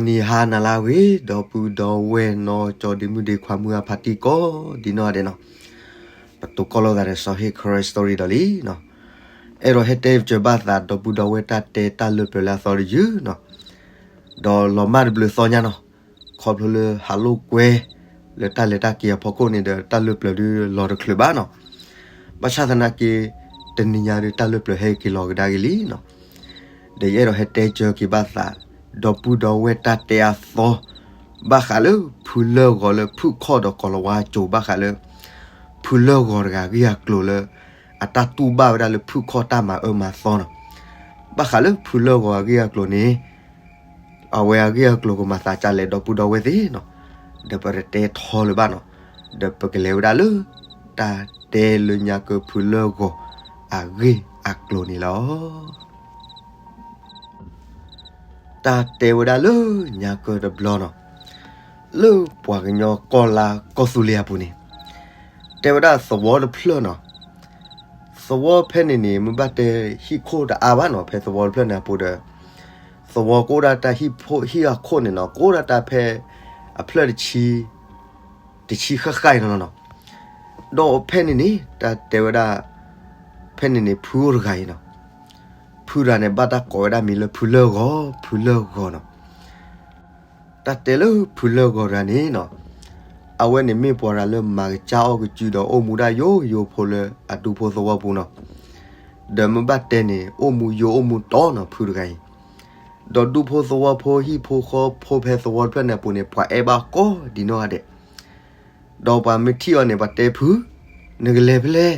ဂီၤနံၤဟါနၤလၢအဂ့ၤ ဒီပုၢ်ဒီဝဲၢ်နီၢ်ကၠီဒ့မုၣ်ဒ့ခွါမုၢ်အဖါတံၢ်ကိးဒံနီၢ်ဂၤဒဲးနီၤ, ပတိၤကီၢ်လိာ်သးဒီးစီၤဟ့ၣ် ခရၢၣ် story ဒီးလံနီၤ, အဲၣ်ဒိးဟဲတဲစၢၤဘၣ်သး ဒီပုၢ်ဒီဝဲၢ်တၢ်တဲတၢ်လၢပျၢၤလၢအသီတယုၢ်နီၤ, ဒီးလီၤမၢ်တဘျုးသီညါနီၤ, ခီဖျိလၢဟးလိာ်ကွဲ လၢတၢ်လဲၤတၢ်က့ၤအဖီခိၣ်န့ၣ်ဒီး တၢ်လၢပျၢၤဒုးလီၤတချုးဘၣ်နီၤ, ဘၣ်ဆၣ်သနာ်က့ တနံၤညါဒုးတၢ်လၢပျၢၤဟဲက့ၤလီၤကဒါက့ၤလံနီၤ, ဒီးယအဲၣ်ဒိးဟဲတဲစၢၤက့ၤဘၣ်သး ဒီပုၢ်ဒီဝဲၢ်တၢ်တဲအသီ ဘၣ်ဃးလၢဖုလၢၢ်ဂီၤလၢဖုၣ်ခီၣ်ဒီးကီၤလၤဝါကၠိၤ ဘၣ်ဃးလၢ ဖုလၢၢ်ဂီၤတဂၤအဂ့ၢ်အကျိၤလၢ အတၢ်တူၢ်ဘၣ်ဝဲဒၣ်လၢဖုၣ်ခီၣ်တၢ်မၤအၢမၤသီနီၤ, ဘၣ်ဃးလၢဖုလၢၢ်ဂီၤအဂ့ၢ်အကျိၤန့ၣ် အဝဲအဂ့ၢ်အကျိၤကမၤသးဒ်လဲၣ် ဒီပုၢ်ဒီဝဲၢ်သ့ၣ်နီၤ, ဒီးပတတဲထီလၢၤဘၣ်နီၤ, ဒီးပကလဲၤဝဲဒၣ်လၢ တၢ်တဲလၢညါကၢဖုလၢၢ်ဂီၤအဂ့ၢ်အကျိၤန့ၣ်လီၤ. တၢ်တဲဝဲဒၣ်လၢညါကၢတဘျီနီၤ, လၢပှၤကညီကီၢ်လါကီၢ်သူလ့ၤအပူၤန့ၣ်, တဲဝဲဒၣ်သဝီတဖျၢၣ်နီၤ, သဝီဖဲန့ၣ်န့ၣ် မ့ၢ်ဘၣ်တဲဟံၣ်ခိၣ်တအါဘၣ်နီၤ, ဖဲသဝီတဖျၢၣ်န့ၣ်အပူၤဒီး သဝီကအိၣ်ဒၣ်တၢ်ဟံၣ်ဖိဟံၣ်အခိၣ်န့ၣ်နီၤ, ကအိၣ်ဒၣ်တၢ်ဖဲ အဖျၢၣ်တဆံ တဆံဃၣ်ဃၣ်အံၤနီၤနီၤ, ဒီးဖဲန့ၣ်န့ၣ် တၢ်တဲဝဲဒၣ် ဖဲန့ၣ်န့ၣ် ဖုအိၣ်တဂၤအံၤနီၤ, ဖုတဂၤန့ၣ် ဘၣ်တၢ်ကိးဝဲဒၣ်မံၤလၢဖုလၢၢ်ဂီၤ ဖုလၢၢ်ဂီၤနီၤ, တၢ်တဲလၢဖုလၢၢ်ဂီၤတဂၤန့ၣ်နီၤ, အဝဲန့ၣ်မ့ၢ်ပှၤတဂၤလၢမၤကစၢ်အီၣ်ကစုဒီးအိၣ်မူဒၣ်ယိယိဖိလၢအဒူဖိသဝီပူၤနီၤ, ဒီးမ့ၢ်ဘၣ်တဲန့ၣ် အိၣ်မူယိအိၣ်မူတီနီၤ ဖုတဂၤအံၤ, ဒီးဒူဖိသဝီဖိဟံၣ်ဖိဃီဖိဖဲသဝီတဖျၢၣ်န့ၣ်အပူၤန့ၣ် ပှၤအဲၣ်ဘၣ်ကိးဒံနီၢ်ဂၤဒဲး ဒီးပှၤမ့ၢ်ထံၣ်အီၤန့ၣ် ပှၤတဲဖု, နကလဲၤဖဲလဲၣ်,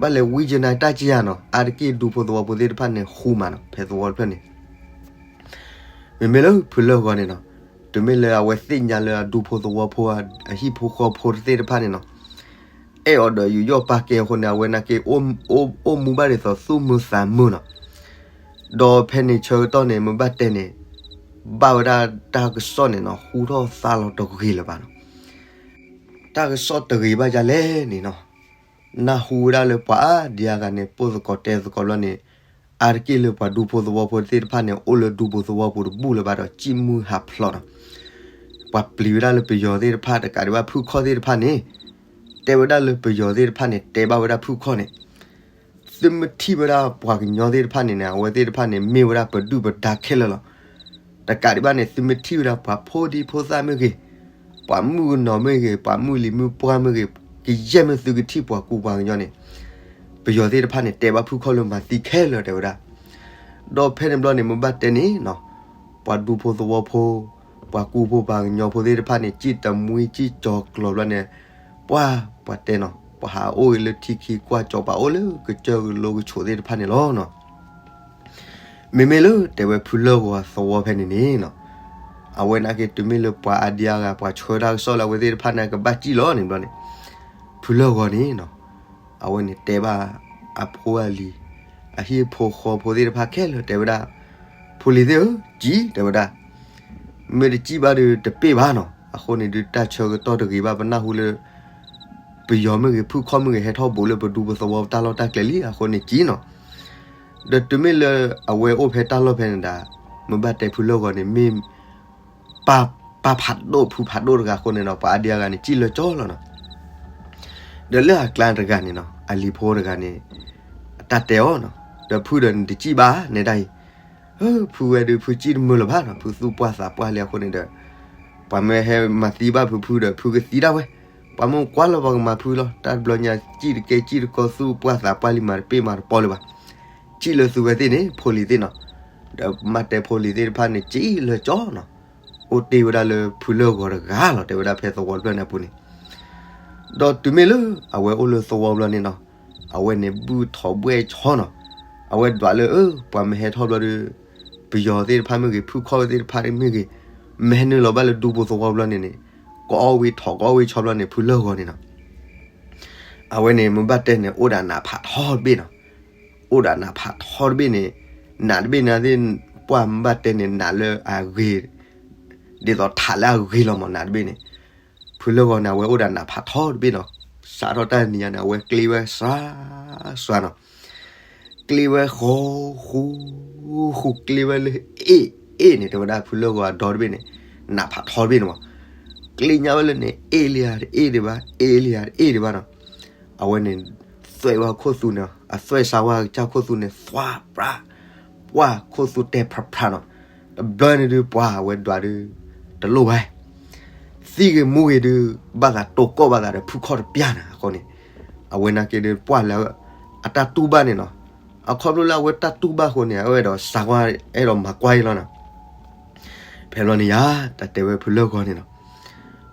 ဘၣ်လဲၤဝံကနၤတၢ်ကယၤနီၤ, အါတက့ၢ်ဒူဖိသဝီဖိသ့ၣ်တဖၣ်န့ၣ် ဃူမးနီၤ ဖဲသဝီတဖျၢၣ်န့ၣ်, မ့မ့ၢ်လၢဖုလၢၢ်ဂီၤန့ၣ်နီၤ, တုၤမ့ၢ်လၢအဝဲသ့ၣ်ညါလၢအဒူဖိသဝီဖိအဟံၣ်ဖိဃီဖိသ့ၣ်တဖၣ်န့ၣ်နီၤ, အဲၣ်အီၤဒီးယူးယီၣ်ပာ်ကဲအဃိန့ၣ် အဝဲနာ်က့ အိၣ်မူဘၣ်ဒ်သိးသူၣ်မုာ်သးမုာ်နီၤ, ဒီးဖဲန့ၣ်ဆၢကတီၢ်န့ၣ် မ့ၢ်ဘၣ်တဲန့ၣ် ဘၣ်ဝဲဒၣ်တၢ်ကစီၣ်န့ၣ်နီၤ ဟူထီၣ်သါလီၤတဂ့ၤလၢၤဘၣ်နီၤ, တၢ်ကစီၣ်တဂ့ၤဘၣ်ဒ်လဲၣ်န့ၣ်နီၤ, နၢ်ဟူဝဲဒၣ်လၢပှၤအါဒံအါဂၤန့ၣ် ပိၢ်သကိးတဲသကိးဘျီန့ၣ်, အါတက့ၢ်လၢပှၤဒူဖိသဝီဖိသ့ၣ်တဖၣ်န့ၣ် အိၣ်လၢဒူဖိသဝီပူၤတဘူၣ်လၢၤဘၣ်ဒီး စံၣ်မုၢ်ဟးဖျိးနီၤ, ပှၤပျံၤဝဲဒၣ်လၢပယီၤသ့ၣ်တဖၣ် တကးဒံးဘၣ်ဖုၣ်ခီၣ်သ့ၣ်တဖၣ်န့ၣ်, တဲဝဲဒၣ်လၢပယီၤသ့ၣ်တဖၣ်န့ၣ် တဲဘၣ်ဝဲဒၣ်ဖုၣ်ခီၣ်န့ၣ် သုမ့ၢ်ထံၣ်ဝဲဒၣ်ပှၤကညီသ့ၣ်တဖၣ်န့ၣ်န့ၣ် အဝဲသ့ၣ်တဖၣ်န့ၣ် မ့ၢ်ဝဲဒၣ်ပဒုၣ်ပဒါခဲလၢာ်လီၤ. တကးဒံးဘၣ်န့ၣ် သုမ့ၢ်ထံၣ်ဝဲဒၣ်ပှၤဖိဒံဖိသၣ်မ့ၢ်ဂ့ၤ, ပှၤမုၣ်ကနီၤမ့ၢ်ဂ့ၤ, ပှၤမုၣ်လံၤမုၣ်ပှၢ်မ့ၢ်ဂ့ၤ, ကယဲၢ်မ့ၢ်သုကထံၣ်ပှၤကူပှၤကညီန့ၣ်, ပယီၤသ့ၣ်တဖၣ်န့ၣ် တဲဘၣ်ဖုၣ်ခီၣ်လၢမၤသံခဲလၢာ်တဲဝဲဒၣ်. ဒီးဖဲန့ၣ်ဘျီန့ၣ် မ့ၢ်ဘၣ်တဲန့ၣ်နီၤ, ပှၤဒူဖိသဝီဖိ, ပှၤကူဖိပှၤကညီဖိသ့ၣ်တဖၣ်န့ၣ် စံၣ်တမှံစံၣ်ကၠီၤကျီၤဘျီန့ၣ်, ပှၤ, ပှၤတဲနီၤ, ပှၤဟးအိၣ်ဂ့ၤလၢထံခံကွၢ်ကၠီၤပှၤအိၣ်လၢကစၢၢ်ကလိကဆိးသ့ၣ်တဖၣ်န့ၣ်လီၤနီၤ. မ့မ့ၢ်လၢတဲဝဲဖုလၢၢ်ဂီၤသဝီဖဲန့ၣ်န့ၣ်နီၤ, အဝဲနာ်က့ တုၤမ့ၢ်လၢပှၤအါဒံအါဂၤ ပှၤဆှၢတၢ်ကစီၣ်လၢအဝဲသ့ၣ်တဖၣ်န့ၣ် ကဘၣ်စံၣ်လီၤန့ၣ်ဘျီန့ၣ်, ဖုလၢၢ်ဂီၤန့ၣ်နီၤ, အဝဲန့ၣ်တဲဘၣ်အဖိအလံၤ, အဟံၣ်ဖိဃီဖိသ့ၣ်တဖၣ်ခဲလၢာ်တဲဝဲဒၣ်, ဖိလံၤသ့ၣ်ဧၢ, စံၣ်တဲဝဲဒၣ်, မ့ၢ်တစံၣ်ဘၣ်ဒီးတပ့ၢ်ဘၣ်နီၤ. အဃိန့ၣ်ဒုး တၢ်ဆၢကတီၢ်တဂ့ၤဘၣ် ပနၢ်ဟူလၢ ပယီၤမ့ၢ်ဂ့ၤ ဖုၣ်ခီၣ်မ့ၢ်ဂ့ၤ ဟဲထီၣ်ဘူးလၢပဒူပသဝီပတၢ်လီၢ်တၢ်ကျဲလံ အဃိန့ၣ်စံၣ်နီၤ. ဒီးတုၤမ့ၢ်လၢအဝဲအိၣ်ဖဲတၢ်လီၢ်ဖဲန့ၣ်ဒၣ်, မ့ၢ်ဘၣ်တဲဖုလၢၢ်ဂီၤန့ၣ် မ့ၢ်ပၢ်ဖးဒိၣ်ဖုဖးဒိၣ်တဂၤအဃိန့ၣ်နီၤ, ပှၤအါဒံအါဂၤန့ၣ် စံၣ်လၢကၠီလီၤနီၤ. ဒီးလၢအကျါတဂၤန့ၣ်နီၤ, အလံၤဖိတဂၤန့ၣ် တၢ်တဲအီၤနီၤ, ဒီးဖုဒီးနတစံၣ်ဘၣ်နဲဒၣ်အံၤ, ဖုဝဲဒုး ဖုစံၣ်တမုာ်လၢၤဘၣ်နီၤ, ဖုသူၣ်ပှၢ်သးပှၢ်လံအဃိန့ၣ်ဒီး, ပှၤမ့ၢ်ဟဲမၤသံဘၣ်ဖုဖုဒီး ဖုကသံဒၣ်ဝဲ, ပှၤမ့ၢ်ကွၢ်လၢပှၤကမၤဖုလီၤ, တၢ်တဘျီညါစံၣ်တကဲစံၣ်တကီ သူၣ်ပှၢ်သးပှၢ်လံ မၤတပ့ၢ်မၤတပီလၢၤဘၣ်, စံၣ်လၢသုဝဲသ့ၣ်န့ၣ် ဖိလံၤသ့ၣ်နီၤ. ဒီးမ့ၢ်တဲဖိလံၤသ့ၣ်တဖၣ်န့ၣ် စံၣ်လၢကၠီနီၤ, အိၣ်တ့ၢ်ဝဲဒၣ်လၢဖုလၢၢ်ဂီၤတဂၤလီၤ တဲဝဲဒၣ်ဖဲသဝီတဖျၢၣ်န့ၣ်အပူၤန့ၣ် ဒီးတုၤမ့ၢ်လၢအဝဲအိၣ်လၢသဝီဘျီန့ၣ်နီၤ, အဝဲန့ၣ်ဘုၣ်ထိးဘှဲၣ်ဆီနီၤ, အဝဲဒွးလၢ ပှၤမ့ၢ်ဟဲထီၣ်ဘျီဒီး ပယီၤသ့ၣ်တဖၣ်မ့ၢ်ဂ့ၤ ဖုၣ်ခီၣ်သ့ၣ်တဖၣ်မ့ၢ်ဂ့ၤ, မ့ၢ်ဟဲနုာ်လီၤဘၣ်လၢဒူဖိသဝီဘျီန့ၣ်န့ၣ်, ကအီၣ်ဝံၤထိးကအီၣ်ဝံၤဆီဘျီန့ၣ် ဖုလၢၢ်ဂီၤန့ၣ်နီၤ, အဝဲန့ၣ် မ့ၢ်ဘၣ်တဲန့ၣ် အိၣ်ဒီးနးဖးထီတဘ့ၣ်နီၤ, အိၣ်ဒီးနးဖးထီတဘ့ၣ်န့ၣ်, နးတဘ့ၣ်န့ၣ်သ့ၣ်, ပှၤမ့ၢ်ဘၣ်တဲန့ၣ် နးလၢအဂ့ၤ, ဒ်သိးထးလၢအဂ့ၤလီၤမး နးတဘ့ၣ်န့ၣ်, ဖုလၢၢ်ဂီၤန့ၣ် အဝဲအိၣ်ဒီးနးဖးထီတဘ့ၣ်နီၤ, စးထီၣ်တၢ်နံၤညါန့ၣ် အဝဲကျ့ဝဲစှၤ, စှၤနီၤ, ကျ့ဝဲဃီ, ဃူ, ဃူကျ့ဝဲလၢအ့ၣ် အ့ၣ်န့ၣ် တဲဝဲဒၣ်ဖုလၢၢ်ဂီၤအဒီတဘ့ၣ်န့ၣ် နးဖးထီတဘ့ၣ်န့ၣ်မး, ကျ့ညါဝဲလၢန့ၣ် အ့ၣ်လံဧါတအ့ၣ်ဒံးဘၣ်, အ့ၣ်လံဧါတအ့ၣ်ဒံးဘၣ်နီၤ. အဝဲန့ၣ် သွဲၣ်ဝဲခိၣ်သူန့ၣ် အသွဲၣ်စးဝါကစၢ်ခိၣ်သူန့ၣ် သွါပြး, ပှၢ်ခိၣ်သူတဲဖျါဖျါနီၤ. တဘျီန့ၣ်ဒုး ပှၢ်အဝဲဒွးဒုး တလိၣ်ဘၣ် သံဂ့ၤမူဂ့ၤဒုး ဘၣ်သးတိၢ်ကီၢ်ဘၣ်သးဒီးဖုခီၣ်တပျၢ်နၤအဃိန့ၣ်, အဝဲနာ်က့ဒုး ပှၢ်လၢအတၢ်တူၢ်ဘၣ်န့ၣ်နီၤ, အခီဖျိလၢအဝဲတၢ်တူၢ်ဘၣ်အဃိန့ၣ် အဝဲအဲၣ်ဒိးစးကွၢ်အဲၣ်ဒိးမၤကွၢ်အံၤလီၤနီၤ. ဖဲဘျီန့ၣ်ယၤ တၢ်တဲဝဲဖုလၢၢ်ဂီၤန့ၣ်နီၤ,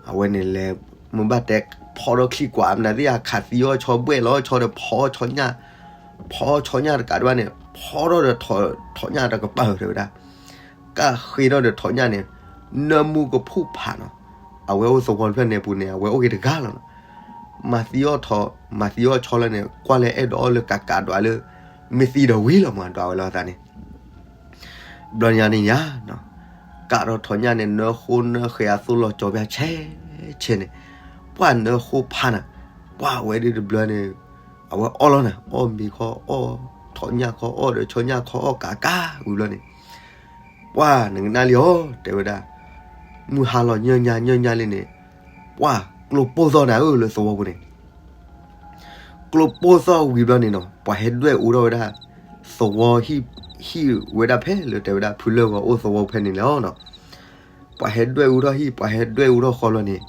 အဝဲန့ၣ်လဲၤ မ့ၢ်ဘၣ်တဲဖီထီၣ်ချံကွၢ် မနုၤသ့ၣ်အခးသံအီၣ်ဆီဘှဲၣ်လီၤဆီဒီး ဖီအီၣ်ဆီညၣ်, ဖီအီၣ်ဆီညၣ်တကးဒံးဘၣ်န့ၣ် ဖီထီၣ်ဒီးထိးညၣ်တကပၤဧၢ တဲဝဲဒၣ် ကၣ်ဃ့ထီၣ်ဒီးထိးညၣ်န့ၣ် နၢမူကဖှိၣ်ဖးနီၤ. အဝဲအိၣ်သဝီတဖျၢၣ်န့ၣ်အပူၤန့ၣ် အဝဲအိၣ်က့ၤတဂၤလီၤနီၤ. မၤသံအီၣ်ထိး မၤသံအီၣ်ဆီလၢန့ၣ် ကွၢ်လၢအဲၣ်ဒိးအီၣ်လၢကးကးဒွးလၢ မ့ၢ်သံဒီးဝံၤလီၤမး ဒွးဝဲလီၤအသးန့ၣ် ဘျီန့ၣ်ညါန့ၣ်ယၤ ကးထီၣ်ထိးညၣ်န့ၣ် နၢဃိနၢဃဲၤအသိၣ်လီၤကၠီၤပျၢ်ဆဲးဆဲးန့ၣ်, ပှၢ်နၢဃိဖးနၤ, ပှၢ်ဝဲဒၣ်တဘျီန့ၣ် အဝဲအီၣ်လီၤနၤ အီၣ်မ့ၤခီ အီၣ်ထိးညၣ်ခီ အီၣ်ဒီးဆီညၣ်ခီ အီၣ်ကးကးဝံၤဘျီန့ၣ်, ပှၢ်နကနၣ်လံအီၤ တဲဝဲဒၣ်, မုၢ်ဟါလီၤညၢၢ်ညါညၢၢ်ညါလံန့ၣ်, ပှၢ်ကျိပိၢ်သီၣ်နၤဧၢ လၢသဝီပူၤန့ၣ် ကျိပိၢ်သီၣ်ဝံၤဘျီန့ၣ်နီၤ ပှၤဟဲဒွဲၣ်အူထီၣ်ဝဲဒၣ် သဝီဟံၣ် ဟံၣ်ဝဲဒၣ်ဖဲလၢတဲဝဲဒၣ်ဖုလၢၢ်ဂီၤအိၣ်သဝီဖဲန့ၣ်လီၤနီၤ. ပှၤဟဲဒွဲၣ်အူထီၣ်ဟံၣ် ပှၤဟဲဒွဲၣ်အူထီၣ်ဃီဘျီန့ၣ်,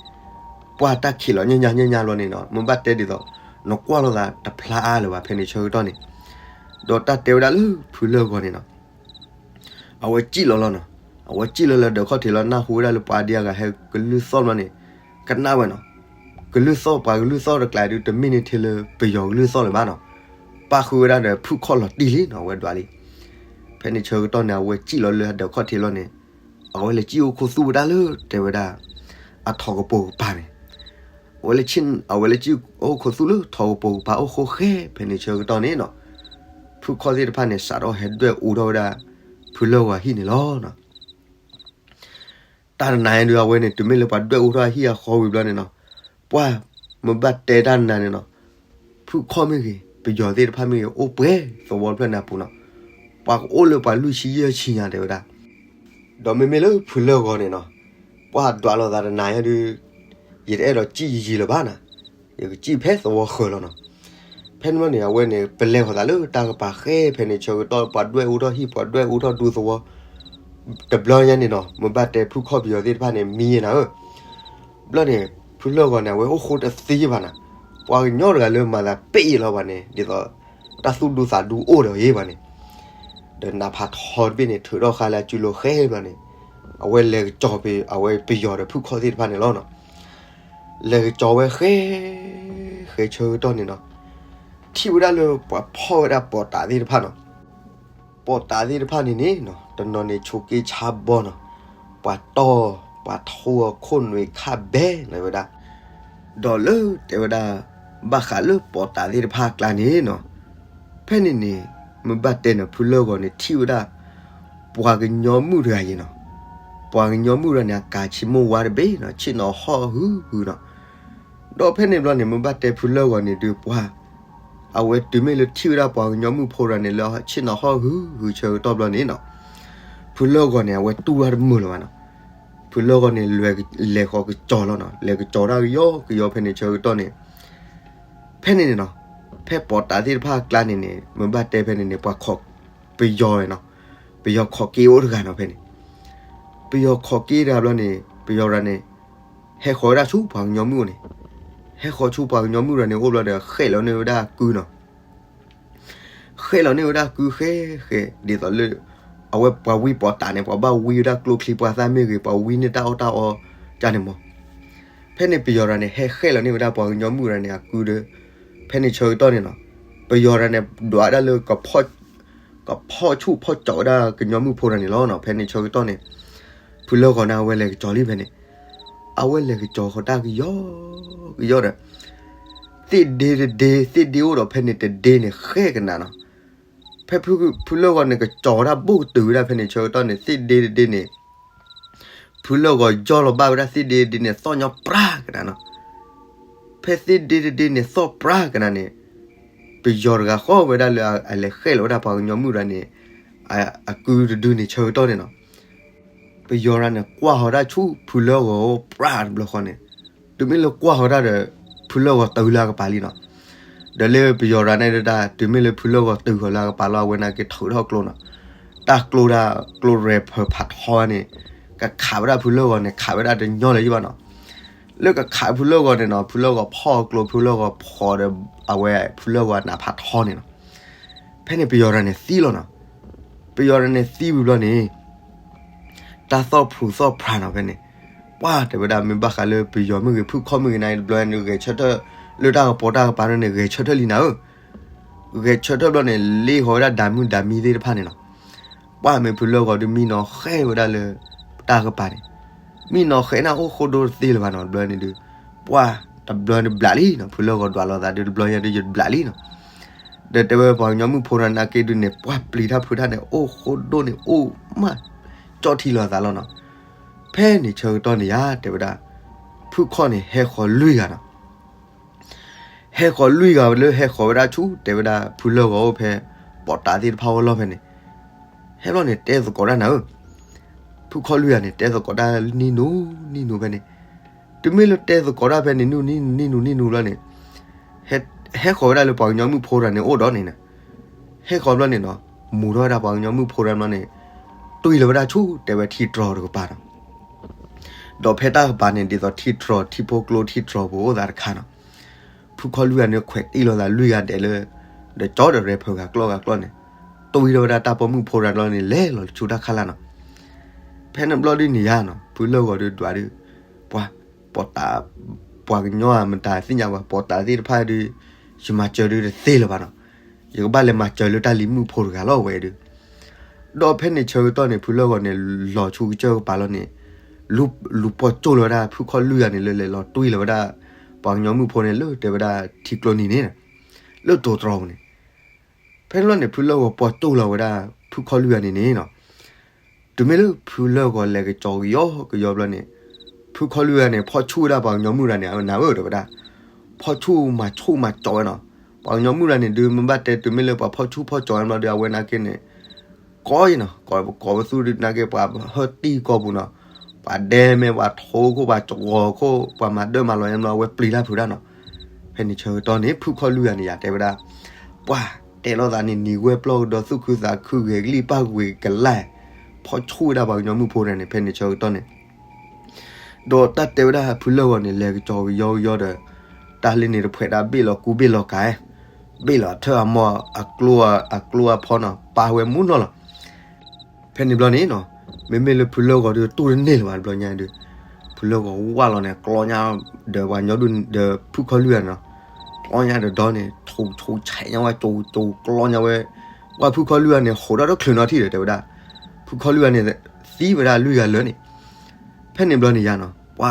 ပှၢ်တၢ်ခံးလီၤညၢၢ်ညါညၢၢ်ညါဘျီန့ၣ်နီၤ မ့ၢ်ဘၣ်တဲဒ်သိး နကွၢ်လိာ်သးတဖျါအါလၢၤဘၣ်ဖဲန့ၣ်ဆၢကတီၢ်န့ၣ်, ဒီးတၢ်တဲဝဲဒၣ်လၢဖုလၢၢ်ဂီၤန့ၣ်နီၤ အဝဲစံၣ်လီၤလီၤနီၤ, အဝဲစံၣ်လီၤလၢဒၢးခီၣ်ထံးလီၤ နၢ်ဟူဝဲဒၣ်လၢပှၤဒံအဂၤဟဲကလုၢ်သီၣ်ဘျီန့ၣ်, ကနၣ်ဝဲနီၤ, ကလုၢ်သီၣ်ပှၤကလုၢ်သီၣ်တကျါဒုး တမ့ၢ်န့ၢ်ထဲလၢပယီၤကလုၢ်သီၣ်လၢၤဘၣ်နီၤ, ပၣ်ဃုာ်ဝဲဒၣ်ဒီးဖုၣ်ခီၣ်လီၤတံၢ်လံနီၤ အဝဲဒွးလံ. ဖဲန့ၣ်ဆၢကတီၢ်န့ၣ် အဝဲစံၣ်လီၤလၢအဒၢးခီၣ်ထံးလီၤန့ၣ်, အဝဲလဲၤစံၣ်အိၣ်ခိၣ်သူၣ်ဝဲဒၣ်လၢတဲဝဲဒၣ် အထီကပိာ်ကပၤန့ၣ် အဝဲလဲၤစံၣ် အဝဲလဲၤစံၣ်အိၣ်ခိၣ်သူၣ်လၢထီကပိာ်ကပၤအိၣ်ဃိဃဲ ဖဲန့ၣ်ဆၢကတီၢ်န့ၣ်နီၤ, ဖုၣ်ခီၣ်သ့ၣ်တဖၣ်န့ၣ် စးထီၣ်ဟဲဒွဲၣ်အူထီၣ်ဝဲဒၣ် ဖုလၢၢ်ဂီၤဟံၣ်န့ၣ်လီၤနီၤ. တၢ်တနၤအံၤဒုး အဝဲန့ၣ် တုၤမ့ၢ်လၢပှၤဒွဲၣ်အူထီၣ်ဟံၣ်အဃီဝံၤဘျီန့ၣ်နီၤ, ပှၢ်မ့ၢ်ဘၣ်တဲတၢ်နၤန့ၣ်နီၤ, ဖုၣ်ခီၣ်မ့ၢ်ဂ့ၤ ပယီၤသ့ၣ်တဖၣ်မ့ၢ်ဂ့ၤ အိၣ်ပှဲၤသဝီဖျၢၣ်န့ၣ်အပူၤနီၤ, ပှၤကအိၣ်လၢပှၤလွံၢ်ဆံယဲၢ်ဆံညါတဲဝဲဒၣ် ဒီးမ့မ့ၢ်လၢဖုလၢၢ်ဂီၤန့ၣ်နီၤ, ပှၢ်ဒွးလိာ်သးတနၤညါဒုး, ယတအဲၣ်ဒိးစံၣ်ယံာ်ယံာ်လၢၤဘၣ်နီၤ, ယကစံၣ်ဖဲသဝီဃၢၤလီၤနီၤ. ဖဲန့ၣ်ဘျီန့ၣ် အဝဲန့ၣ် ပလဲၤဃီၤသးလၢတၢ်ကပၤဃဲ ဖဲန့ၣ်ဆၢကတီၢ် ပှၤဒွဲၣ်အူထီၣ်ဟံၣ် ပှၤဒွဲၣ်အူထီၣ်ဒူသဝီ, တဘျီညါန့ၣ်နီၤ မ့ၢ်ဘၣ်တဲဖုၣ်ခီၣ်ပယီၤသ့ၣ်တဖၣ်န့ၣ် မံယဲနၤဧၢ, ဘျီန့ၣ် ဖုလၢၢ်ဂီၤန့ၣ် အဝဲအိၣ်ဃိတသ့ဘၣ်နီၤ, ပှၤကညီတဂၤလၢမၤသးပ့ၣ်အံၤလီၤဘၣ်န့ၣ် ဒ်သိး တၢ်သူၣ်ဒူသးဒူအိၣ်ဒီးအံၤဘၣ်န့ၣ်, ဒီးနးဖးထီတဘ့ၣ်န့ၣ် ထုးထီၣ်ဃာ်လၢအစုလိၤဃဲဘျီန့ၣ်, အဝဲလဲၤကစီၤပ အဝဲပယီၤဒီးဖုၣ်ခီၣ်သ့ၣ်တဖၣ်န့ၣ်လီၤနီၤ. လဲၤကစီၤဝဲဃဲ ဃဲဆၢကတီၢ်န့ၣ်နီၤ, ထံၣ်ဝဲဒၣ်လၢပှၤဖီၣ်ဝဲဒၣ်ပီးတးသ့ၣ်တဖၣ်နီၤ, ပီးတးသ့ၣ်တဖၣ်န့ၣ်န့ၣ်နီၤ တနီၤန့ၣ်ဆိးက့ဆါဘီနီၤ, ပှၤတီၢ် ပှၤထိအခိၣ်နွံခါဘဲန့ၣ်ဝဲဒၣ်, ဒီးလၢတဲဝဲဒၣ် ဘၣ်ဃးလၢပီးတးသ့ၣ်တဖၣ်အကျါန့ၣ်နီၤ, ဖဲန့ၣ်န့ၣ် မ့ၢ်ဘၣ်တဲန့ၣ် ဖုလၢၢ်ဂီၤန့ၣ် ထံၣ်ဝဲဒၣ် ပှၤကညီမုၣ်တဂၤအံၤနီၤ, ပှၤကညီမုၣ်တဂၤန့ၣ် အကၤဆံးမိၢ်ဝါတဘ့ၣ်နီၤ ဆ့ၣ်နီၤဟီၣ်ဟုၣ်ဟုၣ်နီၤ, ဒီးဖဲန့ၣ်ဘျီန့ၣ် မ့ၢ်ဘၣ်တဲဖုလၢၢ်ဂီၤန့ၣ်ဒုးပှၢ်, အဝဲတုၤမ့ၢ်လၢထံၣ်ဝဲဒၣ်ပှၤကညီမုၣ်ဖိတဂၤန့ၣ် လၢဆ့ၣ်နီၤဟီၣ်ဟုၣ်ဟုၣ်ဆၢကတီၢ်ဘျီန့ၣ်နီၤ, ဖုလၢၢ်ဂီၤန့ၣ် အဝဲတူၢ်တၢ်တမုာ်လၢၤဘၣ်နီၤ, ဖုလၢၢ်ဂီၤန့ၣ် လဲၤဃီၤကစီၤလီၤနီၤ လဲၤကစီၤတၢ်ကယီကယီဖဲန့ၣ်ဆၢကတီၢ်န့ၣ် ဖဲန့ၣ်န့ၣ်နီၤ, ဖဲပီးတးသ့ၣ်တဖၣ်အကျါန့ၣ်န့ၣ် မ့ၢ်ဘၣ်တဲဖဲန့ၣ်န့ၣ် ပှၤခိး ပယီၤနီၤ, ပယီၤခိးက့အိၣ်တဂၤနီၤဖဲန့ၣ်, ပယီၤခိးက့တဂၤဘျီန့ၣ် ပယီၤတဂၤန့ၣ် ဟဲဃီၤဝဲဒၣ်ဆူပှၤကညီမုၣ်အိၣ်န့ၣ်, ဟဲဃီၤဆူပှၤကညီမုၣ်တဂၤန့ၣ်အိၣ်ဘျီဒီး ဃဲၣ်လီၤန့ၢ်ဝဲဒၣ်အကုနီၤ ဃဲၣ်လီၤန့ၢ်ဝဲဒၣ်ကုဃဲဃဲ ဒ်သိးလၢ အဝဲပှၤဝံပီးတးန့ၣ် ပှၤဘၣ်ဝံဝဲဒၣ်ကျိချံပှၤသၣ်မ့ၢ်ဂ့ၤ ပှၤဝံန့ၢ်တၢ်အီၣ်တၢ်အီ ကန့ၣ်မး, ဖဲန့ၣ်ပယီၤတဂၤန့ၣ် ဟဲဃဲၣ်လီၤန့ၢ်ဝဲဒၣ်ပှၤကညီမုၣ်တဂၤန့ၣ် အကုဒီး ဖဲန့ၣ်ဆၢကတီၢ်န့ၣ်နီၤ, ပယီၤတဂၤန့ၣ် ဒွးဒၣ်လၢ ကဖီၣ်ဆူၣ်ဖီၣ်ကၠီးဝဲဒၣ်ကညီမုၣ်ဖိတဂၤန့ၣ်လီၤနီၤ, ဖဲန့ၣ်ဆၢကတီၢ်န့ၣ် ဖုလၢၢ်ဂီၤန့ၣ် အဝဲလဲၤကစီၤလံဖဲန့ၣ်, အဝဲလဲၤကစီၤဃီၤတၢ်ကယီကယီဒီး သ့ၣ်ဒ့တဒ့ သ့ၣ်ဒ့အိၣ်ဒီးဖဲန့ၣ်တဒ့န့ၣ် ဃဲၣ်ကနၤနီၤ, ဖဲဖုလၢၢ်ဂီၤန့ၣ် ကစီၤဝဲဒၣ်ဘိၣ်ကတုၤဝဲဒၣ်ဖဲန့ၣ်ဆၢကတီၢ်န့ၣ် သ့ၣ်ဒ့တဒ့န့ၣ် ဖုလၢၢ်ဂီၤယီၢ်လီၤဘၣ်ဝဲဒၣ်သ့ၣ်ဒ့တဒ့န့ၣ် သီၣ်ညီပြါကနၤနီၤ, ဖဲသ့ၣ်ဒ့တဒ့န့ၣ် သီၣ်ပြါကနၤန့ၣ် ပယီၤတဂၤဃီဝဲဒၣ်လၢအလဲၤဃဲၣ်လီၤဝဲဒၣ်ပှၤကညီမုၣ်တဂၤန့ၣ် အကုတဒုန့ၣ်ဆၢကတီၢ်န့ၣ်နီၤ, ပယီၤရၤန့ၣ် ကွၢ်ဃီၤတၢ်ဆူဖုလၢဂီၤအိၣ်ပြးတဘျီဃီန့ၣ်, တုၤမ့ၢ်လၢကွၢ်ဃီၤတၢ်ဒီး ဖုလၢဂီၤတုၤလၢအကပၤလံနီၤ. ဒီးလၢပယီၤရၤန့ၣ်ဒၣ် တုၤမ့ၢ်လၢဖုလၢဂီၤတုၤဃီၤလၢအကပၤလီၤ အဝဲနာ်က့ထုးထီၣ်ကျိနီၤ. တၢ်ကျိဒၣ် ကျိရဲၣ်ဖၢၣ်ဖးထီန့ၣ် ကခးဝဲဒၣ်ဖုလၢဂီၤန့ၣ် ခးဝဲဒၣ်တညီလၢၤယံၤဘၣ်နီၤ. လၢကခးဖုလၢဂီၤန့ၣ်နီၤ ဖုလၢဂီၤဖီၣ်ကျိ ဖုလၢဂီၤဖီၣ်ဒီး အဝဲဖုလၢဂီၤအနးဖးထီန့ၣ်နီၤ. ဖဲန့ၣ်ပယီၤရၤန့ၣ်သံလီၤနီၤ. ပယီၤရၤန့ၣ်သံဝံၤဘျီန့ၣ် တၢ်သီၣ်ဖျူးသီၣ်ဖျါနီၤဖဲန့ၣ်, ပှၢ်တဲဝဲဒၣ်မ့ၢ်ဘၣ်ဃးလၢပယီၤမ့ၢ်ဂ့ၤ ဖုခီၣ်မ့ၢ်ဂ့ၤန့ၣ် တဘျီန့ၣ်ဂဲၤဆၢထၢၣ် လၢတၢ်ကပီၤတၢ်ကပၤန့ၣ် ဂဲၤဆၢထၢၣ်လံနၤဧၢ. ဂဲၤဆၢထၢၣ်ဘျီန့ၣ် လ့ၣ်ဃီၤဝဲဒၣ်ဒၤမုၣ်ဒၤမံသ့ၣ်တဖၣ်န့ၣ်နီၤ. ပှၢ်မ့ၢ်ဖုလၢဂီၤဒုးမံနီၤဃဲဝဲဒၣ်လၢ တၢ်ကပၤန့ၣ်, မံနီၤဃဲန့ၣ်အိၣ်ဃိဒိၣ်တသ့လၢၤဘၣ်နီၤ တဘျီန့ၣ်ဒုး ပှၢ်တဘျီန့ၣ်ဘျးလံနီၤ ဖုလၢဂီၤဒွးလိာ်သးဒုး တဘျီညါဒုးယဘျးလံနီၤ. ဒီးတဲဝဲပှၤကညီမုၣ်ဖိတဂၤနာ်က့ဒုးန့ၣ် ပှၢ်ပျံၤတၢ်ဖုးတၢ်န့ၣ် အိၣ်ဃိဒိၣ်န့ၣ် အိၣ်မး ကၠီၣ်ထံလိာ်သးလီၤနီၤ. ဖဲန့ၣ်ဆၢကတီၢ်န့ၣ်ယါ တဲဝဲဒၣ် ဖုခီၣ်န့ၣ် ဟဲဃီၤလွံၢ်ဂၤနီၤ. ဟဲဃီၤလွံၢ်ဂၤလၢဟဲဃီၤဝဲဒၣ်ဆူ တဲဝဲဒၣ်ဖုလၢဂီၤအိၣ်ဖဲ ပိာ်တၤသ့ၣ်တဖၣ်အိၣ်လီၢ်ဖဲန့ၣ်, ဟဲဘျီန့ၣ် တဲသကိးတၢ်နၤဧၢ. ဖုခီၣ်လွံၢ်ဂၤန့ၣ် တဲသကိးတၢ်နံၣ်နူနံၣ်နူဖဲန့ၣ်, တုၤမ့ၢ်လၢတဲသကိးတၢ်ဖဲန့ၣ် နံၣ်နူနံၣ်နူနံၣ်နူဘျီန့ၣ် ဟဲဃီၤဝဲဒၣ်လၢပှၤကညီမုၣ်ဖိတဂၤန့ၣ်အိၣ်ဒီးန့ၣ်, ဟဲဃီၤဘျီန့ၣ်နီၤ မူၤထီၣ်ဝဲဒၣ်ပှၤကညီမုၣ်ဖိတဂၤဘျီန့ၣ် တွံၢ်လီၤဝဲဒၣ်ဆူ တဲဝဲထံတြီၤတကပၤနီၤ. ဒီးဖဲတၢ်ကပၤန့ၣ် ဒ်သိးထံတြီၤ ထံဖိကျိထံတြီၤပူၤအိၣ်သးတခါနီၤ. ဖုခီၣ်လွံၢ်ဂၤန့ၣ် ခွဲးတံၢ်လီၤသးလွံၢ်ဂၤဒဲးလၢ ဒီးကၠီဒီးရဲၣ်ဖၢၣ်ဂၤကျီၢ်ဂၤကျီၢ်န့ၣ် တွံၢ်ထီၣ်ဝဲဒၣ်တၢ်ပိာ်မုၣ်ဖိတဂၤဘျီန့ၣ် လဲၤလီၤဆူတၢ်ခါလၢ်နီၤ. ဖဲန့ၣ်ဘျီဒုးန့ၣ်ယါနီၤ ဖုလၢဂီၤဒုးဒွးဒုး ပှၤ ပိာ်တၤ ပှၤကညီဧါ မတၤသ့ၣ်ညါဘၣ် ပိာ်တၤသ့ၣ်တဖၣ်ဒုး ယမၤစၢၤဒုးတသ့လၢၤဘၣ်နီၤ. ယကဘၣ်လဲၤမၤစၢၤလၢတၢ်လံၤမုၣ်ဖိတဂၤလီၤဝဲဒုး. ဒီးဖဲန့ၣ်ဆၢကတီၢ်န့ၣ် ဖုလၢဂီၤန့ၣ် လီၤဆူကစၢၢ်ကပၤလီၤန့ၣ် လူၤပိာ်ကၠိၣ်လီၤဝဲဒၣ်ဖုခီၣ်လွံၢ်ဂၤန့ၣ် လၢလဲၤလီၤတွံၢ်လီၤဝဲဒၣ် ပှၤကညီမုၣ်ဖိန့ၣ် လၢတဲဝဲဒၣ်ထံကျိနံၤန့ၣ် လၢတိၤတြီၤပူၤန့ၣ် ဖဲန့ၣ်ဘျီန့ၣ် ဖုလၢဂီၤပိာ်ကၠိၣ်လီၤဝဲဒၣ် ဖုခီၣ်လွံၢ်ဂၤန့ၣ်န့ၣ်နီၤ. တုၤမ့ၢ်လၢဖုလၢဂီၤလဲၤကစီၤကယီကယီဘျီန့ၣ် ဖုခီၣ်လွံၢ်ဂၤန့ၣ် ဖီၣ်ဆူၣ်ဝဲဒၣ်ပှၤကညီမုၣ်တဂၤန့ၣ် အဝဲနၤဧၢ တဲဝဲဒၣ် ဖီၣ်ဆူၣ်မၤဆူၣ်မၤကၠီဝဲနီၤ. ပှၤကညီမုၣ်တဂၤန့ၣ်ဒုး မ့ၢ်ဘၣ်တဲတုၤမ့ၢ်လၢပှၤဖီၣ်ဆူၣ်ဖီၣ်ကၠီဝဲဘျီဒုး အဝဲနာ်က့န့ၣ် ကိးယံၤနီၤ ကိးပသူဒုးနာ်က့ ပှၤဟၢတံၢ်ကီၢ်ပူၤနီၤ. ပှၤဒဲမဲာ် ပှၤထိခိၣ် ပှၤကဝီၤခိၣ် ပှၤမၤဒၢမၤလီၤညါဘျီ အဝဲပျံၤတၢ်ဖုးတၢ်နီၤ. ဖဲန့ၣ်ဆၢကတီၢ်န့ၣ် ဖုခီၣ်လွံၢ်ဂၤန့ၣ်ယါတဲဝဲဒၣ် ပှၤတဲလိာ်သးန့ၣ် နံၤဝဲပျီၢ်ကဒီး သူၣ်ခုသးခု ဂဲၤကလံၣ်ပၢ်ဝ့ၤကလဲၣ် ဖီၣ်ဆူၣ်ဝဲဒၣ်ပှၤကညီမုၣ်ဖိတဂၤန့ၣ် ဖဲန့ၣ်ဆၢကတီၢ်န့ၣ် ဒီးတၢ်တဲဝဲဒၣ်ဖုလၢဂီၤန့ၣ် လဲၤကစီၤကယီကယီဒီး တၢ်လၢန့ၣ်တဖှဲးဒၣ်ဘ့ၣ်လီၤကူဘ့ၣ်လီၤကၤ ဘ့ၣ်လီၤထၢၣ်အမီၢ် အကျိ အကျိအဖီနီၤ ပာ်ဝဲမူနီၤလီၤ. ဖဲန့ၣ်ဘျီန့ၣ်နီၤ မ့မ့ၢ်လၢဖုလၢဂီၤဒုးတူၢ်တန့ၢ်လၢၤဘၣ်တဘျီညါဒုး ဖုလၢဂီၤဝၢ်လီၤန့ၣ် ကျီညါဒီးပှၤကညီဒုးဒီးဖုခီၣ်လွံၢ်ဂၤန့ၣ်နီၤ ကျီညါဒီးဒီန့ၣ် ထိးထိးဆဲးညါဝဲ ကၠိကၠိကျီညါဝဲ ပှၤဖုခီၣ်လွံၢ်ဂၤန့ၣ် ဟိးထီၣ်တချုးနီၤထံၣ်ဒီးတဲဝဲဒၣ် ဖုခီၣ်လွံၢ်ဂၤန့ၣ် သံဝဲဒၣ်လွံၢ်ဂၤလၢာ်န့ၣ် ဖဲန့ၣ်ဘျီန့ၣ်ယါနီၤ ပှၤ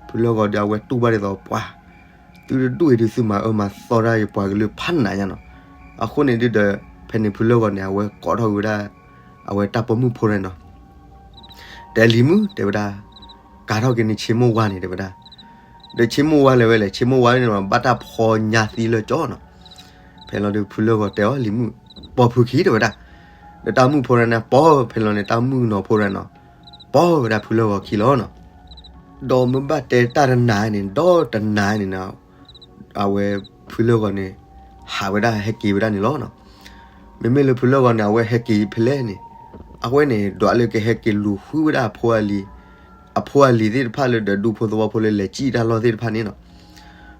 ဖုလၢဂီၤဒုးအဝဲတူၢ်ဘၣ်ဒ်သိးပှၤ သုတဒူၣ်အံၤဒုးသုမၤအၢမၤသီတၢ်ယပှၤကလုာ်ဖးနးညါနီၤ. အဃိန့ၣ်ဒုးဒီး ဖဲန့ၣ်ဖုလၢဂီၤန့ၣ် အဝဲကိးထီၣ်က့ၤဝဲဒၣ် အဝဲတၢ်ပိာ်မုၣ်ဖိတဂၤန့ၣ်နီၤ တဲလံၤမုၣ်တဲဝဲဒၣ် ကၤထီၣ်က့ၤန့ၣ်ဆ့မိၢ်ဝါန့ၣ်တဲဝဲဒၣ် ဒီးဆ့မိၢ်ဝါလဲၤဝဲလဲၣ် ဆ့မိၢ်ဝါန့ၣ်နီၤ ဘၣ်တၢ်ဖီညါသံလၢကၠီနီၤ. ဖဲလီၤဒုးဖုလၢဂီၤတဲအီၤ လံၤမုၣ် ပိာ်ဖုခံတဲဝဲဒၣ် ဒီးတၢ်မုၣ်ဖိတဂၤန့ၣ် ပိာ်ဖဲလီၤန့ၣ် တၢ်မုၣ်ကနီၤဖိတဂၤန့ၣ်နီၤ ပိာ်ဝဲဒၣ်ဖုလၢဂီၤခံလီၤနီၤ. ဒီးမ့ၢ်ဘၣ်တဲတၢ်တနၤန့ၣ် ဒီတနၤန့ၣ်နီၤ အဝဲဖုလၢဂီၤန့ၣ် ဟးဝဲဒၣ်ဟဲက့ၤဝဲဒၣ်န့ၣ်လီၤနီၤ. မ့မ့ၢ်လၢဖုလၢဂီၤန့ၣ် အဝဲဟဲက့ၤဖဲလဲၣ်န့ၣ် အဝဲန့ၣ် ဒွးလၢကဟဲက့ၤလူၤဃုဝဲဒၣ်အဖိအလံၤ အဖိအလံၤသ့ၣ်တဖၣ်လၢဒီးဒူဖိသဝီဖိလၢလဲၤစံၣ်တၢ်လီၢ်သ့ၣ်တဖၣ်န့ၣ်နီၤ.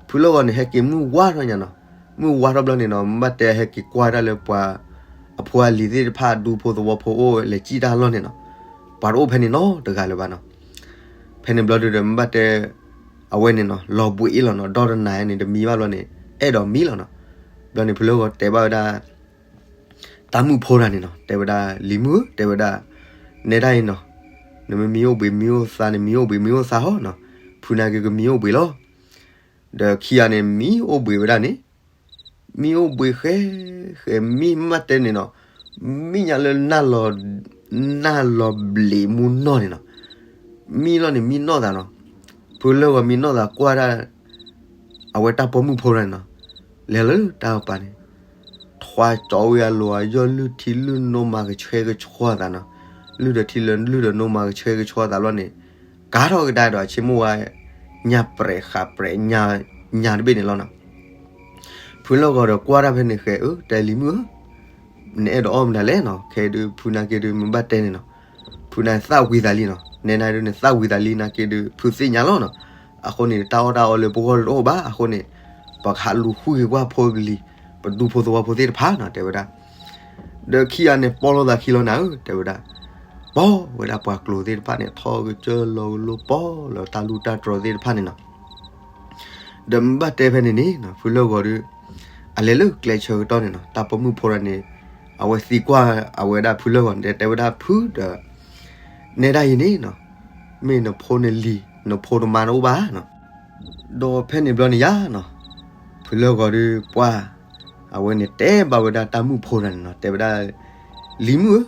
ဖုလၢဂီၤန့ၣ် ဟဲက့ၤမုၢ်ဝါထီၣ်ညါနီၤ. မုၢ်ဝါထီၣ်ဘျီန့ၣ်နီၤ မ့ၢ်ဘၣ်တဲဟဲက့ၤကွၢ်ဒၣ်လၢပှၤ အဖိအလံၤသ့ၣ်တဖၣ်ဒူဖိသဝီဖိအိၣ်လဲၤစံၣ်တၢ်လီၢ်န့ၣ်နီၤ ပှၤတအိၣ်ဖဲန့ၣ်နီတဂၤလၢၤဘၣ်နီၤ. ဖဲန့ၣ်ဘျီဒုးဒီး မ့ၢ်ဘၣ်တဲ အဝဲန့ၣ်နီၤ လီၤဘှံးအ့ၣ်လီၤနီၤ ဒီတနၤန့ၣ် တမံဘၣ်ဘျီန့ၣ် အဲၣ်ဒိးမံလီၤနီၤ. ဘျီန့ၣ်ဖုလၢဂီၤတဲဘၣ်ဝဲဒၣ် တၢ်မုၣ်ဖိတဂၤန့ၣ်နီၤ တဲဝဲဒၣ် လံၤမုၣ်ဧၢ တဲဝဲဒၣ် နဲဒၣ်အံၤနီၤ နမ့ၢ်မံအိၣ်ဘှံးမံအိၣ်သါန့ၣ် မံအိၣ်ဘှံးမံအိၣ်သါဟီနီၤ ဖုနာ်က့ကမံအိၣ်ဘှံးလီၤ. ဒီးခံဂၤန့ၣ် မံအိၣ်ဘှံးဝဲဒၣ်န့ၣ် မံအိၣ်ဘှံးဃဲ ဃဲမံမ့ၢ်တဲန့ၣ်နီၤ မံညါလၢ နၢ်လီၤဘျံးမူနီၢ်န့ၣ်နီၤ မံလီၤန့ၣ် မံနီၢ်သးနီၤ. ဖုလၢဂီၤမံနီၢ်သးကွၢ်ဒၣ် အဝဲတၢ်ပိာ်မုၣ်ဖိတဂၤန့ၣ်နီၤ လဲၤလၢတၢ်ကပၤန့ၣ် ထွါကၠီဝံၤအလိၤ အယီၢ်လုၢ်ထံလုၢ်နိမၤကဆှဲကဆှီသးနီၤ. လုၢ်ဒီးထံလၢာ်လုၢ်ဒီးနိမၤကဆှဲကဆှီအသးဘျီန့ၣ်, ကၤထီၣ်ကဒါဒီးအဆ့မိၢ်ဝါ ညၣ်ပြဲးဃးပြဲးညၣ်တဘ့ၣ်န့ၣ်လီၤနီၤ. ဖုလၢၢ်ဂီၤဒီးကွၢ်တၢ်ဖဲန့ၣ်ဃဲ အၢ တဲလံၤမုၣ်ဧၢ, နအဲၣ်ဒိးအီၣ်မနုၤလဲၣ်နီၤ, ခဲဒုးဖုနာ်က့ဒုးမ့ၢ်ဘၣ်တဲန့ၣ်နီၤ, ဖုနာ်သၣ်ဝံၤသးလံနီၤ, နဲနၤဒုးနသၣ်ဝံၤသးလံနာ်က့ဒုး ဖုသ့ၣ်ညါလီၤနီၤ. အဃိန့ၣ် တၢ်အီၣ်တၢ်အီလၢပဂီၢ်တအိၣ်ဘၣ်, အဃိန့ၣ် ပကဟးလူၤဃုက့ၤကွၢ်ဖိကလံၤ, ပဒူဖိသဝီဖိသ့ၣ်တဖၣ်နီၤ တဲဝဲဒၣ်. ဒီးခံဂၤန့ၣ် ပီၢ်လိာ်သးခံလီၤနၤဧၢ တဲဝဲဒၣ်. ပီၢ်ဝဲဒၣ်ပှၤကျိၤသ့ၣ်တဖၣ်န့ၣ် ထီၣ်ကစၢၢ်လီၤကလိပီၢ်လီၤတၢ်လူၢ်တၢ်တြီၤသ့ၣ်တဖၣ်န့ၣ်နီၤ. ဒီးမ့ၢ်ဘၣ်တဲဖဲန့ၣ်န့ၣ် ဖုလၢၢ်ဂီၤဒုး အလဲၤလၢကျဲဆၢကတီၢ်န့ၣ်နီၤ, တၢ်ပိာ်မုၣ်ဖိတဂၤန့ၣ် အဝဲသံကွၢ်အဝဲဒၣ်ဖုလၢၢ်ဂီၤန့ၣ် တဲဝဲဒၣ်ဖုဒီး နဲဒၣ်အံၤန့ၣ်နီၤ, မ့ၢ်နဖိနလံၤ နဖိနမါတအိၣ်ဘၣ်နီၤ. ဒီးဖဲန့ၣ်ဘျီန့ၣ်ယါနီၤ, ဖုလၢၢ်ဂီၤဒုးပှၢ် အဝဲန့ၣ်တဲဘၣ်ဝဲဒၣ်တၢ်မုၣ်ဖိတဂၤန့ၣ်နီၤ, တဲဝဲဒၣ် လံၤမုၣ်ဧၢ,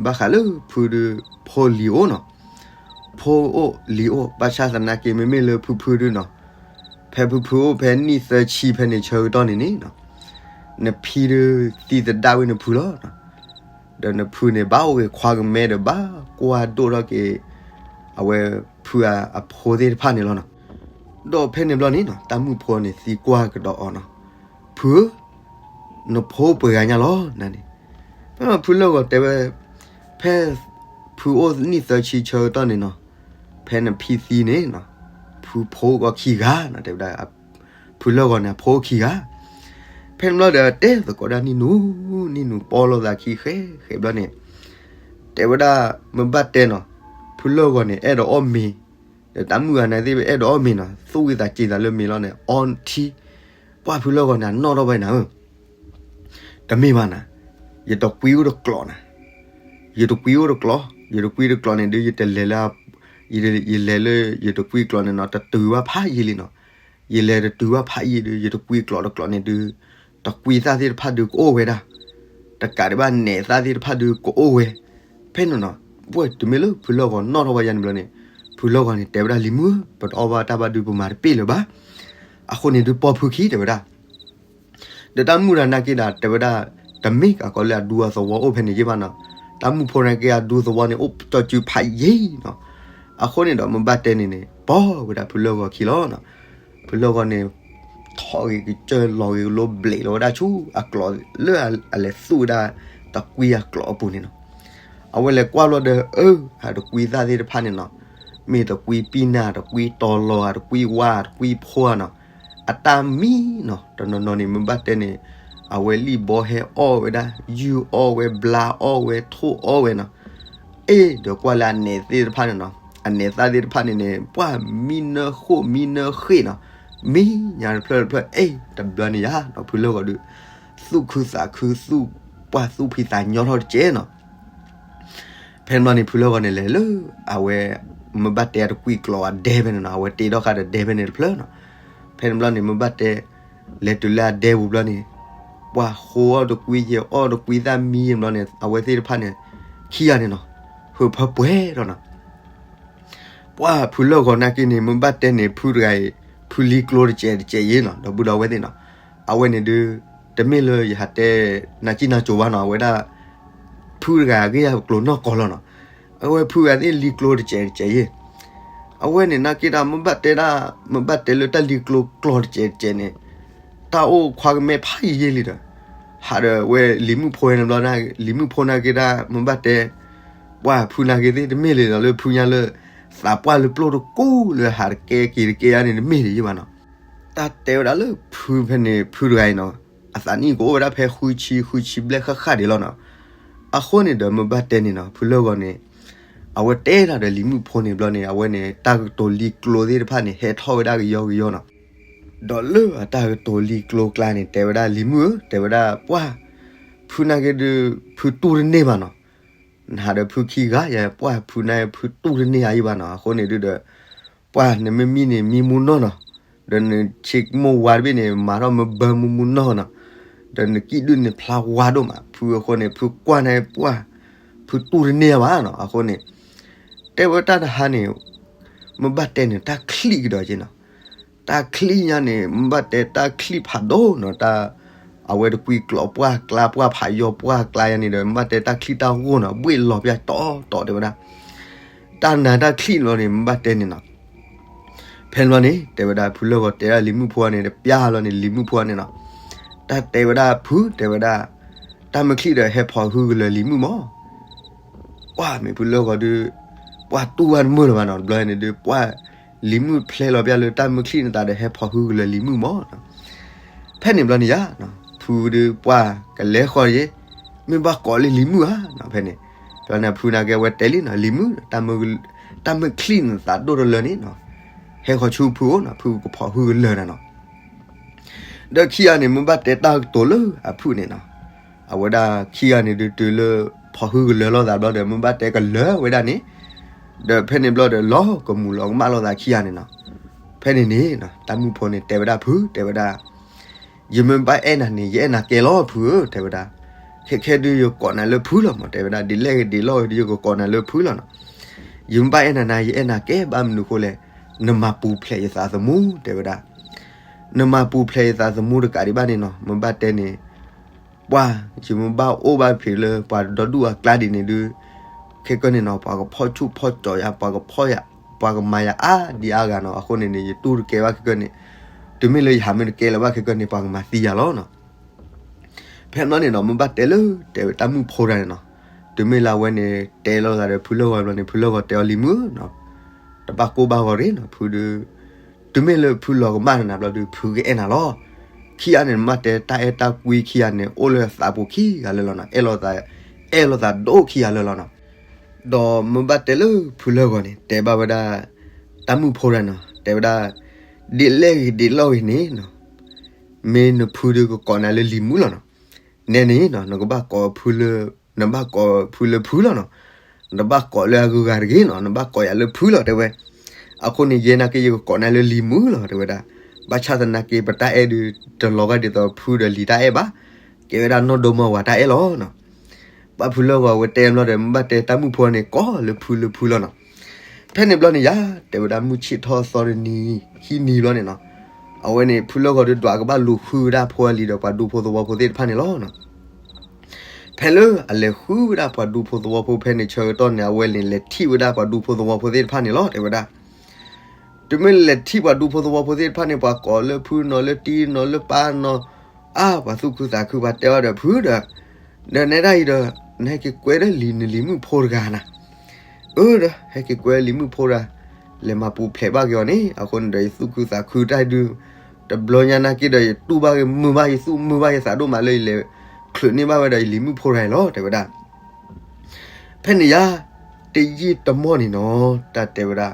ဘၣ်ဃးလၢဖုဒုး ဖိလံၤအိၣ်နီၤ, ဖိအိၣ်လံၤအိၣ် ဘၣ်ဆၣ်သနာ်က့ မ့မ့ၢ်လၢဖုဖုဒုးနီၤ, ဖဲဖုဖုအိၣ်ဖဲနံၣ်သၢဆံဖဲန့ၣ်ဆၢကတီၢ်န့ၣ်န့ၣ်နီၤ, နဖံဒုးသံသဒၣ်ဝဲနဖုလီၤ. ဒီးနဖုန့ၣ် ဘၣ်အိၣ်က့ၤခွါကမဲဒီး ဘၣ်ကွၢ်ဒိၣ်ထီၣ်က့ၤ အဝဲဖုအဖိသ့ၣ်တဖၣ်န့ၣ်လီၤနီၤ. ဒီးဖဲန့ၣ်ဘျီန့ၣ်နီၤ တၢ်မုၣ်ဖိန့ၣ်သံကွၢ်ကဒီးအီၤနီၤ, ဖုဧၢ, နဖိပှဲၤဂၤညါလီၤနၤန့ၣ်. ဖဲဖုလၢၢ်ဂီၤတဲဝဲ, ဖဲဖုအိၣ်နံၣ်သၢဆံဆၢကတီၢ်န့ၣ်နီၤ, ဖဲနဖံသံန့ၣ်နီၤ, ဖုဖိအိၣ်ကီးခံဂၤနီၤ တဲဝဲဒၣ်. ဖုလၢၢ်ဂီၤန့ၣ် အဖိအိၣ်ခံဂၤ. ဖဲန့ၣ်ဘျီဒီးတဲသကိးဒၣ်နံၣ်နူ, နံၣ်နူပီၢ်လိာ်သးခံဃဲဃဲဘျီန့ၣ်, တဲဝဲဒၣ် မ့ၢ်ဘၣ်တဲနီၤ, ဖုလၢၢ်ဂီၤန့ၣ် အဲၣ်ဒိးအီၣ်မ့ၤ, ဒီးတၢ်မုၣ်ဂၤန့ၣ်သ့ၣ်အဲၣ်ဒိးအီၣ်မ့ၤနီၤ, သူၣ်ဝံသးစူၤသးလၢမ့ၤလီၤန့ၣ် အီထံ. ပှၢ်ဖုလၢၢ်ဂီၤန့ၣ် အနီၣ်ထီၣ်ဘၣ်နၤဧၢ, တမ့ၢ်ဘၣ်နၤ, ယတကွံအိၣ်တကျိာ်နၤ, ယတကွံအိၣ်တကျိာ်, ယတကွံတကျိာ်န့ၣ်ဒုး ယတလဲၤလၢ, ယလဲၤလၢယတကွံကျိာ်န့ၣ်နီၤ တတုၤဘၣ်ဖးယံာ်လံနီၤ. ယလဲၤတတုၤဘၣ်ဖးယံာ်ဒုး ယတကွံကျိာ်တကျိာ်န့ၣ်ဒုး တကွံသၣ်သ့ၣ်တဖၣ်ဒုးကအိၣ်ဝဲဒၣ်, တကးဒံးဘၣ်နဲးသၣ်သ့ၣ်တဖၣ်ဒုးကအိၣ်ဝဲ. ဖဲန့ၣ်နီၤ, ပှၢ်တမ့ၢ်လၢဖုလၢၢ်ဂီၤနီၣ်ထီၣ်ဝဲယါန့ၣ်ဘျီန့ၣ်, ဖုလၢၢ်ဂီၤန့ၣ် တဲဝဲဒၣ်လံၤမုၣ်ဧၢ, ပတအီၣ်ဘၣ်တၢ်ဘၣ်ဒုး ပမၤတပ့ၢ်လၢၤဘၣ်. အဃိန့ၣ်ဒုးပီၢ်ဖုခံ တဲဝဲဒၣ်. ဒီးတၢ်မုၣ်တဂၤနာ်က့ဒီး တဲဝဲဒၣ်, တမ့ၢ်ကးကီးလၢအဒူအသဝီအိၣ်ဖဲန့ၣ်ယ့ၢ်ဘၣ်နီၤ. တၢ်မုၣ်ဖိနာ်က့အဒူသဝီန့ၣ် အိၣ်ကၠီစုဖးယံာ်နီၤ. အဃိန့ၣ်ဒီး မ့ၢ်ဘၣ်တဲန့ၣ်န့ၣ် ပီၢ်ဝဲဒၣ်ဖုလၢၢ်ဂီၤခံလီၤနီၤ. ဖုလၢၢ်ဂီၤန့ၣ် ထီၣ်ဂ့ၤကစၢၢ်လီၤဂ့ၤကလိ ဘျဲးလီၤဝဲဒၣ်ဆူအကျိာ်လၢအလဲၤသူၣ်ဝဲဒၣ် တကွံအကျိာ်အပူၤန့ၣ်နီၤ. အဝဲလဲၤကွၢ်ဘျီဒီး အၢ, အတကွံသၣ်သ့ၣ်တဖၣ်န့ၣ်နီၤ, မ့ၢ်တကွံပံနၢ်, တကွံတီၤလီၤ, အတကွံဝါ, အတကွံဖိဧါနီၤ. အတၢ်မံနီၤ, တနီၤနီၤန့ၣ် မ့ၢ်ဘၣ်တဲန့ၣ် အဝဲလံၣ်ဘီဟဲအီၣ်ဝဲဒၣ်, ယုၢ်အီၣ်ဝဲ, ဘျါအီၣ်ဝဲ, ထိၣ်အီၣ်ဝဲနီၤ. အ့ၣ်, ဒီးကွၢ်လၢအနဲးသ့ၣ်တဖၣ်န့ၣ်နီၤ, အနဲးသၣ်သ့ၣ်တဖၣ်န့ၣ်န့ၣ် ပှၢ်မံနၢဃိၣ်မံနၢဃ့ၣ်နီၤ, မံညါတဖျၢၣ်တဖျၢၣ်, အ့ၣ်, တဘျီန့ၣ်ယါနီၤ ဖုလၢၢ်ဂီၤဒုး သူၣ်ခုသးခု, သူၣ်ပှၢ်သူၣ်ဖှံသးညီထီၣ်တကဲနီၤ. ဖဲန့ၣ်ဘျီန့ၣ် ဖုလၢၢ်ဂီၤန့ၣ်လဲၤလၢ အဝဲ မ့ၢ်ဘၣ်တဲအတကွံကျိာ်အဒဲဖဲန့ၣ်နီၤ, အဝဲတ့ထီၣ်ဃာ်ဒီးဒဲဖဲန့ၣ်တဖျၢၣ်နီၤ. ဖဲန့ၣ်ဘျီန့ၣ် မ့ၢ်ဘၣ်တဲ လဲၤတုၤလၢအဒဲပူၤဘျီန့ၣ် ပှၢ်ဃိအီၣ်တကွံ, ယဲၢ်အီၣ်တကွံ, သၣ်မံဘျီန့ၣ် အဝဲသ့ၣ်တဖၣ်န့ၣ် ခံဂၤန့ၣ်နီၤ ဟုးဖၢပှဲၤထီၣ်နီၤ. ပှၢ်ဖုလၢၢ်ဂီၤနာ်က့န့ၣ် မ့ၢ်ဘၣ်တဲန့ၣ် ဖုတဂၤအံၤ ဖုလံၤကျိတစဲးတစဲးယ့ၢ်နီၤ, ဒီပုၢ်ဒီဝဲၢ်သ့ၣ်နီၤ. အဝဲန့ၣ်ဒုး တမ့ၢ်လၢယဟးတဲ နၤကံၣ်နၤကိၤဘၣ်နီၤ, အဝဲဒၣ် ဖုတဂၤအဂ့ၢ်အကျိၤနီၢ်ကီၢ်လီၤနီၤ. အဝဲဖုဂၤသ့ၣ်လံၤကျိတစဲးတစဲးယ့ၢ်. အဝဲန့ၣ်နာ်က့ဒၣ် မ့ၢ်ဘၣ်တဲဒၣ် မ့ၢ်ဘၣ်တဲလၢတၢ်လံၤကျိကျိတစဲးတစဲးန့ၣ် တၢ်အိၣ်ခွါကမဲဖးယံာ်ယ့ၢ်လံဒီး ဟးဒီးဝဲလံၤမုၣ်ဖိန့ၣ်ဘျီ, လံၤမုၣ်ဖိနာ်က့ဒၣ် မ့ၢ်ဘၣ်တဲ ပှၢ်ဖုနာ်က့သ့ၣ်တမ့ၢ်လၢၤဒီးလၢဖုညါလၢ သးပှၢ်လၢပျိၢ်တကိးလၢဟးတကဲက့ၤတကဲယါန့ၣ် တမ့ၢ်လၢၤယ့ၢ်ဘၣ်နီၤ. တၢ်တဲဝဲဒၣ်လၢဖုဖဲန့ၣ် ဖုတဂၤအံၤနီၤ, အသးနံၣ်ကအိၣ်ဝဲဒၣ်ဖဲဃုဆံ ဃုဆံဘျဲၣ်ဃၣ်ဃၣ်ဒံးလီၤနီၤ. အဃိန့ၣ်ဒီးမ့ၢ်ဘၣ်တဲန့ၣ်နီၤ ဖုလၢၢ်ဂီၤန့ၣ် အဝဲတဲတၢ်ဒီးလံၤမုၣ်ဖိန့ၣ်ဘျီန့ၣ် အဝဲန့ၣ် တၢ်ကတိၤလံၤကျိသ့ၣ်တဖၣ်န့ၣ် ဟဲထီၣ်ဝဲဒၣ်ကယီကယီနီၤ. ဒီးလၢအတၢ်ကတိၤလံၤကျိကျါန့ၣ် တဲဝဲဒၣ်လံၤမုၣ်ဧၢ, တဲဝဲဒၣ်ပှၢ် ဖုနာ်က့ဒုး ဖုတူၢ်တန့ၢ်ဘၣ်နီၤ. နဟးဒီးဖုခံဂၤယဲ ပှၢ်ဖုနာ်က့ ဖုတူၢ်တန့ၢ်ယါယ့ၢ်ဘၣ်နီၤ. အဃိန့ၣ်ဒုးဒီး ပှၢ်နမ့ၢ်မံန့ၣ် မံမူနီၢ်နီၤ, ဒီးနဆ့ကမိၣ်ဝါတဘ့ၣ်န့ၣ် မၤထီၣ်မ့ၢ်ဘၢမူမူနီၢ်နီၤ, ဒီးနကံၣ်ဒုးန့ၣ်ဖျါဝါဒိၣ်မး. ဖုအဃိန့ၣ် ဖုကွၢ်န့ၣ်ပှၢ် ဖုတူၢ်တန့ၢ်ယါဘၣ်နီၤ. အဃိန့ၣ် တဲဝဲတၢ်တဟါန့ၣ် မ့ၢ်ဘၣ်တဲန့ၣ် တၢ်ချံၣ်ကဒီးက့နီၤ. တၢ်ချံၣ်ညါန့ၣ် မ့ၢ်ဘၣ်တဲတၢ်ချံၣ်ဖးဒိၣ်နီၤ, တၢ် အဝဲတကွံကျိးပှၢ်ကျါ ပှၢ်ဖးယိာ်ပှၢ်ကျါယၤန့ၣ်ဒီး မ့ၢ်ဘၣ်တဲတၢ်ချံၣ်တၢ်ဂိၢ်နီၤ ဘှ့ၣ်လီၤပျၢ်တီတီတဲဝဲဒၣ်. တၢ်နးတၢ်ချံၣ်လီၤန့ၣ် မ့ၢ်ဘၣ်တဲန့ၣ်နီၤ ဖဲန့ၣ်ဘျီန့ၣ် တဲဝဲဒၣ် ဖုလၢၢ်ဂီၤတဲဒၣ်လံၤမုၣ်ဖိန့ၣ် တပျၢ်လီၤန့ၣ် လံၤမုၣ်ဖိန့ၣ်နီၤ, တၢ်တဲဝဲဒၣ်ဖု တဲဝဲဒၣ်, တၢ်မုၢ်ချံၣ်ဒီးဟဲဖီၣ်ဟုကလၢၤလံၤမုၣ်မး, ပှၢ်မ့ၢ်ဖုလၢၢ်ဂီၤဒုး ပှၢ်တူၢ်ဝဲတမုာ်လၢၤဘၣ်နီၤ, တဘျီန့ၣ်ဒုး ပှၢ်လံၤမုၣ်ဖျဲလီၤပျၢ်လၢတၢ်မုၢ်ချံၣ်နသးဒီးဟဲဖီၣ်ဟုကလၢၤလံၤမုၣ်မး ဖဲန့ၣ်ဘျီန့ၣ်ယါ, ဖုဒုးပှၢ်ကလဲၤဃီၤယဲ, မ့ၢ်ဘၣ်ကိးလၢလံၤမုၣ်ဧါ, ဖဲန့ၣ်, ဖဲန့ၣ်ဖုနာ်က့ဝဲတဲလံနီၤ လံၤမုၣ်, တၢ်မုၢ်ချံၣ်နသးဒိၣ်တလၢန့ၣ်နီၤ, ဟဲဃီၤဆူဖုအိၣ်နီၤ ဖုကဖီၣ်ဟုကလၢၤနၤနီၤ ဒီးခံဂၤန့ၣ် မ့ၢ်ဘၣ်တဲတၢ်ကတိၤလၢအဖုၣ်န့ၣ်နီၤ, အဝဲဒၣ်ခံဂၤန့ၣ်ဒုးတုၤလၢဖီၣ်ဟုကလၢၤလိာ်သးဘျီဒီး မ့ၢ်ဘၣ်တဲကလၢၤဝဲဒၣ်န့ၣ်, ဒီးဖဲန့ၣ်ဘျီဒီးလီၤကမူၤလီၤကမၣ်လိာ်သးခံဂၤန့ၣ်နီၤ, ဖဲန့ၣ်န့ၣ် တၢ်မုၣ်ဖိန့ၣ်တဲဝဲဒၣ်ဖု တဲဝဲဒၣ်, ယမ့ၢ်ဘၣ်အဲၣ်နၤန့ၣ် ယအဲၣ်နၤကဲလီၤဖုဧၢ တဲဝဲဒၣ်, ခဲခဲဒုးယကိးနၤလၢဖုလီၤမး တဲဝဲဒၣ် ဒ်လဲၣ်ဂ့ၤဒ်လဲၣ်ဂ့ၤဒုးယကကိးနၤလၢဖုလီၤနီၤ, ယမ့ၢ်ဘၣ်အဲၣ်နၤန့ၣ် ယအဲၣ်နၤကဲဘၣ်မနုၤဃိလဲၣ်, နမၤပူၤဖျဲးယသးသမူ တဲဝဲဒၣ်, နမၤပူၤဖျဲးယသးသမူတကးဒံးဘၣ်န့ၣ်နီၤ မ့ၢ်ဘၣ်တဲန့ၣ် ပှၢ်ယမ့ၢ်ဘၣ်အိၣ်ဘၣ်ဖံးလၢပှၤဒီဒူၣ်အကျါဒ်န့ၣ်ဒုး, ခဲကနံၣ်န့ၣ်နီၤ ပှၤကဖီၣ်ဆူၣ်ဖီၣ်ကၠီၤယၤ ပှၤကဖီၣ်ယၤ, ပှၤကမၤယၤအါဒံအါဂၤနီၤ, အဃိန့ၣ်န့ၣ် ယတူၢ်တကဲဘၣ်ခဲကနံၣ်န့ၣ်, တုၤမ့ၢ်လၢယဟးမ့ၢ်တကဲလၢၤဘၣ်ခဲကနံၣ်န့ၣ် ပှၤကမၤသံယၤလီၤနီၤ ဖဲန့ၣ်ဘျီန့ၣ်နီၤ မ့ၢ်ဘၣ်တဲလၢ တဲဝဲတၢ်မုၣ်ဖိတဂၤန့ၣ်နီၤ, တုၤမ့ၢ်လၢအဝဲန့ၣ် တဲလိာ်သးဒီးဖုလၢၢ်ဂီၤဘျီန့ၣ် ဖုလၢၢ်ဂီၤတဲအီၤလံၤမုၣ်ဧၢနီၤ, တဘၣ်ကိၢ်ဘၣ်ဂီၤရ့ၣ်နီၤ ဖုဒုး, တုၤမ့ၢ်လၢဖုလီၤကမၣ်နၤဘျီဒုး ဖုကအဲၣ်နၤလီၤ, ခံဂၤန့ၣ် မ့ၢ်ဘၣ်တဲတၢ်အဲၣ်တၢ်ကွံခံဂၤန့ၣ် အိၣ်လၢသးပူၤခံဂၤလၢာ်လီၤနီၤ, အဲၣ်လိာ်သး, အဲၣ်လိာ်သးဒိၣ်ခံဂၤလၢာ်လီၤနီၤ, ဒီးမ့ၢ်ဘၣ်တဲလၢဖုလၢၢ်ဂီၤန့ၣ် တဲဘၣ်ဝဲဒၣ် တၢ်မုၣ်ဖိတဂၤနီၤ တဲဝဲဒၣ်, ဒ်လဲၣ်ဂ့ၤဒ်လဲၣ်ဂ့ၤန့ၣ်နီၤ မ့ၢ်နဖုဒုးကကိးနၤလၢလံၤမုၣ်လီၤနီၤ, နဲန့ၣ်နီၤ နကဘၣ်ကိးဖုလၢ, နဘၣ်ကိးဖုလၢဖုလီၤနီၤ, နဘၣ်ကိးလၢအဂုၤအဂၤတဂ့ၤနီၤ နဘၣ်ကိးယၤလၢဖုလီၤ တဲဝဲ, အဃိန့ၣ် ယဲနာ်က့ယကကိးနၤလၢလံၤမုၣ်လီၤ တဲဝဲဒၣ်, ဘၣ်ဆၣ်သနာ်က့ ပတၢ်အဲၣ်ဒုး တလီၤဂာ်ဒ်သိးဖုဒီးလံၤတၢ်အဲၣ်ဘၣ်, ကဲဝဲဒၣ်နီၢ်ဒိၣ်မီၢ်ဝၤတၢ်အဲၣ်လီၤနီၤ ပှၢ်ဖုလၢၢ်ဂီၤဝဲတဲဘျီဒီး မ့ၢ်ဘၣ်တဲတၢ်မုၣ်ဖိန့ၣ် ကိးလၢဖုလၢဖုလီၤနီၤ, ဖဲန့ၣ်ဘျီန့ၣ်ယါ တဲဝဲဒၣ်မုၢ်ဆ့ၣ်ထီၣ်သီတနံၤ ဟံးနံၤဘျီန့ၣ်နီၤ, အဝဲန့ၣ် ဖုလၢၢ်ဂီၤဒုးဒွးကဘၣ်လူၤဃုဝဲဒၣ်ဖိအလံၤဒီး ပှၤဒူဖိသဝီဖိသ့ၣ်တဖၣ်န့ၣ်လီၤနီၤ, ဖဲလၢအလဲၤဃုဝဲဒၣ်ပှၤဒူဖိသဝီဖိဖဲန့ၣ်ဆၢကတီၢ်န့ၣ် အဝဲန့ၣ်လဲၤထံၣ်ဝဲဒၣ်ပှၤဒူဖိသဝီဖိသ့ၣ်တဖၣ်န့ၣ်လီၤ တဲဝဲဒၣ်, တုၤမ့ၢ်လဲၤထံၣ်ပှၤဒူဖိသဝီဖိသ့ၣ်တဖၣ်န့ၣ် ပှၤကိးလၢဖုနီၤလၢတံၤနီၤလၢပၢ်နီၤ, အါ ပှၤသူၣ်ခုသးခုပှၤတဲအီၤဒီးဖုဒီး, ဒီးနဲဒၣ်အံၤဒီး, နဟဲက့ၤကွဲဒီးလံၤနလံၤမုၣ်ဖိတဂၤနၤ, အၢဒီး ဟဲက့ၤကွဲလံၤမုၣ်ဖိတဂၤ, လဲၤမၤပူၤဖျဲးဘၣ်က့ၤအီၤန့ၣ် အဃိန့ၣ်ဒီးယသူၣ်ခုသးခုတၢ်ဒုး, တဘျီညါနာ်က့ဒီးယတူၢ်ဘၣ်က့ၤမုာ်ဘၣ် ယသူၣ်မုာ်ဘၣ်ယသးဒိၣ်မးလၢယလဲၤချုးန့ၢ်ဘၣ်ဝဲဒီးယလံၤမုၣ်ဖိတဂၤန့ၣ်လီၤ တဲဝဲဒၣ် ဖဲန့ၣ်ယါ, တယံာ်တမီၢ်န့ၣ်နီၤ တၢ်တဲဝဲဒၣ်,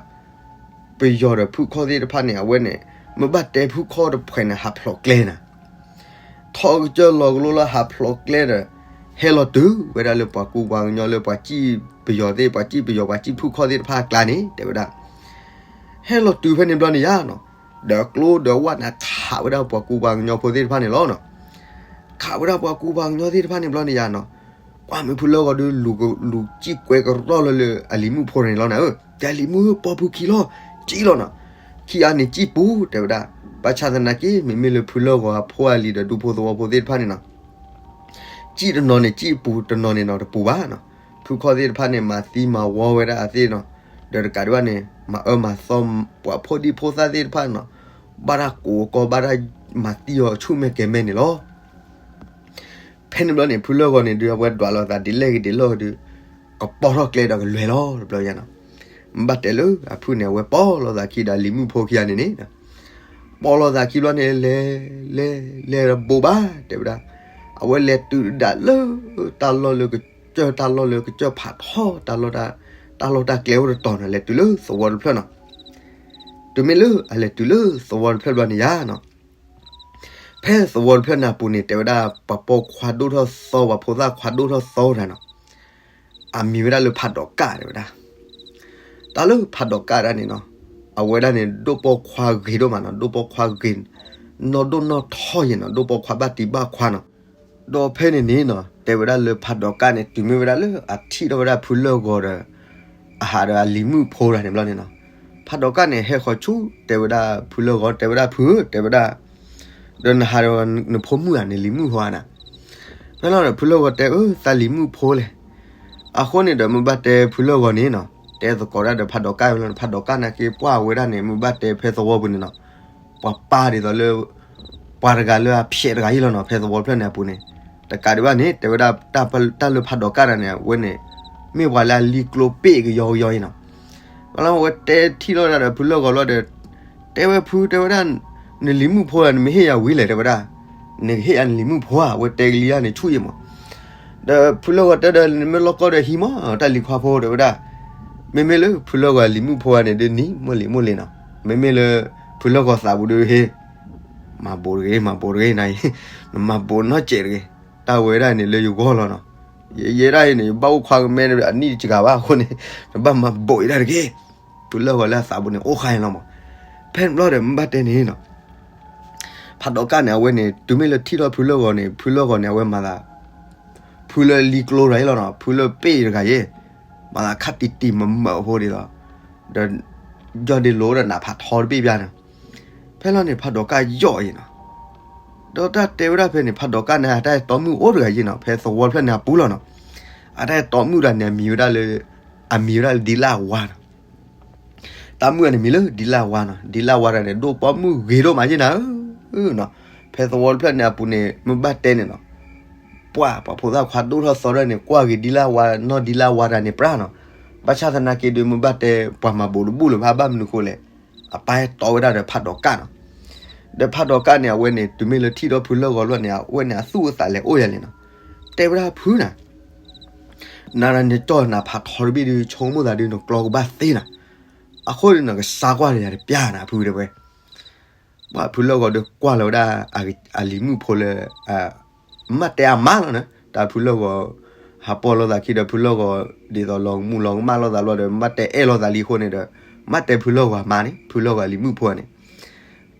ပယီၤဒီးဖုခီၣ်သ့ၣ်တဖၣ်န့ၣ် အဝဲန့ၣ်, မ့ၢ်ဘၣ်တဲဖုခီၣ်တဖှဲးန့ၣ် ဟးဖျိးကျဲနၤ, ထီၣ်ကစၢၢ်လီၤကလိလၢဟးဖျိးကျဲဒီး, ဟဲလီၤတုၤဝဲဒၣ်လၢပှၤကူပှၤကညီလၢပှၤစံၣ်ပယီၤသ့ၣ် ပှၤစံၣ်ပယီၤပှၤစံၣ်ဖုခီၣ်သ့ၣ်တဖၣ်အကျါန့ၣ် တဲဝဲဒၣ် ဟဲလီၤတုၤဖဲန့ၣ်ဘျီန့ၣ်ယါနီၤ, ဒီးကျိဒီးဝၣ်န့ၣ်ခးဝဲဒၣ်ပှၤကူပှၤကညီဖိသ့ၣ်တဖၣ်န့ၣ်လီၤနီၤ, ခးဝဲဒၣ်ပှၤကူပှၤကညီသ့ၣ်တဖၣ်န့ၣ်ဘျီန့ၣ်ယါနီၤ, ကွၢ်မ့ၢ်ဖုလၢၢ်ဂီၤဒုး လူၤစံၣ်ကွဲကရီၣ်လၢလၢအလံၤမုၣ်ဖိန့ၣ်လီၤနၤဧၢ, တဲလံၤမုၣ်ဧၢ ပိာ်ဖုခံလီၤ, စံၣ်လီၤနီၤ, ခံဂၤန့ၣ်စံၣ်ပူၤ တဲဝဲဒၣ်, ဘၣ်ဆၣ်သနာ်က့ မ့မ့ၢ်လၢဖုလၢၢ်ဂီၤအဖိအလံၤဒီးဒူဖိသဝီဖိသ့ၣ်တဖၣ်န့ၣ်နီၤ စံၣ်တနီၤန့ၣ်စံၣ်ပူၤ တနီၤန့ၣ်နီၤတပူၤဘၣ်နီၤ, ဖုခီၣ်သ့ၣ်တဖၣ်န့ၣ် မၤသံမၤဝီဝဲဒၣ်အသ့ၣ်နီၤ, ဒီးတကးဒံးဘၣ်န့ၣ် မၤအၢမၤသီ ပှၤဖိဒံဖိသၣ်သ့ၣ်တဖၣ်နီၤ, ဘၣ်တၢ်ကိးကီဘၣ်တၢ်မၤသံအီၤဆူၣ်မဲာ်ကဲၤမဲာ်န့ၣ်လီၤ. ဖဲန့ၣ်ဘျီန့ၣ် ဖုလၢၢ်ဂီၤန့ၣ်ဒုး အဝဲဒွးလိာ်သးဒ်လဲၣ်ဂ့ၤဒ်လဲၣ်ဂ့ၤဒုး ကပီၤထီၣ်ကျဲဒီးကလဲၤလီၤတဘျီယါနီၤ, ဘၣ်တဲလၢအဖုၣ်န့ၣ် အဝဲပီၤလိာ်သးခံဒီးလံၤမုၣ်ဖိခံဂၤန့ၣ်န့ၣ် ပီၤလိာ်သးခံဘျီန့ၣ် လဲၤ လဲၤ လဲၤဒီးဘိးဘၣ် တဲဝဲဒၣ်, အဝဲလဲၤတုၤဒၣ်လၢ တၢ်လီၢ်လၢကစၢၢ် တၢ်လီၢ်လၢကစၢၢ်ဖးထီ တၢ်လီၢ်တၢ်ကျဲအိၣ်တတီၤန့ၣ် လဲၤတုၤလၢသဝီတဖျၢၣ်နီၤ, တုၤမ့ၢ်လၢအလဲၤတုၤလၢသဝီတဖျၢၣ်ဘျီန့ၣ်ယါနီၤ, ဖဲသဝီတဖျၢၣ်န့ၣ်အပူၤန့ၣ် တဲဝဲဒၣ် ပှၤပိာ်ခွါဒိၣ်ထီၣ်သီ ပှၤဖိသၣ်ခွါဒိၣ်ထီၣ်သီတဂၤနီၤ, အမံၤဝဲဒၣ်လၢဖးဒိးကၣ်တဲဝဲဒၣ်, တၢ်လၢဖးဒိးကၣ်ဒၣ်န့ၣ်နီၤ, အဝဲဒၣ်န့ၣ် ဒိၣ်ပိာ်ခွါဂ့ၤဒိၣ်မးနီၤ, ဒိၣ်ပိာ်ခွါဂ့ၤ, နီၢ်ဒိၣ်နီၢ်ထီယဲၢ်နီၤ, ဒိၣ်ပိာ်ခွါဘၣ်တံၤဘၣ်ခွါနီၤ, ဒီးဖဲန့ၣ်န့ၣ်နီၤ တဲဝဲဒၣ်လၢဖးဒိးကၣ်န့ၣ် တုၤမ့ၢ်ဝဲဒၣ်လၢအထံၣ်ထီၣ်ဝဲဒၣ်ဖုလၢၢ်ဂီၤဒီး အဟးဒီးအလံၤမုၣ်ဖိတဂၤန့ၣ်ဘျီန့ၣ်နီၤ, ဖးဒိးကၣ်န့ၣ် ဟဲဃီၤဆူ တဲဝဲဒၣ်ဖုလၢၢ်ဂီၤ တဲဝဲဒၣ်ဖုဧၢ တဲဝဲဒၣ်, ဒီးနဟးဒီးနဖိမုၣ်ဧါ နလံၤမုၣ်ဖိဧါနၤ. ဖဲလီၤဒီးဖုလၢၢ်ဂီၤတဲအၢ သးလံၤမုၣ်ဖိလဲၣ်. အဃိန့ၣ်ဒီးမ့ၢ်ဘၣ်တဲဖုလၢၢ်ဂီၤန့ၣ်နီၤ, တဲသကိးဒၣ်ဒီးဖးဒိးကၣ်လီၤန့ၣ်, ဖးဒိးကၣ်န့ၣ်က့ၤပှၢ်ဝဲဒၣ်န့ၣ် မ့ၢ်ဘၣ်တဲဖဲသဝီပူၤန့ၣ်နီၤ, ပှၤပၢ်ဒ်သိးလၢ ပှၤတဂၤလၢအဖျဲးတဂၤအံၤလီၤနီၤ, ဖဲသဝီဖျၢၣ်န့ၣ်အပူၤန့ၣ်, တကးဒံးဘၣ်န့ၣ် တဲဝဲဒၣ် တၢ်လၢဖးဒိးကၣ်တၢ်န့ၣ် အဝဲန့ၣ် မ့ၢ်ပှၤလၢအလံၤကျိပ့ၢ်ကယီကယီအံၤနီၤ. ဘၣ်လီၤဝဲတဲထံၣ်လိာ်တၢ်ဒီးဖုလၢၢ်ဂီၤလီၤဒီး တဲဝဲဖု တဲဝဲဒၣ် နလံၤမုၣ်ဖိဧါ နမ့ၢ်ဟ့ၣ်ယၤဝံၤလဲၣ် တဲဝဲဒၣ်, နကဟ့ၣ်ယၤနလံၤမုၣ်ဖိဧါ အဝဲတဲကလံၤယၤန့ၣ်ဆူၣ်ယဲမး. ဒီးဖုလၢၢ်ဂီၤတဲဒီး နမ့ၢ်လိၣ်ကီၢ်ဒီးဟံးမး တၢ်လံၤခွါဖိ တဲဝဲဒၣ်, မ့မ့ၢ်လၢဖုလၢၢ်ဂီၤလံၤမုၣ်ဖိဧါန့ၣ် ဒ်နံၤမိၢ်လံၤမိၢ်လံၤနီၤ, မ့မ့ၢ်လၢ ဖုလၢၢ်ဂီၤသးပူၤဒ်ဟ့ၣ် မၤဘိးတဂ့ၤ မၤဘိးတဂ့ၤနၤအံၤ, နမၤဘိးနီတစဲးတဂ့ၤ, တၢ်ဝဲဒၣ်န့ၣ်လၢယဂီၢ်လီၤနီၤ, ယဲဒၣ်အံၤန့ၣ် ယဘၣ်အိၣ်ခွါကမဲန့ၣ် အနံၣ်တစှၤဘၣ်အဃိန့ၣ်, နဘၣ်မၤဘိးယဲဒၣ်တဂ့ၤ, ဖုလၢၢ်ဂီၤလၢအသးပူၤန့ၣ် အိၣ်ဃါအံၤလီၤမး. ဖဲန့ၣ်ဘျီဒီး မ့ၢ်ဘၣ်တဲန့ၣ်နီၤ ဖးဒိးကၣ်န့ၣ် အဝဲန့ၣ် တုၤမ့ၢ်လၢထံၣ်ထီၣ်ဖုလၢၢ်ဂီၤန့ၣ် ဖုလၢၢ်ဂီၤန့ၣ် အဝဲမၤသး ဖုလၢလံၤကျိတဂၤအံၤလီၤနီၤ, ဖုလၢပ့ၢ်တဂၤအံၤ, မၤသးခးတံၢ်တံၢ်မးမးအဃိဒ်သိး, ဒီး ယီၢ်ဒ့လိာ်ဒီးနးဖးထီတဘ့ၣ်ဘၣ်န့ၣ်, ဖဲလီၤန့ၣ် ဖးဒိးကၣ်ယီၢ်အံၤနီၤ, ဒီးတၢ်တဲဝဲဒၣ်ဖဲန့ၣ် ဖးဒိးကၣ်န့ၣ် အတၢ်အဲၣ်တီမုၣ်အိၣ်တဂၤအံၤနီၤ, ဖဲသဝီဖျၢၣ်န့ၣ်အပူၤလီၤနီၤ, အတၢ်အဲၣ်တီမုၣ်တဂၤန့ၣ် အမံၤဝဲဒၣ်လၢ, အမံၤဝဲဒၣ်လၢဒံလၣ်ဝါနီၤ. တၢ်မုၣ်န့ၣ်မံၤလၢဒံလၣ်ဝါနီၤ, ဒံလၣ်ဝါတဂၤန့ၣ် ဒိၣ်ပိာ်မုၣ်ဂ့ၤဒိၣ်မးယဲနၤဧၢ, ဖဲသဝီတဖျၢၣ်န့ၣ်အပူၤန့ၣ် မ့ၢ်ဘၣ်တဲန့ၣ်နီၤ, ပှၤ ပှၤဖိသၣ်ခွါဒိၣ်ထီၣ်သီထီၣ်န့ၣ် ကွၢ်ဂ့ၤဒံလၣ်ဝါ နီၢ်ဒံလၣ်ဝါတဂၤန့ၣ်ပြၢ်နီၤ, ဘၣ်ဆၣ်သနာ်က့ဒီး မ့ၢ်ဘၣ်တဲ ပှၤမၤဘိးတဘူၣ်လၢၤဘၣ် ဘၣ်မနုၤဃိလဲၣ်, အပၢ်အဲၣ်တီဝဲဒၣ်ဒီးဖးဒိးကၣ်နီၤ. ဒီးဖးဒိးကၣ်န့ၣ် အဝဲန့ၣ် တုၤမ့ၢ်လၢထံၣ်ထီၣ်ဖုလၢၢ်ဂီၤလီၤန့ၣ် အဝဲန့ၣ်အသူၣ်အသးလဲၤအိၣ်ယၤလဲၣ်နီၤ, တဲဝဲဒၣ်ဖုနၤ နၤနကၠီၣ်နးဖးထီတဘ့ၣ်ဒုး ဆိကမိၣ်သးဒုး နကျီကဘၣ်သ့နၤ, အဃိန့ၣ် နကစါကွၢ်ဒီးယၤတပျၢ်နၤဖုတဲဝဲ. ပှၤဖုလၢၢ်ဂီၤဒီးကွၢ်လီၤဝဲဒၣ် အလံၤမုၣ်ဖိလၢ မ့ၢ်တဲအမါလီၤန့ၣ်, တၢ်ဖုလၢၢ်ဂီၤ ဟးပိာ်လိာ်သးခံဒီးဖုလၢၢ်ဂီၤ ဒ်သိးလီၤမူလီၤကမၣ်လိာ်သးလီၤဒီး မ့ၢ်တဲအဲၣ်လိာ်သးလံအဃိန့ၣ်ဒီး မ့ၢ်တဲဖုလၢၢ်ဂီၤအမါန့ၣ် ဖုလၢၢ်ဂီၤအလံၤမုၣ်ဖိန့ၣ်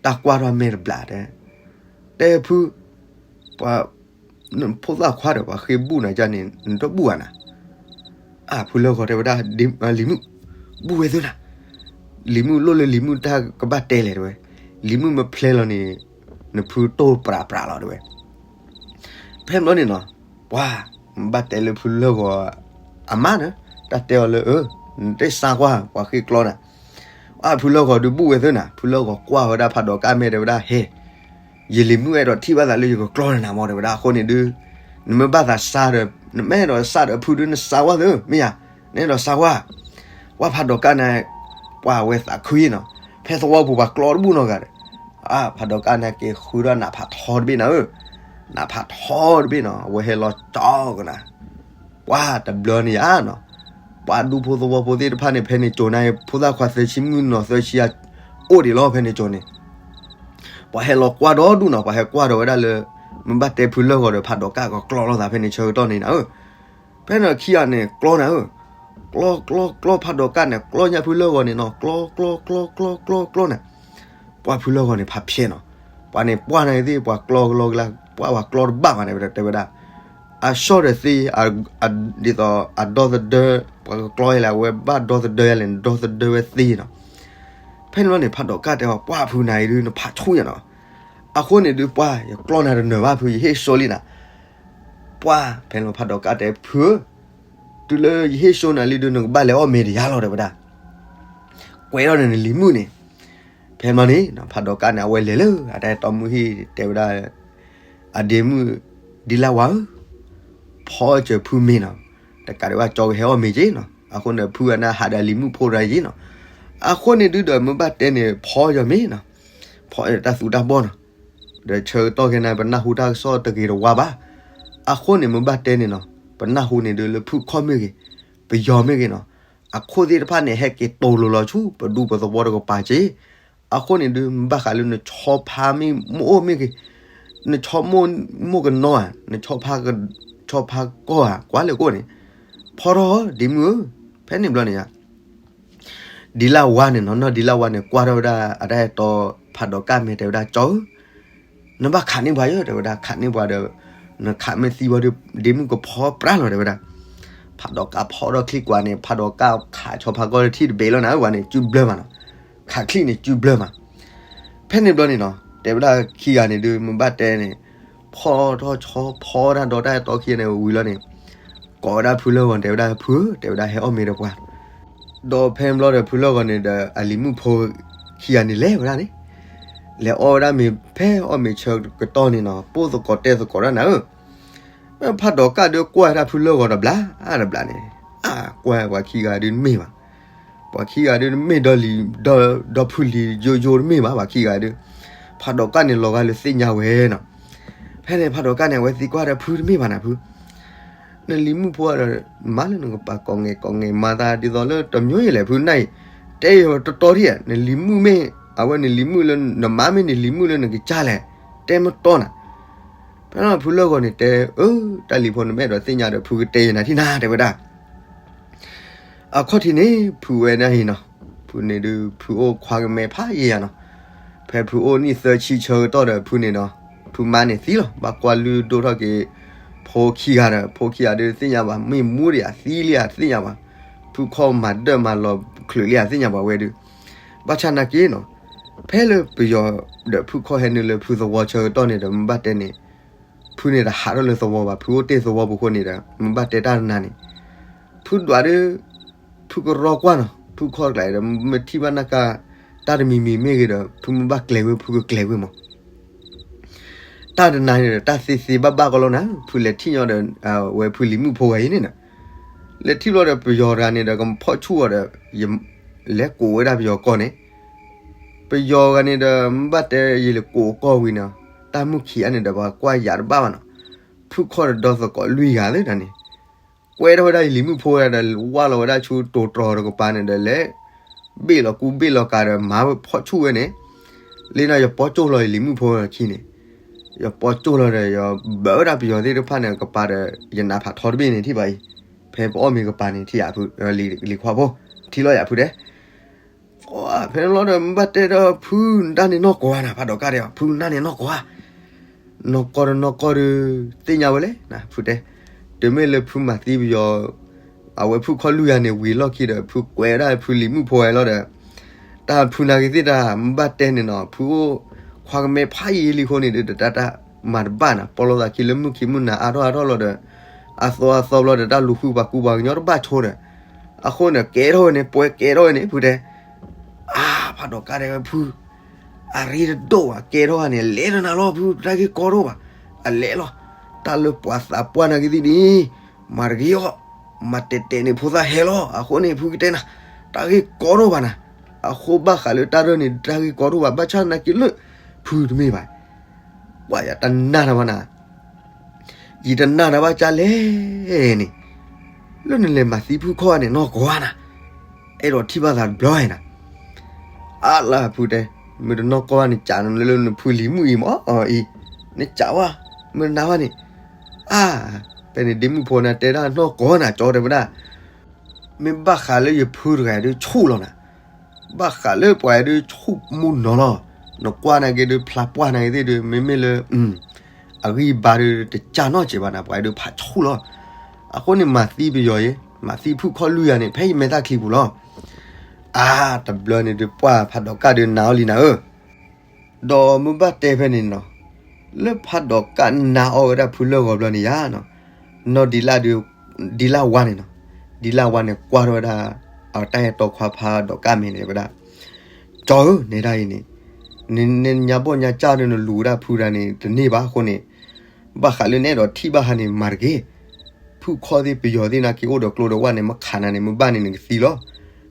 တၢ်ကွၢ်ထီၣ်မဲာ်တဘျီတဲ, တဲဖု ပှၤ နဖိသၣ်ခွါဒီးပှၤဃ့ဘူၣ်နၤကၢ်န့ၣ် နတဘူၣ်ဘၣ်နၤ. အဖုလၢၢ်ဂီၤတဲဝဲဒၣ် လံၤမုၣ် ဘူၣ်ဝဲသ့နၤ, လံၤမုၣ်လိၣ်လၢလံၤမုၣ်တၢ်ကဘၣ်တဲလဲၣ်တဲဝဲ, လံၤမုၣ်မ့ၢ်ဖျဲလီၤန့ၣ် နဖုတိၢ်ပြးပြးလီၤတဲဝဲ. ဖဲန့ၣ်ဘျီန့ၣ်နီၤ ပှၤ ဘၣ်တဲလၢဖုလၢၢ်ဂီၤ အမါန့ၣ် တၢ်တဲအီၤလၢ နတစါကွၢ် ပှၤဃ့ကျီနၤ. အဖုလၢၢ်ဂီၤဒုးဘူၣ်ဝဲသ့နၤ, ဖုလၢၢ်ဂီၤကွၢ်ဝဲဒၣ်ဖးဒိးကၣ်မဲာ်တဲဝဲဒၣ် ဟဲ ယလံၤမုၣ်အဲၣ်ဒိးထံၣ်ဘၣ်သးလၢယကကျီနၤမးတဲဝဲဒၣ်အဃိန့ၣ်ဒုး နမ့ၢ်ဘၣ်သးစါဒီး နမ့ၢ်အဲၣ်ဒိးစါဒီးဖုဒုးနစါကွၢ်သ့ မ့ၢ်ယၤ, နအဲၣ်ဒိးစါကွၢ်. ပှၤဖးဒိးကၣ်န့ၣ် ပှၤဝဲသးခုနီၤ, ဖဲသဝီပူၤပှၤကျီတဘူၣ်နီတဂၤဒီး ဖးဒိးကၣ်န့ၣ်က့ၤဃုဒီးနးဖးထီတဘ့ၣ်နၤဧၢ, နးဖးထီတဘ့ၣ်နီၤ အဝဲဟဲလီၤကၠီကနၤ ပှၤတဘျီန့ၣ်ယါနီၤ, ပှၤဒူဖိသဝီဖိသ့ၣ်တဖၣ်န့ၣ် ဖဲန့ၣ်ကၠိၤန့ၣ် ဖိသၣ်ခွါသၢဆံမုၣ်နီၤသၢဆံယါ အိၣ်ဒံးလီၤဖဲန့ၣ်ကၠိၤန့ၣ်. ပှၤဟဲလီၤကွၢ်ဒီဒူၣ်နီၤ, ပှၤဟဲကွၢ်ဒီးဝဲဒၣ်လၢ မ့ၢ်ဘၣ်တဲဖုလၢၢ်ဂီၤဒီးဖးဒိးကၣ်ကကျီလိာ်သးဖဲန့ၣ်ဆၢကတီၢ်န့ၣ်နၤဧၢ. ဖဲန့ၣ်ခံဂၤန့ၣ်ကျီနၤဧၢ, ကျီကျီကျီဖးဒိးကၣ်န့ၣ် ကျီညါဖုလၢၢ်ဂီၤန့ၣ်နီၤ ကျီကျီကျီကျီကျီကျီန့ၣ် ပှၤဖုလၢၢ်ဂီၤန့ၣ်ဖးဖျဲးနီၤ, ပှၤန့ၣ်ပှၢ်န့ၣ်သ့ၣ် ပှၤကျီကလီကလါ ပှၢ်ပှၤကျီတဘၣ်ဘၣ်န့ၣ် တဲဝဲဒၣ် အဆီၣ်ဒီးသ့ ဒ်သိးအဒီသဒၢ ပှၤကကျီယလဲၣ် အဝဲဘၣ်ဒီသဒၢယလဲၣ် ဒီသဒၢဝဲသ့နီၤ. ဖဲန့ၣ်ဘျီန့ၣ် ဖးဒိးကၣ်တဲအီၤ ပှၢ်ဖုနၤအံၤဒုး နဖးဆူၣ်ညါနီၤ, အဃိန့ၣ်ဒုးပှၢ် ယကျီနၤတနၢၤဘၣ်ဖု ယဟ့ၣ်စိလံနၤ. ပှၢ်ဖဲန့ၣ်ဖးဒိးကၣ်တဲဖုဧၢ, တုၤလၢယဟ့ၣ်စိနၤလံဒုး နကဘၣ်လဲၤအီၣ်မ့ၤတယါလီၤတဲဝဲဒၣ်, ကွဲးထီၣ်န့ၣ်နလံၤမုၣ်န့ၣ်. ဖဲန့ၣ်ဘျီန့ၣ် ဖးဒိးကၣ်န့ၣ် အဝဲလဲၤလၢအတၢ်အဲၣ်တီမုၣ်ဟံၣ်တဲဝဲဒၣ် အဒ့မုၣ်ဒံလါဝါဧၢ, ဖီစၢၤဖုမ့ၤနီၤ, တကးဒံးဘၣ်ကၠီကဟဲအီၣ်မ့ၤက့နီၤ, အဃိန့ၣ် ဖုအန့ၣ်ဟးဒီးလံၤမုၣ်ဖိတဂၤယ့နီၤ, အဃိန့ၣ်ဒုးဒီးမ့ၢ်ဘၣ်တဲန့ၣ် ဖီယီၤမ့ၤနီၤ, ဖီတၢ်သူတၢ်ဘီၣ်နီၤ, ဒီးဆၢကတီၢ်ခဲန့ၣ် ပနၢ်ဟူတၢ်ကစီၣ်တဂ့ၤတဝါဘၣ်, အဃိန့ၣ်မ့ၢ်ဘၣ်တဲန့ၣ်နီၤ, ပနၢ်ဟူန့ၣ်ဒုးလၢဖုခီၣ်မ့ၢ်ဂ့ၤ, ပယီၤမ့ၢ်ဂ့ၤနီၤ, အခိၣ်သ့ၣ်တဖၣ်န့ၣ် ဟဲက့ၤတိၤလိၤလီၤဆူ ပဒူပသဝီတကပၤက့ အဃိန့ၣ်ဒုး ဘၣ်ဃးလၢနဆီဖါမ့ၢ်အိၣ်မ့ၢ်ဂ့ၤ, နဆီမိၢ်ကနီၤဧါ, နဆီဖါကီၢ်ဧါ, ကွၢ်လၢကိၣ်န့ၣ်, ဖီထီၣ်ဒ့မုၣ်ဧၢ, ဖဲန့ၣ်ဘျီန့ၣ်ဧါ, ဒံလါဝါန့ၣ်နီၤ, နီၢ်ဒံလါဝါန့ၣ် ကွၢ်ထီၣ်ဝဲဒၣ်အတၢ်အဲၣ်တီဖးဒိးကၣ်မဲာ်တဲဝဲဒၣ် ကၠီဧၢ နဘၣ်ခးန့ၢ်ပှၤယဲ တဲဝဲဒၣ်, ခးန့ၢ်ပှၤဒီး နခးမ့ၢ်သံဝဲဒီး ဒ့မုၣ်ကဖီပြးလီၤတဲဝဲဒၣ်. ဖးဒိးကၣ်ဖီထီၣ်ချံကွၢ်န့ၣ် ဖးဒိးကၣ်ခးဆီဖါကီၢ်တထံၣ်တဘ့ၣ်လီၤနၤ, ဝဲန့ၣ် စုဘျၢမးနီၤ, ခးချံန့ၣ် စုဘျၢမး. ဖဲန့ၣ်ဘျီန့ၣ်နီၤ, တဲဝဲဒၣ်ခံဂၤန့ၣ်ဒုး မုၢ်ဘၣ်တဲန့ၣ် ဖီၣ်ထီၣ်ဆီဖီတၢ်ဒီတၢ်အဲၣ်တီခံဂၤန့ၣ်ဝံၤလီၤန့ၣ်, ကိးဝဲဒၣ်ဖုလၢၢ်ဂီၤန့ၣ် တဲဝဲဒၣ်ဖုဧၢ တဲဝဲဒၣ်ဟဲအီၣ်မ့ၤဒီးပှၤ, ဒီးဖဲန့ၣ်ဘျီဒီးဖုလၢၢ်ဂီၤန့ၣ်ဒီးအလံၤမုၣ်ဖိခံဂၤန့ၣ်လဲၤဝဲဒၣ်န့ၣ်, လဲၤအီၣ်ဝဲဒၣ်မ့ၤဖဲအီၣ်မ့ၤဆၢကတီၢ်န့ၣ်နီၤ ပိၢ်သကိးတဲသကိးတၢ်နၤဧၢ, ဖးဒိးကၣ်ဒုးကွၢ်ဝဲဒၣ်ဖုလၢၢ်ဂီၤတဘျီ, တဘျီန့ၣ်, အါ ကွၢ်ပှၤခံဂၤဒုးတမ့ၢ်ဘၣ်, ပှၤခံဂၤဒုးတမ့ၢ်ဒီးလံၤ, ဒီးဖုလံၤယိယိတမ့ၢ်ဘၣ် ပှၤခံဂၤဒုး, ဖးဒိးကၣ်န့ၣ်လီၤဂာ်လၢသ့ၣ်ညါဝဲနီၤ, ဖဲန့ၣ်ဖးဒိးကၣ်န့ၣ် အဝဲသံကွၢ်ဒီးဖုတမ့ၢ်ဘၣ်နၤဖု နလံၤမုၣ်ဖိဒီး မၤလၢနကပၤကိးငဲၤကိးငဲၤ မၤသးဒ်သိးလၢတမျိုးယဲလဲၣ်ဖုနၤအံၤ, တဲယၤတတီတံၢ်ဧါ နလံၤမုၣ်မ့ၢ်, အဝဲနလံၤမုၣ်လၢ နမါမ့ၢ်နလံၤမုၣ်လၢနကစၢ်လဲၣ်, တဲမတီနၤ, ဖဲန့ၣ်ဖုလၢၢ်ဂီၤန့ၣ်တဲ, အၢ, တၢ်လံၤဖိနမ့ၢ်အဲၣ်ဒိးသ့ၣ်ညါဒီး ဖုကတဲယၤနၤထံၣ်နၤ တဲဝဲဒၣ် အခီၣ်ထံးန့ၣ် ဖုဝဲဒၣ်အံၤနီၤ, ဖုန့ၣ်ဒုး ဖုအိၣ်ခွါကမဲဖးယံာ်ယၤနီၤ, ဖဲဖုအိၣ်နံၣ်သၢဆံဆၢကတီၢ်ဒီး ဖုန့ၣ်ဒီး ဖုမါန့ၣ်သံလီၤ, ဘၣ်ကွၢ်လုၢ်ဒိၣ်ထီၣ်က့ၤ ဖိခံဂၤဒီး ဖိခံဂၤဒုးသ့ၣ်ညါဘၣ် မ့ၢ်မူဒံးဧါသံလံဧါတသ့ၣ်ညါဘၣ်, ဖုခီၣ်မၤဒၢၣ်မၤလီၤချုးလံဧါတသ့ၣ်ညါဘၣ်ဝဲဒုး, ဘၣ်ဆၣ်နာ်က့နီၤ, ဖဲလၢပယီၤဒီးဖုခီၣ်ဟဲနုာ်လၢဖုသဝီဆၢကတီၢ်န့ၣ်ဒီး မ့ၢ်ဘၣ်တဲန့ၣ် ဖုန့ၣ်တဟးထီၣ်လၢသဝီဘၣ်, ဖုအိၣ်တ့ၢ်သဝီပူၤဃိန့ၣ်ဒီး မ့ၢ်ဘၣ်တဲတၢ်တနၤန့ၣ်, ဖုဒွးဒုး, ဖုကရီကွၢ်နီၤ, ဖုခီၣ်တကျါဒီး မ့ၢ်ထံၣ်ဘၣ်နၢ်ကၢ် တၢ်တမံၤမံၤမ့ၢ်ဂ့ၤဒီး ဖုမ့ၢ်ဘၣ်ကျဲၤဝဲ ဖုကကျဲၤဝဲမး တၢ်တနၤန့ၣ်ဒီး တၢ်သ့သ့ဘၣ်ဘၣ်ကီလီၤနၤ, ဖုလဲၤထံၣ်ညီဒီး ဝဲဖုလံၤမုၣ်ဖိဝဲအံၤန့ၣ်နီၤ, လဲၤထံၣ်ဘျီဒီးပယီၤတဂၤန့ၣ်ဒီး ကဖီၣ်ဆူၣ်အီၤဒီး လဲၤကိးဝဲဒၣ်ပယီၤကီၢ်န့ၣ်, ပယီၤတဂၤန့ၣ်ဒီး မ့ၢ်ဘၣ်တဲယလဲၤကိးအကီၢ်ဝံၤနီၤ, တၢ်မုၢ်ခံးအါန့ၣ်ဒီး ပှၤကွၢ်ယၤတဘၣ်ဘၣ်နီၤ, ဖုခီၣ်ဒီးဒီသကိးလွံၢ်ဂၤသ့ၣ်တၢ်န့ၣ် ကွဲထီၣ်ဝဲဒၣ်ယလံၤမုၣ်ဖိဝဲဒၣ်ဒီး ဝၢ်လီၤဝဲဒၣ်ဆူတိၤတြီၤတကပၤန့ၣ်ဒီး လဲၤဘ့ၣ်လီၤကူဘ့ၣ်လီၤကၤဒီး မၤဖီၣ်ဆူၣ်ဝဲန့ၣ်, လၢန့ၣ် ယပီၢ်ကၠိၣ်လီၤယလံၤမုၣ်ဖိခံန့ၣ်, ယပီၢ်ကၠိၣ်လီၤဒီး ယဘၢဝဲဒၣ်ပယီၤသ့ၣ်တဖၣ်န့ၣ် ကပၤဒီး ယနးဖးထီတဘ့ၣ်န့ၣ်ထံၣ်ဘၣ်အံၤ, ဖဲပအီၣ်မ့ၤကပၤန့ၣ်ထံၣ်ယၤဖု, လံၤခွါဖိ, ထံၣ်လီၤယၤဖုတဲ ဖဲန့ၣ်လီၤဒီး မ့ၢ်ဘၣ်တဲဒီး ဖုနတၢ်န့ၣ်နီၢ်ကီၢ်ဧါနၤ, ဖးဒိးကၣ်ဒီး ဖုနတၢ်န့ၣ်နီၢ်ကီၢ်ဧါ, နီၢ်ကီၢ်ဒီးနီၢ်ကီၢ်ဒီး သ့ၣ်ညါဝဲလဲၣ်နၤ ဖုတဲ, တုၤမ့ၢ်လၢဖုမၤသံပယီၤ အဝဲဖုခီၣ်လွံၢ်ဂၤန့ၣ် ဝံၤလီၢ်ခံဒီး ဖုကွဲးဒၣ်ဖုလံၤမုၣ်ဖိဝဲလီၤဒီး တၢ်ဖုနာ်က့ၤသ့ၣ်တၢ် မ့ၢ်ဘၣ်တဲန့ၣ်နီၤ ဖုအိၣ်ခွါကမဲဖးယံာ်လံအဃိန့ၣ်ဒီး တၢ်တၢ်မၤတဘၣ်နၤ ပီၢ်လိာ်သးခံလၢမုၢ်ခံမုၢ်နၤအါထီၣ်အါထီၣ်လီၤဒီး အသီအသီဘျီဒီး တၢ်လူၤဃုပှၤကူပှၤကညီတဘၣ်ဆိဒီး အဃိန့ၣ် ကဲထီၣ်ဝဲန့ၣ် ပှဲၤကဲထီၣ်ဝဲန့ၣ် ဖုတဲ အါ ဖးဒိးကၣ်တဲဝဲဖု အရ့တဒိၣ်ဘၣ် ကဲထီၣ်ဧါန့ၣ် လဲၤဒီးနၤလီၤ ဖုတၢ်ဂ့ၢ်ကီတအိၣ်ဘၣ် အလဲၤလီၤ တၢ်လၢပှၤသးပှၢ်နာ်က့ၤသ့ၣ်န့ၣ် မၤတဂ့ၤအီၤ မၤတဲာ်တဲာ်န့ၣ် ဖိသၣ်ဟဲလီၤ အဃိန့ၣ် ဖုကတဲနၤ တၢ်ဂ့ၢ်ကီတအိၣ်ဘၣ်နၤ အဃိဘၣ်ဃးလၢတၢ်ရၢၢ်န့ၣ် တၢ်ဂ့ၢ်ကီတအိၣ်ဘၣ် ဘၣ်ဆၣ်နာ်က့ၤလၢ ဖုတမ့ၢ်ဘၣ် ပှၤယတနာ်တၢ်ဘၣ်နၤ ယတနာ်တၢ်ဘၣ်ကၢ်လဲၣ်န့ၣ် လၢနလဲၤမၤသံဖုခီၣ်န့ၣ် နီၢ်ကီၢ်ဧါနၤ အဲၣ်ဒိးထံၣ်ဘၣ်သးတဘျီနၤ အါလၢဖုတဲ မ့ၢ်တနီၢ်ကီၢ်ဘၣ်န့ၣ် ကးနလၢနဖုလံၤမုၣ်အံၤမ့ၢ်အံၤ နကးဝဲ မ့ၢ်နၤဘၣ်န့ၣ် အါ ဖဲန့ၣ်ဒ့မုၣ်ဖိနၤတဲဒၣ်နီၢ်ကီၢ်နၤ ကၠီတဲဝဲဒၣ် မ့ၢ်ဘၣ်ဃးလၢယဖုတဂၤဒုးဆူၣ်လီၤနၤ ဘၣ်ဃးလၢပှၤဒုးဆူၣ်မူနီၤလီၤ နကွၢ်နာ်က့ၤဒုးဖျါပှၢ်နာ်က့ၤသ့ၣ်ဒုး မ့မ့ၢ်လၢ အဂံၢ်ဘါဒုးတကၢ်နီၢ်စဲးဘၣ်နၤ ပှၤဒုးဖးဆူၣ်လီၤ အဃိန့ၣ်မၤသံပယီၤယဲ မၤသံဖုခီၣ်လွံၢ်ဂၤန့ၣ် ဖဲယမဲာ်သၣ်ချံပူၤလီၤ အါ တဘျီန့ၣ်ဒုးပှၢ်ဖးဒိးကၣ်ဒုးနၤအီၤလံနၤဧၢ ဒီးမ့ၢ်ဘၣ်တဲဖဲန့ၣ်နီၤ လၢဖးဒိးကၣ်နၤအီၤဝဲဒၣ်ဖုလၢၢ်ဂီၤဘျီန့ၣ်ယါနီၤ နီၢ်ဒံလၣ်ဒုး ဒံလၣ်ဝါန့ၣ်နီၤ ဒံလၣ်ဝါန့ၣ် ကွၢ်ထီၣ်ဝဲဒၣ် အတၢ်အဲၣ်တီခွါဖးဒိးကၣ်မဲာ်န့ၣ်ဝဲဒၣ် ကၠီဧၢ နဲဒၣ်အံၤန့ၣ် နညါဘီၣ်ညါကၢ်ဒီးနလူၤဝဲဒၣ်ဖုတဂၤန့ၣ် တန့ၢ်ဘၣ်အဃိန့ၣ် ဘၣ်ဃးလၢနအဲၣ်ဒိးထံၣ်ဘၣ်ဟးန့ၣ် မၤတဂ့ၤ ဖုခီၣ်သ့ၣ်ပယီၤသ့ၣ်နာ်က့ၤအိၣ်ဒီးကျိဒီးဝၣ်န့ၣ် မ့ၢ်ခးနၤန့ၣ် မ့ၢ်ဘၣ်န့ၣ်နကသံလီၤ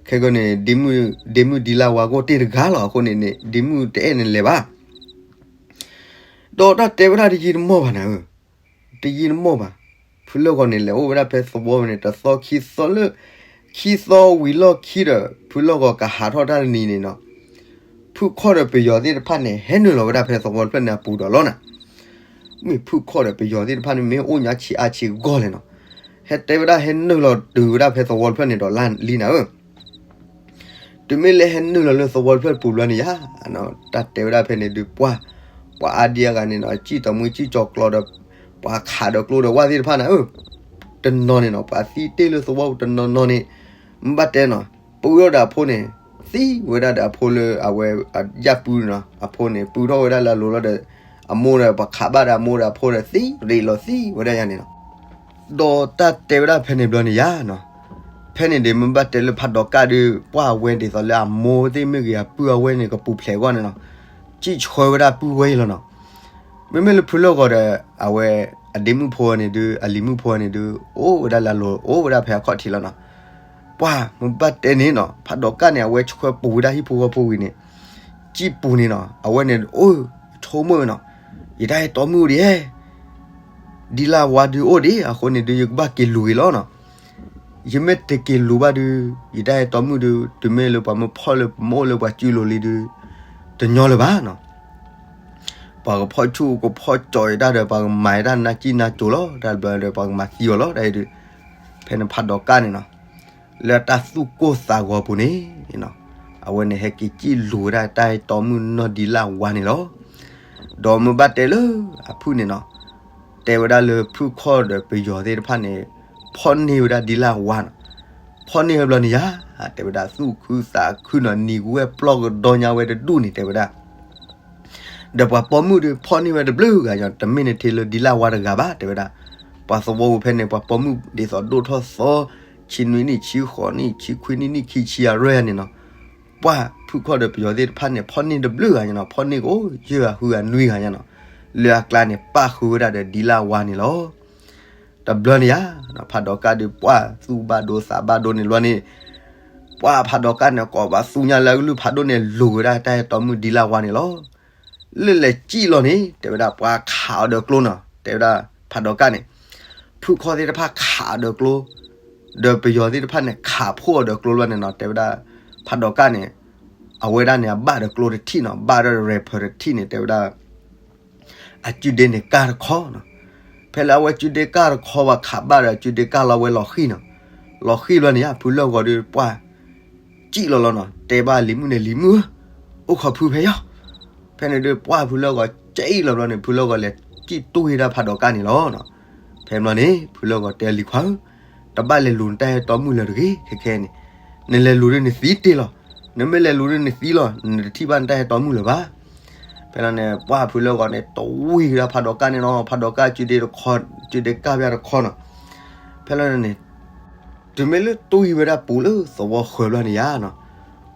ခဲကနံၣ်န့ၣ် ဒ့မုၣ်ဒံလၣ်ဝါကအိၣ်တ့ၢ်တဂၤလီၤ အဃိန့ၣ်န့ၣ် ဒ့မုၣ်တအဲၣ်န့ၣ်လဲၤဘၣ် ဒီးတၢ်တဲဝဲဒၣ်တယံာ်တမီၢ်ဘၣ်နၤဧၢ တယံာ်တမီၢ်ဘၣ် ဖုလၢၢ်ဂီၤန့ၣ် လဲၤအိၣ်ဝဲဒၣ်ဖဲသဝီန့ၣ် တသီခံသီလၢ ခံသီဝံၤလီၢ်ခံဒီး ဖုလၢၢ်ဂီၤကဟးထီၣ်တၢ်တနံၤန့ၣ်နီၤ ဖုခီၣ်ဒီးပယီၤသ့ၣ်တဖၣ်န့ၣ် ဟဲနုာ်လီၤဝဲဒၣ်ဖဲသဝီတဖျၢၣ်န့ၣ်အပူၤဒီးလီၤနၤ မ့ၢ်ဖုခီၣ်ဒီးပယီၤသ့ၣ်တဖၣ်န့ၣ် မ့ၢ်အိၣ်ညါဆံးအါဆံးဂီၢ်လဲၣ်နီၤ ဟဲတဲဝဲဒၣ်ဟဲနုာ်လီၤတုၤဝဲဒၣ်ဖဲသဝီတဖျၢၣ်န့ၣ်ဒီးလီၤနၤဧၢ တုၤမ့ၢ်လၢဟဲနုာ်လီၤလၢသဝီတဖျၢၣ်ပူၤဘျီန့ၣ်ယါ, တၢ်တဲဝဲဒၣ်ဖဲန့ၣ်ဒုးပှၢ်, ပှၤအါဒံအါဂၤန့ၣ်နီၤ စံၣ်တီၤမှံစံၣ်ကၠီၤကျီဒီး ပှၤခးဒီးကျိဒီးဝၣ်သ့ၣ်တဖၣ်နၤဧၢ, တနီၤန့ၣ်နီၤ ပှၤသံတ့ၢ်လၢသဝီပူၤတနီၤနီၤန့ၣ်, မ့ၢ်ဘၣ်တဲနီၤ ပဝဲဒၣ်ဖိန့ၣ် သံဝဲဒၣ်ဒီးအဖိလၢအဝဲအယၣ်ပုၢ်န့ၣ်နီၤ, အဖိန့ၣ် ပုၢ်ထီၣ်ဝဲဒၣ်လၢအလိၤလီၤဒီး အမိၢ်ဒီးပှၤခးဘၣ်ဒီးအမိၢ်ဒီးအဖိဒီးသံရ့းလီၤသံဝဲဒၣ်ယါန့ၣ်နီၤ. ဒီးတၢ်တဲဝဲဒၣ်ဖဲန့ၣ်ဘျီန့ၣ်ယါနီၤ, ဖဲန့ၣ်ဒ်မ့ၢ်ဘၣ်တဲလၢဖးဒိးကၣ်ဒီး ပှၢ်အဝဲဒ်သိးလၢအမိၢ်သ့ၣ်မ့ၢ်ဂ့ၤ အပုၢ်အဝဲၢ်န့ၣ် ကပူၤဖျဲးအဂီၢ်န့ၣ်နီၤ, စံၣ်ဆှၢဝဲဒၣ်ပုၢ်ဝဲၢ်အံၤလီၤနီၤ. မ့မ့ၢ်လၢဖုလၢၢ်ဂီၤဒီး အဝဲအဒ့မုၣ်ဖိန့ၣ်ဒုး အလံၤမုၣ်ဖိန့ၣ်ဒုး အိၣ်ဝဲဒၣ်လၢအလိၤ အိၣ်ဝဲဒၣ်ဖဲအခီၣ်ထံးလီၤနီၤ. ပှၢ်မ့ၢ်ဘၣ်တဲန့ၣ်နီၤ, ဖးဒိးကၣ်န့ၣ် အဝဲဆှၢပူၤဝဲဒၣ်ဟံၣ်ဖိဃီဖိဝံၤန့ၣ် စံၣ်ပူၤန့ၣ်နီၤ, အဝဲန့ၣ် အိၣ်ဆိကမိၣ်နီၤ, ယတၢ်အဲၣ်တီမုၣ်ဒ် ဒ်လၢဝါဒုးအိၣ်ဒံး အဃိန့ၣ်ဒုး ယကဘၣ်က့ၤလူၤဂ့ၤလီၤနီၤ. ယမ့ၢ်တက့ၤလူၤဘၣ်ဒုး ယတၢ်အဲၣ်တီမုၣ်ဒုး တုၤမ့ၢ်လၢပှၤမၢဖီၣ်လၢပမိၢ်လၢပှၤစုလိၤလံဒုး တညီလၢၤဘၣ်နီၤ. ပှၤကဖီၣ်ဆူၣ်ကဖီၣ်ကၠီၤယတၢ်ဒီး ပှၤကမၤယတၢ်နၢ်ကံၣ်နၢ်ကိၤလီၤ, တၢ်ဘျီဒီး ပှၤကမၤသံအီၤလီၤ တၢ်အံၤဒုး. ဖဲန့ၣ်ဖးဒိးကၣ်န့ၣ်နီၤ, လၢတၢ်သူၣ်ကိၢ်သးဂီၤပူၤန့ၣ် အဝဲန့ၣ်ဟဲက့ၤစံၣ်လူၤဝဲဒၣ်တၢ်အဲၣ်တီမုၣ်နီၢ်ဒံလၢဝါန့ၣ်လီၤ. ဒီးမ့ၢ်ဘၣ်တဲလၢအဖုၣ်န့ၣ်နီၤ, တဲဝဲဒၣ်လၢဖုၣ်ခီၣ်ဒီးပယီၤသ့ၣ်တဖၣ်န့ၣ် ဖီၣ်န့ၢ်ဝဲဒၣ်ဒံလၢဝါနီၤ. ဖီၣ်န့ၢ်ဝဲဘျီန့ၣ်ယါ, တဲဝဲဒၣ်သူၣ်ခုသးခုနီၤ, နံၤကဝဲၢ်ပျီၢ်ကဒီညါဝဲတဒူၣ်န့ၣ် တဲဝဲဒၣ် ဒီးပှၤပိာ်မုၣ်ဒုးဖီၣ်န့ၢ်ဝဲတဘျုးဂၤညီ, တမ့ၢ်နထံၣ်လၢဒံလၢဝါတဂၤဘၣ် တဲဝဲဒၣ်. ပှၤသဝီပူၤဖဲန့ၣ် ပှၤပိာ်မုၣ်ဒ်သိးဒိၣ်ထီၣ်သီ ဆံနွံနံၣ် ဆံဃိးနံၣ် ဆံခွံနံၣ် နံၣ်ခံဆံအရွဲၣ်န့ၣ်နီၤ, ပှၢ်ဖုၣ်ခီၣ်ဒီးပယီၤသ့ၣ်တဖၣ်န့ၣ် ဖီၣ်န့ၢ်တဘျုးဂၤညီနီၤ, ဖီၣ်န့ၢ်ကအိၣ်ယဲၢ်ဂၤဃုဂၤနွံဂၤညီနီၤ, လၢအကျါန့ၣ် ပၣ်ဃုာ်ဝဲဒၣ်ဒီးဒံလၢဝါန့ၣ်လီၤ. တဘျီန့ၣ်ယါ, ဖးဒိးကၣ်ဒုးပှၢ်သူၣ်ဘၣ်ဒိသးဘၣ်ဒိန့ၣ်လီၤန့ၣ်, ပှၢ်ဖးဒိးကၣ်န့ၣ် ကိးပသူညါလၢအကလုၢ်ဖးဒိၣ်န့ၣ် လူၤဝဲဒၣ်တၢ်အဲၣ်တီမုၣ်ဒံလၢဝါန့ၣ်လီၤ. လၢလဲၤစံၣ်လီၤန့ၣ် တဲဝဲဒၣ်ပှၤခးအီၤဒီးကျိနီၤ, တဲဝဲဒၣ်ဖးဒိးကၣ်န့ၣ်, ဖုၣ်ခီၣ်သ့ၣ်တဖၣ်ခးအီၤဒီးကျိ, ဒီးပယီၤသ့ၣ်တဖၣ်န့ၣ် ခးဖှိၣ်အီၤဒီးကျိလီၤန့ၣ်နီၤ, တဲဝဲဒၣ်ဖးဒိးကၣ်န့ၣ်, အဝဲဒၣ်န့ၣ် အဘၣ်ဒီးကျိတထံၣ်နီၤ, ဘၣ်ဒီးရဲၣ်ဖၢၣ်တထံၣ်န့ၣ် တဲဝဲဒၣ် အစုဒ့န့ၣ်ကၢ်တခီနီၤ. ဖဲလၢအဝဲစုဒ့ကၢ်တခီ ပှၤခးဘၣ်ဒီးစုဒ့ကၢ်လီၤဝဲလီၤဃံၤနီၤ. လီၤဃံၤဘျီန့ၣ်ယါ ဖုလၢၢ်ဂီၤဒုးပှၢ် စံၣ်လီၤလီၤနီၤ, တဲဘၣ်လံၤမုၣ်န့ၣ် လံၤမုၣ်ဧၢ, အိၣ်ခိးဖုဖဲယီၤ. ဖဲန့ၣ်ဒုးပှၢ်ဖုလၢၢ်ဂီၤစံၣ်လီၤဘျီန့ၣ် ဖုလၢၢ်ဂီၤလဲၤစံၣ်တူၢ်ဝဲဒၣ်ဖးဒိးကၣ်န့ၣ်လီၤ. ဖဲဘျီန့ၣ် ဖုလၢၢ်ဂီၤတဲလံၤခွါဧၢ, တဘၣ်လဲၤလူၤနတၢ်အဲၣ်တီမုၣ်လၢၤတဂ့ၤ, ခဲခဲန့ၣ် နလဲၤလူၤဒုးနသံတ့ၢ်လီၤ, နမ့ၢ်လဲၤလူၤဒုးနသံလီၤ, နတထံၣ်ဘၣ်နတၢ်အဲၣ်တီမုၣ်လၢၤဘၣ်. ဖဲလီၤန့ၣ် ပှၢ်ဖုလၢၢ်ဂီၤန့ၣ် တဝံၤဝဲဒၣ်ဖးဒိးကၣ်န့ၣ်နီၤ, ဖးဒိးကၣ်စုဒ့တခီ, စုဒ့ကၢ်ဖဲတခီနီၤ. ဖဲလီၤန့ၣ် တုၤမ့ၢ်လၢတဝံၤဝဲဒၣ်ပူၤလၢသဝီဃၢၤဘျီန့ၣ်ယါနီၤ,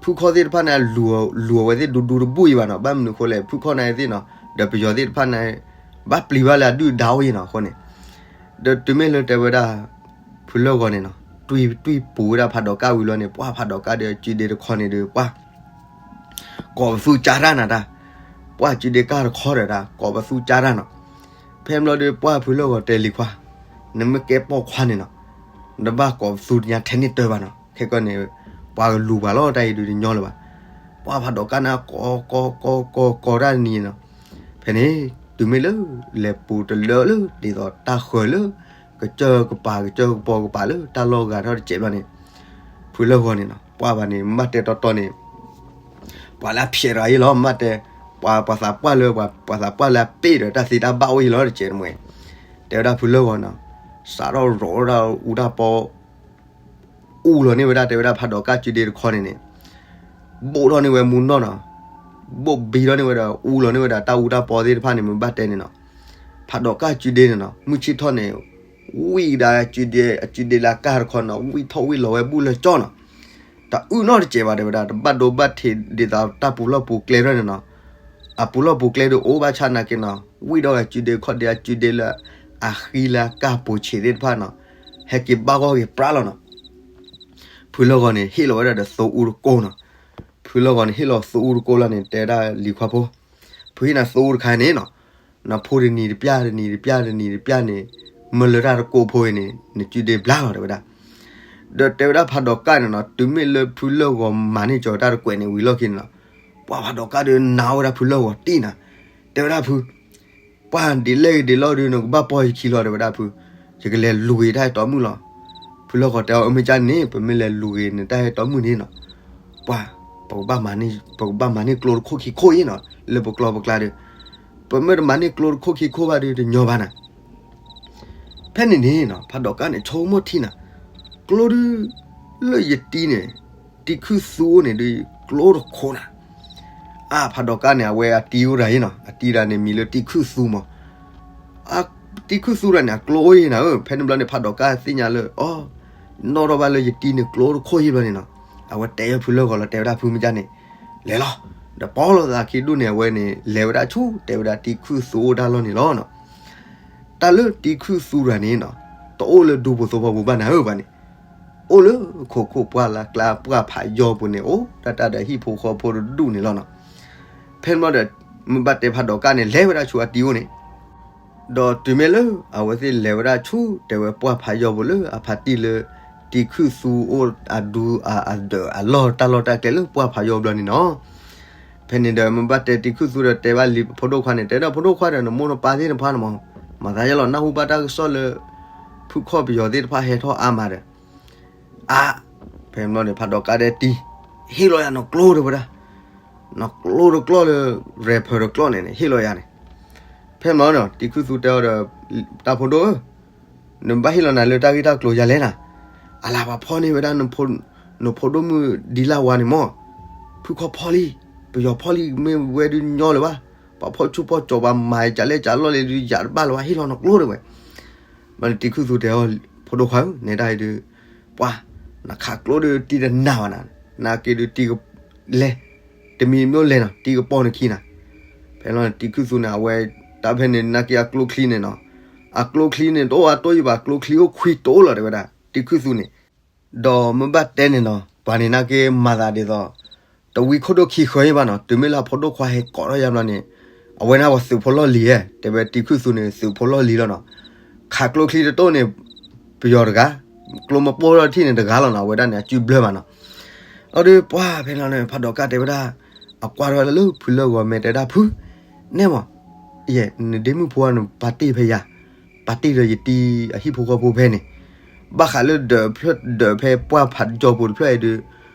ဖုၣ်ခီၣ်သ့ၣ်တဖၣ်န့ၣ် လူၤအဝဲသ့ၣ်ဒူဒူတဘူၣ်အံၤဘၣ်နီၤ, ဘၣ်မနုၤအဃိလဲၣ် ဖုၣ်ခီၣ်န့ၣ်သ့ၣ်နီၤ, ဒီးပယီၤသ့ၣ်တဖၣ်န့ၣ် ဘၣ်ပျံၤဘၣ်လၢအဒုၣ်ဒါအိၣ်အံၤနီၤအဃိန့ၣ်, ဒီးတုၤမ့ၢ်လၢတဲဝဲဒၣ် ဖုလၢၢ်ဂီၤန့ၣ်နီၤ, တွံၢ်တွံၢ်ပူၤဝဲဒၣ်ဖးဒိးကၣ်ဝံၤလီၤန့ၣ် ပှၢ်ဖးဒိးကၣ်ဒီးစုဒ့တခီန့ၣ်ဒုး ပှၢ် ကိးပသူကၢ်တၢ်နၤတၢ်, ပှၢ်စုဒ့ကၢ်တခီဒီးတၢ် ကိးပသူကၢ်တၢ်နီၤ. ဖဲဘျီဒုးပှၢ်ဖုလၢၢ်ဂီၤတဲလံၤခွါ, နမ့ၢ်ကဲပိာ်ခွါန့ၣ်နီၤ, နဘၣ်ကိးပသူညါထဲန့ၣ်တၢ်ဘၣ်နီၤ, ခဲကီန့ၣ် ပှၤကလူၤပှၤလီၤတၢ်အံၤဒုးတညီလၢၤဘၣ်. ပှၢ်ဖးဒိးကၣ်န့ၣ် ကိးကိးကိးကိးကိးတၢ်တနံၤနီၤ. ဖဲန့ၣ် တုၤမ့ၢ်လၢ လဲၤပူၤတလၢလၢ ဒ်သိးတၢ်ဃၢၤလၢ ကစၢၢ်ကပၤ ကစၢၢ်ကပီၤကပၤလၢ တၢ်လီၢ်ဂၤထီၣ်တစဲးဘျီန့ၣ် ဖုလၢၢ်ဂီၤန့ၣ်နီၤ ပှၢ်ဘၣ်န့ၣ် မ့ၢ်ဘၣ်တဲတီတီန့ၣ် ပှၤလၢအဖျဲးတဂၤအံၤလီၤ မ့ၢ်ဘၣ်တဲ ပှၤ ပှၤသးပှၢ်လၢ ပှၤ ပှၤသးပှၢ်လၢအပ့ၢ်ဒီးတၢ်သ့တၢ်ဘၣ်အိၣ်အံၤလီၤ တစဲးတမှဲၤ တဲဝဲဒၣ်ဖုလၢၢ်ဂီၤနီၤ စးထီၣ်ရိးဝဲဒၣ်အူတၢ်ပီ အူလီၤန့ၢ်ဝဲဒၣ် တဲဝဲဒၣ်ဖးဒိးကၣ်စုဒ့တခီန့ၣ်န့ၣ် ဘိၣ်ထီၣ်န့ၢ်ဝဲမူနီၢ်နီၤ ဘိၣ်ဘံထီၣ်န့ၢ်ဝဲဒီး အူလီၤန့ၢ်ဝဲဒီးတၢ်အူတၢ်ပီသ့ၣ်တဖၣ်န့ၣ် မ့ၢ်ဘၣ်တဲန့ၣ်နီၤ ဖးဒိးကၣ်စုဒ့န့ၣ်နီၤ မုၢ်ဆ့ၣ်ထီၣ်န့ၣ် ဝံၣ်ကဒါ အစုဒ့လၢအကၢ်တခီနီၤ ဝံၣ်ထီၣ်ဝံၣ်လီၤဝဲဘူၣ်လၢကၠီနီၤ တအုၣ်နီတစဲးဘၣ်တဲဝဲဒၣ် တဘၣ်ဒိဘၣ်ထံးဒ်သိးတၢ်ပူၤလီၢ်ပူၤကျဲထီၣ်န့ၣ်နီၤ အပူၤလီၢ်ပူၤကျဲဒီးအိၣ်ဘၣ်ဆၣ်နာ်က့နီၤ ဝံၣ်ဒီးအစုဒ့ခီၣ်ဒ့အစုဒ့လၢ အဃံလၢအကၢ်ပိာ်ဆံးသ့ၣ်တဖၣ်နီၤ ဟဲက့ၤဘၣ်ဂီၢ်က့ၤပြးလီၤနီၤ ဖုလၢၢ်ဂီၤန့ၣ် ဟ့ၣ်လီၤဝဲဒၣ်ဒီးသိအူတကိးနီၤ ဖုလၢၢ်ဂီၤန့ၣ် ဟ့ၣ်လီၤသိအူတကိးလီၤန့ၣ် တဲဒၣ်လံၤခွါဖိ ဖုဟ့ၣ်နၤသိအူတခါန့ၣ်နီၤ နဖိတနံၤတပျၢ် တနံၤတပျၢ် တနံၤတပျၢ်န့ၣ် မ့ၢ်လၢတၢ်တကိးဖိအံၤန့ၣ် နစုဒ့ဘျါလီၤတဲဝဲဒၣ် ဒီးတဲဝဲဒၣ်ဖးဒိးကၣ်န့ၣ်နီၤ တုၤမ့ၢ်လၢဖုလၢၢ်ဂီၤမၤန့ၢ်ကၠီၤတၢ်တကွဲးန့ၣ်ဝံၤလီၢ်ခံန့ၣ်နီၤ ပှၤဖးဒိးကၣ်ဒီးနာ်ဝဲဒၣ်ဖုလၢၢ်ဂီၤတံၢ်နၤ တဲဝဲဒၣ်ဖု ပှၢ်ဒ်လဲၣ်ဂ့ၤဒ်လဲၣ်ဒုး နကဘၣ်ပီၢ်ယခံလီၤတဲဝဲဒၣ်ဖု ယကလဲၤလူၤဂ့ၤတၢ်အဲၣ်တီမုၣ်လီၤ ဖုလၢၢ်ဂီၤတဲအီၤ အမ့ၢ်ကၢ်န့ၣ် ပမ့ၢ်လဲၤလူၤဂ့ၤနတၢ်အဲၣ်တီမုၣ်န့ၣ်နီၤ ပှၢ် ပကဘၣ်မၤန့ၢ် ပကဘၣ်မၤန့ၢ်ကျိတခိၣ်ခံခိၣ်အံၤနီၤ လၢပကျီပကျါဒီး ပမ့ၢ်တမၤန့ၢ်ကျိတခိၣ်ခံခိၣ်ဘၣ်ဒီးတညီဘၣ်နၤ ဖဲန့ၣ်န့ၣ်နီၤ ဖးဒိးကၣ်န့ၣ် ဆိကမိၣ်ထံနၤ ကျိဒုး လၢယတံၤန့ၣ် တံၤခုၣ်သူအိၣ်န့ၣ်ဒုး ကျိတခိၣ်နၤ. အါ ဖးဒိးကၣ်န့ၣ် အဝဲအတံၤအိၣ်တၢ်အံၤနီၤ, အတံၤတၢ်န့ၣ်မံၤလၢတံၤခုၣ်သူမး. အတံၤခုၣ်သူတၢ်န့ၣ် အကျိအိၣ်အံၤနၤဧၢ. ဖဲန့ၣ်ဘျီန့ၣ် ဖးဒိးကၣ်သ့ၣ်ညါလၢ အီ နီၣ်ထီၣ်ဘၣ်လၢယတံၤန့ၣ်ကျိတခိၣ်အံၤဘျီန့ၣ်နီၤ, အဝဲတဲဝဲဖုလၢၢ်ဂီၤလီၤ တဲဝဲဒၣ်ဖုမ့ၢ်ကၢ်န့ၣ် လဲၤလီၤ. ဒီးပီၣ်လိာ်သးခံဒူၣ်န့ၣ် အဝဲန့ၣ် လဲၤဝဲဒၣ်ဆူတဲဝဲဒၣ်တံၤခုၣ်သူအိၣ်တၢ်လီၢ်န့ၣ်လီၤနီၤ. တၢ်လၢတံၤခုၣ်သူတၢ်န့ၣ်နီၤ, တအိၣ်လၢဒူဖိသဝီပူၤဘၣ်နၤဧၢဘၣ်န့ၣ်, အိၣ်လၢခိခိၣ်ပှၢ်လၢ်ကျါပှၢ်ဖးယီၤပူၤန့ၣ် အိၣ်တၢ်တၢ်ဒီးဟံၣ်ဖိဃီဖိတဒူၣ်န့ၣ်လီၤနီၤ. ဖဲန့ၣ်ဘျီဒီး မ့ၢ်ဘၣ်တဲဖးဒိးကၣ်န့ၣ် လဲၤဝဲဒၣ်ဆူအတံၤအိၣ်န့ၣ် ဒီးတုၤမ့ၢ်လၢအဝဲသ့ၣ်လဲၤဝဲဒၣ်ဆူတဲဝဲပှၢ်ဖးယီၤပူၤလၢအဖါတံၢ်လၢ တံၤခုၣ်သူအိၣ်အဒူအဒၢးအလီၢ်တၢ်လီၢ်တၢ်ကျဲလၢပှၢ်ဖးယီၤဘျီန့ၣ်နီၤ. ဖဲန့ၣ်ဒီးမ့ၢ်ဘၣ်တဲတံၤခုၣ်သူဒီးတဲဘၣ်လံဖိဒိၣ်ခွါန့ၣ် တဲဒီးဖိဒိၣ်ခွါဒီး နမိၢ်နပၢ်သ့ၣ်တဖၣ်န့ၣ်မး, မၤသးယလီၤနၢ်ဟူဘၣ်တၢ်ကစီၣ်လၢ ဖုခီၣ်ပယီၤသ့ၣ်တဖၣ်ဟဲထီၣ်အါမးဒီး အါ ဖဲန့ၣ်ဘျီန့ၣ် ဖးဒိးကၣ်ဒဲးတံၤ ဟ့ၣ်လီၤယၤနီၢ်ကျိတဝဲဒၣ်, နီၢ်ကျိတကျီၢ်လၢ rapper တကျီၢ်န့ၣ်န့ၣ် ဟ့ၣ်လီၤယၤန့ၣ်. ဖဲန့ၣ်ဘျီန့ၣ် တံၤခုၣ်သူတဲအီၤဒီး တၢ်ဖိဒိၣ်ဧၢ, နဘၣ်ဟ့ၣ်လီၤနၤလၢတၢ်ဂ့ၢ်တၢ်ကျိၤယၤလဲၣ်နၤ, အလၤပှၤဖီၣ်န့ၢ်ဝဲဒၣ် နဖိဒိၣ်မုၣ်ဒံလၢဝါန့ၣ်မး, ဖုခီၣ်ဖီၣ်လံ, ပယီၤဖီၣ်လံ မ့ၢ်ဝဲဒုးညီလၢၤဘၣ်, ပှၤဖီၣ်ဆူၣ်ဖီၣ်ကၠီၤပှၤမၤကလဲၣ်ကလဲၣ်လီၢ်လံဒုး ယၤတဘၣ်လၢၤဘၣ် ဟ့ၣ်လီၤနီၢ်ကျိတဝဲ. ဘျီန့ၣ်တံၤခုၣ်သူတဲအီၤ ဖိဒိၣ်ခွါဧၢ နဲဒၣ်အံၤဒုး ပှၤ နခးကျိဒုးတံၤတနၢ်ဘၣ်နၤ, နာ်က့ဒုးတံၤကလဲၤ, တမံၤမ့ၢ်လဲၤနီၤ တံၤကပီၤနခံနၤ. ဖဲန့ၣ်တံၤခုၣ်သူန့ၣ် အဝဲတၢ်ဖဲန့ၣ် နာ်က့အကျိချံန့ၣ်နီၤ, အကျိချံန့ၣ် တအိၣ်အတိၢ်ယံၤဘၣ် ကျိချံအိၣ်ခွံတိၢ်လီၤတဲဝဲဒၣ် တံၤခုၣ်သူန့ၣ် ဒီးမ့ၢ်ဘၣ်တဲန့ၣ်နီၤ ပှၤန့ၣ်နာ်က့မၤသးဒ်သိး တဝံခိၣ်ဒိၣ်ခံဃၢၤယံၤဘၣ်နီၤ, တုၤမ့ၢ်လၢအဖိဒိၣ်ခွါဟဲကိးထီၣ်ယၤဘျီန့ၣ် အဝဲန့ၣ်ပှၤသုးဖိလီၢ်လံၤဧဲ, တဲဝဲတံၤခုၣ်သူန့ၣ် သုးဖိလီၢ်လံၤလီၤနီၤ. ခးကျိချံတတိၢ်န့ၣ် ပယီၤတဂၤ, ကျိမပိၢ်ထီၣ်ထံၣ်န့ၣ်တဂၤလီၤနီၤ, အဝဲဒၣ်န့ၣ် အစုဘျၢဘၣ်နီၤ. အဒီးပှၤဖဲန့ၣ် ဖးဒိးကၣ်တဲဝဲဒၣ်, အကွၢ်ထီၣ်ဝဲလၢဖုလၢၢ်ဂီၤမဲာ်တဲဒၣ်ဖု, နဲမး, ယဲ နဒ့မုၣ်ဖိန့ၣ် ပာ်တ့ၢ်ဖဲယၤ, ပာ်တ့ၢ်ဒီးယတံၤအဟံၣ်ဖိဃီဖိဖဲန့ၣ်, ဘၣ်ဃးလၢဒၢးဖျၢၣ်ဒၢးဖဲပှၢ်ဖးယီၤပူၤတဖျၢၣ်အံၤဒုး,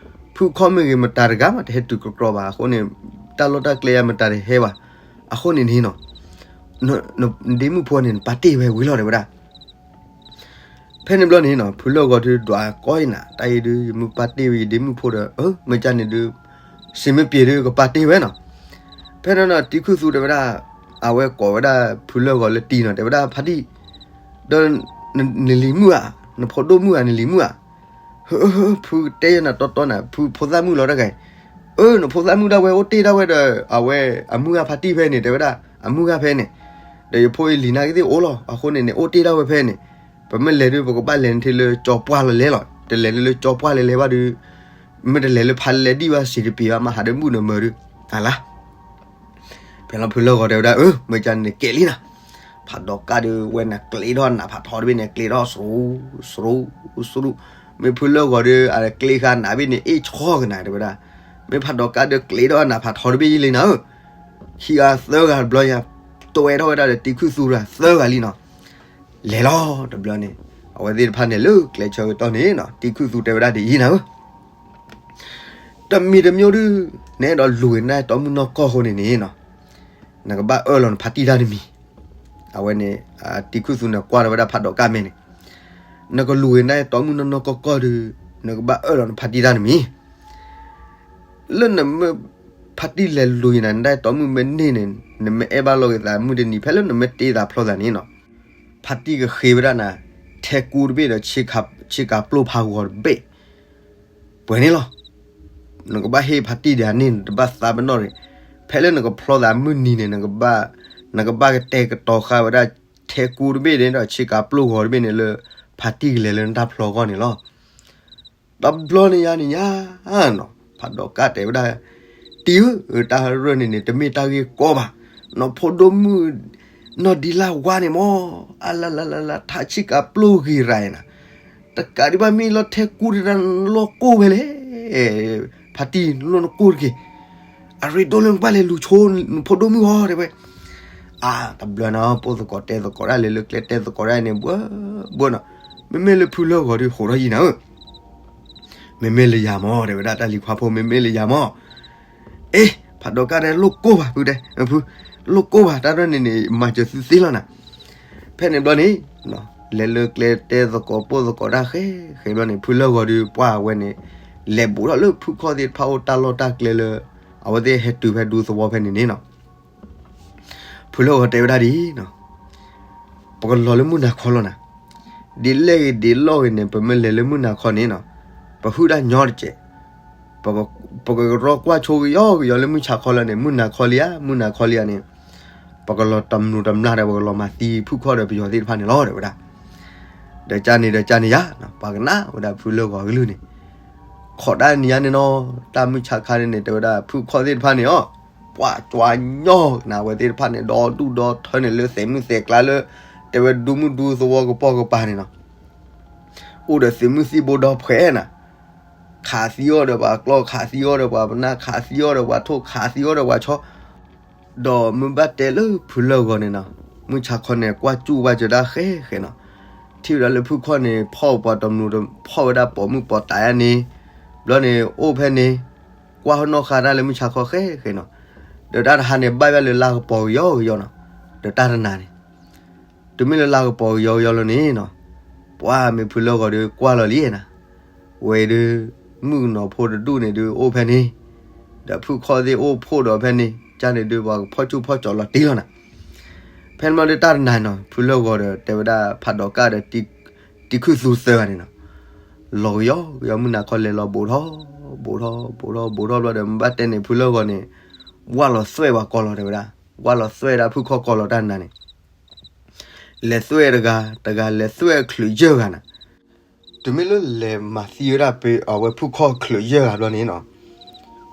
ဖုခီၣ်မ့ၢ်ဂ့ၤမတၤတဂၤမး တဟဲတုၤကကြီဘၣ်အဃိန့ၣ်, တၢ်လီၢ်တၢ်ကျဲယၤမတၤတဟဲဘၣ်, အဃိန့ၣ်န့ၣ်နီၤ, နဒ့မုၣ်ဖိန့ၣ် နပာ်တ့ၢ်ဝဲဝံၤလီၤတဲဝဲဒၣ်. ဖဲန့ၣ်ဘျီန့ၣ်နီၤ ဖုလၢၢ်ဂီၤဒုးဒွးကီၢ်အံၤနၤ, တၢ်အံၤဒုး ယမ့ၢ်ပာ်တ့ၢ်ဝဲယဒ့မုၣ်ဖိဒီး အၢမ့ၢ်ကန့ၣ်ဒုး စံးမ့ၢ်ပှဲၤဒုးကပာ်တ့ၢ်ဝဲနီၤ. ဖဲန့ၣ်နီၤ တံၤခုၣ်သူတဲဝဲဒၣ်, အဝဲကိးဝဲဒၣ်ဖုလၢၢ်ဂီၤလၢတံၤနီၤ တဲဝဲဒၣ်ဖါတံၢ်, ဒီးနလံၤမုၣ်ဧါ, နဖိဒိၣ်မုၣ်ဧါ, နလံၤမုၣ်ဧါ. ဟၢ ဖုတဲယနၤတီတီနၤ ဖုဖိသၣ်မုၣ်လီၤတၢ်ဂၤအံၤ, အၢ နဖိသၣ်မုၣ်ဒၣ်ဝဲအိၣ်တ့ၢ်ဒၣ်ဝဲဒီး အဝဲအမုၢ်ဂၤဖါတံၢ်ဖဲန့ၣ် တဲဝဲဒၣ် အမုၢ်ဂၤဖဲန့ၣ်, ဒီးယဖိယလံၤနာ်က့သ့ၣ်အိၣ်လီၤ. အဃိန့ၣ်န့ၣ် အိၣ်တ့ၢ်ဒၣ်ဝဲဖဲန့ၣ်, ပမ့ၢ်လဲၤဒုး ပကဘၣ်လဲၤနထံလၢကၠီပှၢ်လီၤလဲၤလီၤ. တလဲၤနလၢကၠီပှၢ်လဲၤလဲၤဘၣ်ဒုး, မ့ၢ်တလဲၤလၢဖးလဲၤဒံၣ်ဘၣ်စံးတပ့ၤဘၣ် မၤဟးဒၢမုၣ်နမၢဒုး, အလါ ဖဲလီၤဖုလၢၢ်ဂီၤတဲဝဲဒၣ် အၢ မ့ၢ်ကန့ၣ်ကဲလံနီၤ. ဖးဒိးကၣ်ဒုးဝဲန့ၣ်ကျ့ထီၣ်နးဖးထီတဘ့ၣ်န့ၣ် ကျ့ထီၣ်စရူး စရူး စရူး, မ့ၢ်ဖုလၢၢ်ဂီၤဒုး အကျ့ဃာ်နးဘ့ၣ်န့ၣ် အ့ၣ်ဆီကနၤတဲဝဲဒၣ်, မ့ၢ်ဖးဒိးကၣ်ဒုးကျ့ထီၣ်နးဖးထီတဘ့ၣ်ယံၤလံနီၤဧၢ, ခံဂၤသၢဂၤတဘျီညါ, တဝဲထီၣ်ဝဲဒၣ်ဒီးတံၤခုၣ်သူတဂၤသၢဂၤလံနီၤ. လဲၤလီၤတဘျီန့ၣ်, အဝဲသ့ၣ်တဖၣ်န့ၣ်လၢကျဲဆၢကတီၢ်န့ၣ်နီၤ တံၤခုၣ်သူတဲဝဲဒၣ်ဒ်အံၤနၤဧၢ တမံၤတမံၤဒုး နအဲၣ်ဒိးလူၤက့ၤနတီမုၣ်နီၢ်ကီၢ်အဃိန့ၣ်န့ၣ်နီၤ, နကဘၣ်အၢၣ်လီၤနဖါတံၢ်တၢ်တမံၤ. အဝဲန့ၣ် တံၤခုၣ်သူန့ၣ်ကွၢ်ထီၣ်ဝဲဒၣ်ဖးဒိးကၣ်မဲာ်န့ၣ်, နကလူၤက့ၤနတီမုၣ်နီၢ်နီၢ်ကီၢ်ကီၢ်ဒုး နကဘၣ်အၢၣ်လီၤနဖါတံၢ်တၢ်တမံၤ. လၢနမ့ၢ်ဖါတံၢ်လဲၤလူၤက့ၤနၤ နတီမုၣ်မ့ၢ်န့ၢ်န့ၣ် နမ့ၢ်အဲၣ်ဘၣ်လိာ်က့ၤသးမုၢ်တနံၤ ဖဲလၢနမ့ၢ်တ့သးဖျီသးန့ၣ်နီၤ, ဖါတံၢ်ကဃ့ဝဲဒၣ်နၤ ထဲကူတဘ့ၣ်ဒီး ဆ့ကၤပျိၢ်ဖးဂီၤတဘ့ၣ် ပှဲၤန့ၣ်လီၤ. နကဘၣ်ဟ့ၣ်ဖါတံၢ်ဒံးအန့ၣ် နတဘၣ်သးပ့ၤနီၣ်န့ၣ်, ဖဲလၢနကဖျီသးမုၢ်နံၤန့ၣ် နကဘၣ်, နကဘၣ်ကတဲာ်ကတီၤဃာ်ဝဲဒၣ် ထဲကူတဘ့ၣ်န့ၣ်ဒီး ဆ့ကၤပျိၢ်ဂီၤတဘ့ၣ်န့ၣ်လၢ ဖါတံၢ်ကလဲၤလၢနတၢ်ဖျီအဂီၢ်န့ၣ်လီၤ. တဘျီန့ၣ်ယါန့ၣ်ညါနီၤ ဖးဒိးကၣ်တဲဝဲဒၣ်, တံၤဧၢ, တၢ်ရၢၢ်န့ၣ်န့ၣ် တမ့ၢ်တၢ်ဂ့ၢ်ကီဘၣ်. နဖိဒိၣ်မုၣ် နီၢ်ဒံလၢဝါန့ၣ်မး, အလါလါလါလါ ထါဆ့ကၤပျိၢ်ဂ့ၤရၤနၤ, တကးဒံးဘၣ်မ့ၢ်လီၤထဲကူတဒၣ် နလိၣ်ကိၢ်ဖဲလဲၣ်. ဖါတံၢ် နလိၣ်နကိၢ်တက့ၢ်. အရ့ဒိၣ်လၢနကဘၣ်လဲၤလူၤဆိနဖိဒိၣ်မုၣ်အီၤတဲဝဲ. အါ တဘျီနီၤ ပိၢ်သကိးတဲသကိးဒၣ်လဲာ်လၢကျဲတဲသကိးဒၣ်န့ၣ် ဘှၢဘှၢနီၤ, မ့မ့ၢ်လၢဖုလၢၢ်ဂီၤဒုး ဟိးထီၣ်ယံၤနၤဧၢ မ့မ့ၢ်လၢယၤမး တဲဝဲဒၣ် တၢ်လံၤခွါဖိ မ့မ့ၢ်လၢယၤမး. အ့ ဖးဒိးကၣ်တဲ လိၣ်ကိၢ်ဘၣ်ဖုတဲ, ဖု, လိၣ်ကိၢ်ဘၣ် တၢ်ရၢၢ်န့ၣ်န့ၣ် မၤစၢၤသုသ့လီၤနၤ. ဖဲန့ၣ်ဘျီန့ၣ် လဲၤလၢကျဲတဲသကိးပိၢ်သကိးတၢ်ဃဲဃဲဘျီန့ၣ် ဖုလၢၢ်ဂီၤဒုး ပှၢ်ဝဲန့ၣ် လဲၤဘူးထီၣ်လၢဖုၣ်ခီၣ်သ့ၣ်တဖၣ်အိၣ်တၢ်လီၢ်တၢ်ကျဲလၢ အဝဲသ့ၣ်ဟဲတုၤဖဲဒူသဝီဖဲန့ၣ်န့ၣ်နီၤ. ဖုလၢၢ်ဂီၤတဲဝဲဒၣ်ဒ်အံၤနီၤ, ပကလီၤလၢမုၢ်နၤခီလီၤနၤ. ဒ်လဲၣ်ဂ့ၤဒ်လဲၣ်ဂ့ၤန့ၣ် ပမ့ၢ်လဲၤလၢမုၢ်နၤခီန့ၣ်နီၤ, ပဟုၣ်တၢ်ညီတစဲး, ပက ပကရီကွၢ်ဆိကယီကယီလၢမုၢ်ဆါခီလီၤန့ၣ် မုၢ်နၤခီလံဧါ, မုၢ်နၤခီလံဧါန့ၣ်, ပကလီၤတမျိးတမျာ်ဒီး ပကလီၤမၤသံဖုၣ်ခီၣ်ဒီးပယီၤသ့ၣ်တဖၣ်န့ၣ်လီၤ တဲဝဲဒၣ်. ဒီးကန့ၣ်ဒီးကန့ၣ်ယါ, ပှၤကနၣ်ဝဲဒၣ်ဖုလၢၢ်ဂီၤအကလုၢ်န့ၣ်, ခိးဒၣ်နံၤညါန့ၣ်နီၤ, တၢ်မုၢ်ဆါခါန့ၣ်န့ၣ် တဲဝဲဒၣ် ဖုၣ်ခီၣ်သ့ၣ်တဖၣ်န့ၣ်အီၤ, ပှၤကွၢ်ညီကနၣ်ဝဲသ့ၣ်တဖၣ်န့ၣ် ဒီဒူၣ်ဒီထၢန့ၣ် လၢသဲးမုၢ်သဲးကျါလၢ တဲဝဲဒူမုၢ်ဒူသဝီကပိာ်ကပၤန့ၣ်နီၤ, အိၣ်ဒီးသဲးမုၢ်သံၣ်ဘိဒီဖှဲးနၤ, ခးသံအီၤဒီးပှၤကျီ, ခးသံအီၤဒီးပှၤပနၢ်, ခးသံအီၤဒီးပှၤထိၣ်, ခးသံအီၤဒီးပှၤဆီ, ဒီးမ့ၢ်ဘၣ်တဲလၢဖုလၢၢ်ဂီၤန့ၣ်နီၤ, မုၢ်ဆါခီန့ၣ် ကွၢ်စူၣ်ဘၣ်စၢၤဒၣ်ဃဲဃဲနီၤ, ထံၣ်ဝဲဒၣ်လၢဖုၣ်ခီၣ်န့ၣ် ဖီၣ်ပှၤတမျိးတ, ဖီၣ်ဝဲဒၣ်ပိာ်မုၣ်ပိာ်သးယါန့ၣ်, ဘျီန့ၣ်အိၣ်ဖဲန့ၣ်, ကွၢ်ဟီၣ်နီၣ်ဃါတၢ်လၢမုၢ်ဆါခီဃဲဃဲနီၤ, ဒီးတၢ်တဟါန့ၣ် ဘၣ်ဝဲလၢလါကပီၤကယီကယီနီၤ, ဒီးတၢ်တနၤန့ၣ် တုၤမ့ၢ်လၢလါကပီၤကယီကယီလီၤန့ၣ်နီၤ, ပှၤမ့ၢ်ဖုလၢၢ်ဂီၤဒုးကွၢ်လီၤလံနၤ, ဝဲဒုး, မုၣ်ကနီၤဖိတဒူၣ်န့ၣ်ဒုးအိၣ်ဖဲန့ၣ်, ဒီးဖုၣ်ခီၣ်သ့ၣ်အိၣ်ဖှိၣ်ဒီးဖဲန့ၣ်, ကန့ၣ်ဒုးပှၤကဖီၣ်ဆူၣ်ဖီၣ်ကၠီၤလီၤတံၢ်လီၤနၤ. ဖဲန့ၣ်ဘျီဒုးတၢ်တနၤနီၤ ဖုလၢၢ်ဂီၤဒီးတဲဝဲဒၣ်ဖးဒိးကၣ်ဒီး တံၤခုၣ်သူသၢဂၤန့ၣ်နီၤ, လီၤကယီကယီမုၢ်နၤခီလဲၤလီၤဘူးထီၣ်, ဘူးထီၣ်, ဘူးထီၣ်, ဘူးထီၣ်ဘျီဒီး မ့ၢ်ဘၣ်တဲန့ၣ် ဖုလၢၢ်ဂီၤန့ၣ်, ဝၢ်လီၤသွဲၣ်ပှၤကီၢ်လီၤတဲဝဲဒၣ်, ဝၢ်လီၤသွဲၣ်ဒၣ်ဖုၣ်ခီၣ်ကီၢ်လီၤတၢ်နၤန့ၣ် လဲၤသွဲၣ်တဂၤ, တဂၤလဲၤသွဲၣ်ချုးယဲၢ်ဂၤနၤ, တုၤမ့ၢ်လၢလဲၤမၤသံဝဲဒၣ်ပအဝဲဖုၣ်ခီၣ်ချုးယဲၢ်ဂၤဘျီန့ၣ်နီၤ,